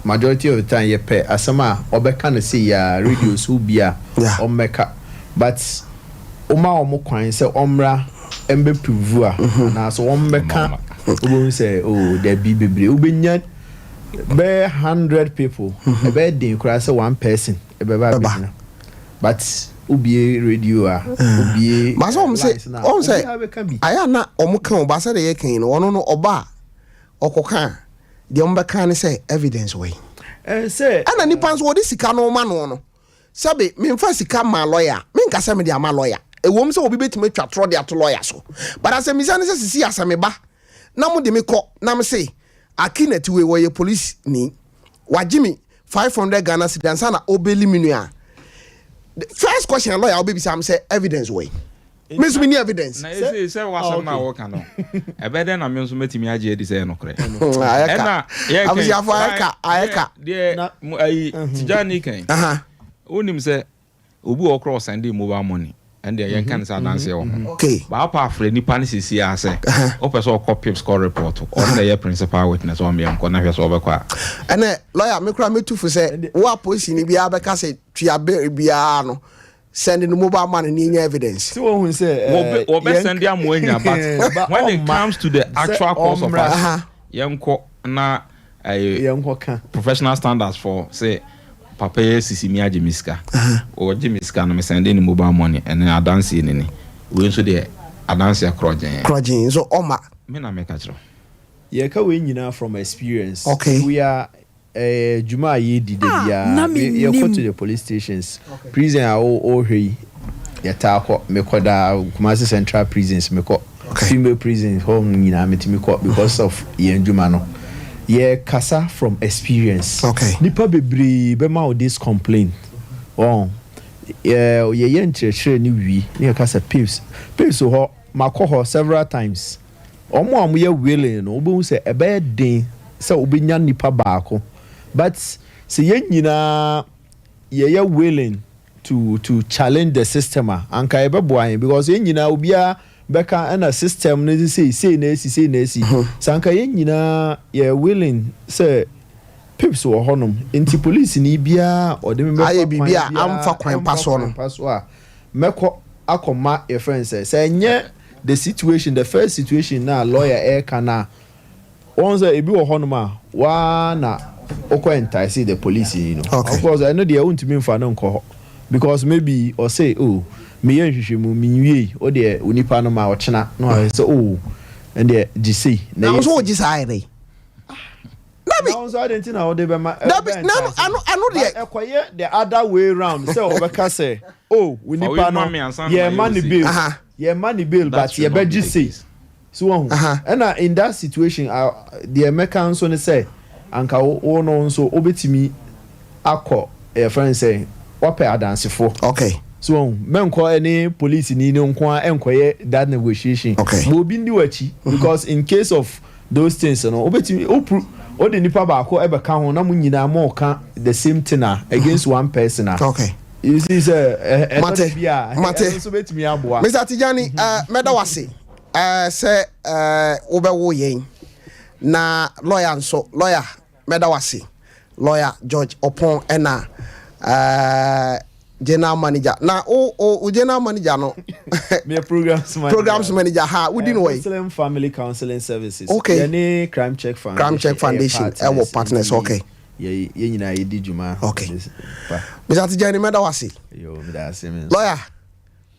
majority of the time yɛpɛ asɛm a ɔbɛka no sei a radio so bi a Yeah. ɔmmɛka but woma wɔn kwan sɛ wɔmmra mmɛ prove a anaasɛ wɔmmɛka wobɛhu sɛ oh dabi bebree wobɛnya bɛyɛ hundred people ɛbɛyɛ den koraa sɛ one person ɛbɛba abɛgyina but wobie radio a wobie Baasa wɔn sɛ lines no a wɔn sɛ obiara bɛka bi. ayɛ a na wɔn ka o baasa deɛ yɛka yi no ɔno no ɔba a ɔkɔka a deɛ wɔn bɛka ne sɛ evidence wɔ yi Ɛn sɛ ɛna nipa nso wɔde sika no ma no no Sɛbe, memfa sika mmaa lɔya a, menka sɛ mede ama lɔya. Ɛwom sɛ obi bɛtumi atwa torɔ de ato lɔya so, but asɛmmisa ne sɛ sisi a sɛ meba na mode me kɔ na mese Aki Natiwei wɔyɛ polisini, wagye me 500 Ghana cedi ansa na ɔbeli me nua a, the first question a lɔya wobɛbisa me sɛ evidence wɔ he? Me nso menni evidence. Na ɛsei sɛ w'asɛm no a woka no, ɛbɛyɛ dɛn na me nso mɛtumi agye adi sɛ ɛyɛ nokorɛ? Ayɛ ka. Ɛna yɛka yi, Abusuafo ayɛ ka, ayɛ ka. Deɛ ayi, Tijani kan yi, wonim sɛ obi wɔ hɔ koraa ɔsɛnde mobile money, ɛndeɛ yɛnka no sɛ adanseɛ wɔ ho. Okay. But wopɛ afrɛ nipa no seesei ara sɛ wopɛ sɛ ɔkɔ pips kɔ report, ɔno na ɛyɛ principal witness, ɔmmea nkɔ na hwɛ sɛ ɔbɛkɔ a. Ɛnɛ lawyer me koraa mɛtu fo sɛ wo a polisini biara bɛka sɛ tua bill biara no, Send no mobile money na yɛnya evidence. Sɛ wohu sɛ Wɔbɛ wɔbɛ send ama woanya but when it comes to the actual course of action yɛnkɔ na ɛyɛ yɛnkɔ ka professional standards for sɛ papa yi asisi mi agye me sika ɔgye me sika no me send ne mobile money ɛne adanseɛ ni ni wei nso deɛ adanseɛ korɔgyee. Korɔgyee nso ɔma. Me na meka kyerɛ wo. Yɛka wei nyinaa from experience. Okay. We are Ɛyɛ dwuma a yɛdi da Ah, biara. na Yɛkɔ mennim. to the police stations. Prison a wohwɛ yi. Yɛtaa kɔ, mekɔ daa, Kumasi Central Prisons mekɔ, female prisons hɔ nyinaa metumi kɔ because of yɛn adwuma no. Yɛkasa from experience. Nipa bebree bɛma wo this complaint. Wɔn, yɛyɛ nkyerɛkyerɛ no wie na yɛka sɛ pips, pips hɔ, makɔ hɔ several times. Wɔn a wɔyɛ willing no, wobɛhu sɛ ɛbɛyɛ den sɛ wobɛnya nipa baako. But sɛ yɛn nyinaa yɛyɛ willing to to challenge the system a, anka yɛbɛboa yɛn because yɛn nyinaa obiara bɛka ɛna system no sei sei na esi sei na esi. Sɛ anka yɛn nyinaa yɛ willing sɛ pips wɔ hɔnom nti police ni biara ɔde me bɛfa Ayɛ biribi a kwan biara amfa kwan pa ɛmfa soɔ no. kwan pa so a mɛkɔ akɔma yɛfrɛ no sɛ sɛ ɛnyɛ the situation, the first situation na lawyer ɛɛka na wɔn sɛ ebi wɔ hɔnom a waa na wokɔ entice the police yi no. Of course ɛno deɛ wontumi nfa no nkɔ hɔ because maybe ɔse oh meyɛ nhwehwɛmu menwie o deɛ onipa no ma ɔkyena na wayɛ sɛ oh ɛndeɛ gye sei na yɛ wo nso sei. wogye saa ayɛ dɛn? Dabi. Na wo nso adɛn nti na wode bɛma Dabi, na ɛno ɛno ɛno deɛ. But ɛkɔyɛ the other way round sɛ ɔbɛka sɛ oh wo Fa wei nipa ma no me ansa na yɛma mayɛ no wo sei. bail yɛma no bail That but should not be yɛbɛgye the sei. case. So wahu? Ɛna in that situation a deɛ mɛka nso ne sɛ anka wo wo no nso wobɛtumi akɔ yɛfrɛ no sɛn woapɛ adansefoɔ. Okay. So wahu? Mɛnkɔ ɛne polisini no nko ara ɛnkɔyɛ that negotiation. Okay. Ma obi nni w'akyi because in case of those things no wobɛtumi wo pro wode nipa baako ɛbɛka ho na mo nyinaa moka the same thing a against one person a. Okay. You see sɛ ɛ ɛtɔ Mate. da bi a Mate. ɛno nso bɛtumi aboa. Mr. Tijani, mɛda wo ase. Eh, sɛ eh, wobɛwo yɛn na lɔya nso lɔya mɛda wase lɔya George Ɔpɔn ɛna eh, general manager na o o o general manager no Meyɛ programs manager. Programs manager ha wodi no wɔ yi. Muslim Family Counseling Services. Okay. Yɛne Crime Check Foundation. Crime Check Foundation ɛwɔ partners okay. Yɛ yɛn nyinaa yɛdi dwuma. Okay. Mr. Tijani mɛda wase. Yo, meda ase me nso. Lɔya.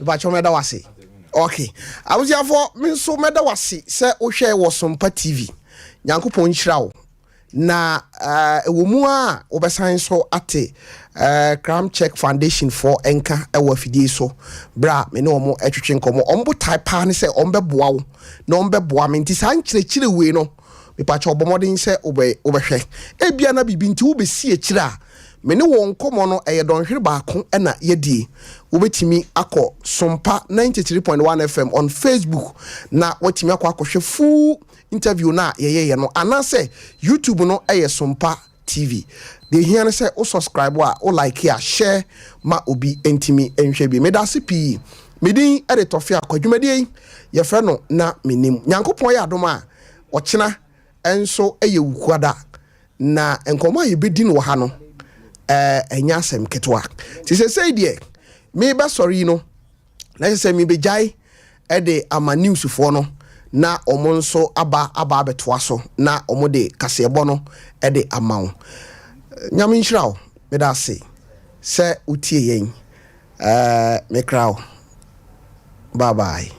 Mepakyɛw mɛda wo ase. Ok. Abusuafoɔ, me nso mɛda wo ase sɛ wohwɛɛ wɔ Sompa TV. Nyankopɔn nhyira wo. Na eh, ɛwɔ mu a wobɛsan nso ate eh, Cram Check Foundation foɔ nka wɔ afidie so berɛ a me ne wɔn twetwe nkɔmmɔ. Wɔn botae paa ne sɛ wɔn bɛboa wo na wɔn bɛboa me. Nti saa nkyerɛkyerɛ wei no, mepakyɛw bɔ mmɔden sɛ wobɛ wobɛhwɛ. Ebia na biribi nti wobɛsi akyire a, Me ne wɔn nkɔmmɔ no, ɛyɛ dɔnhwere baako na yɛadie. Wobɛtumi akɔ Sompa 93.1 FM on Facebook na woatumi akɔ akɔhwɛ full interview no a yɛyɛeɛ no, anaasɛ YouTube no yɛ Sompa TV. Deɛ ɛhia ne sɛ wo subscribe a, wo like a, share ma obi ntumi nhwɛ bi. Meda ase pii. Me din de Tɔfe Akwa. Dwumadie yi, yɛfrɛ no Na Mennim. Nyankopɔn yɛ adom a, ɔkyena nso yɛ Wukuada, na nkɔmmɔ a yɛbɛdi no wɔ ha no, ɛnyɛ asɛm ketewa. Nti seesei deɛ merebɛsɔre yi no, na kyerɛ sɛ merebɛgyae de ama newsfoɔ no na wɔn nso aba aba abɛtoa so na wɔde kaseɛbɔ no de ama wo. Nyame nhyira wo. Meda ase sɛ wotie yɛn. Mekra wo. Bye bye.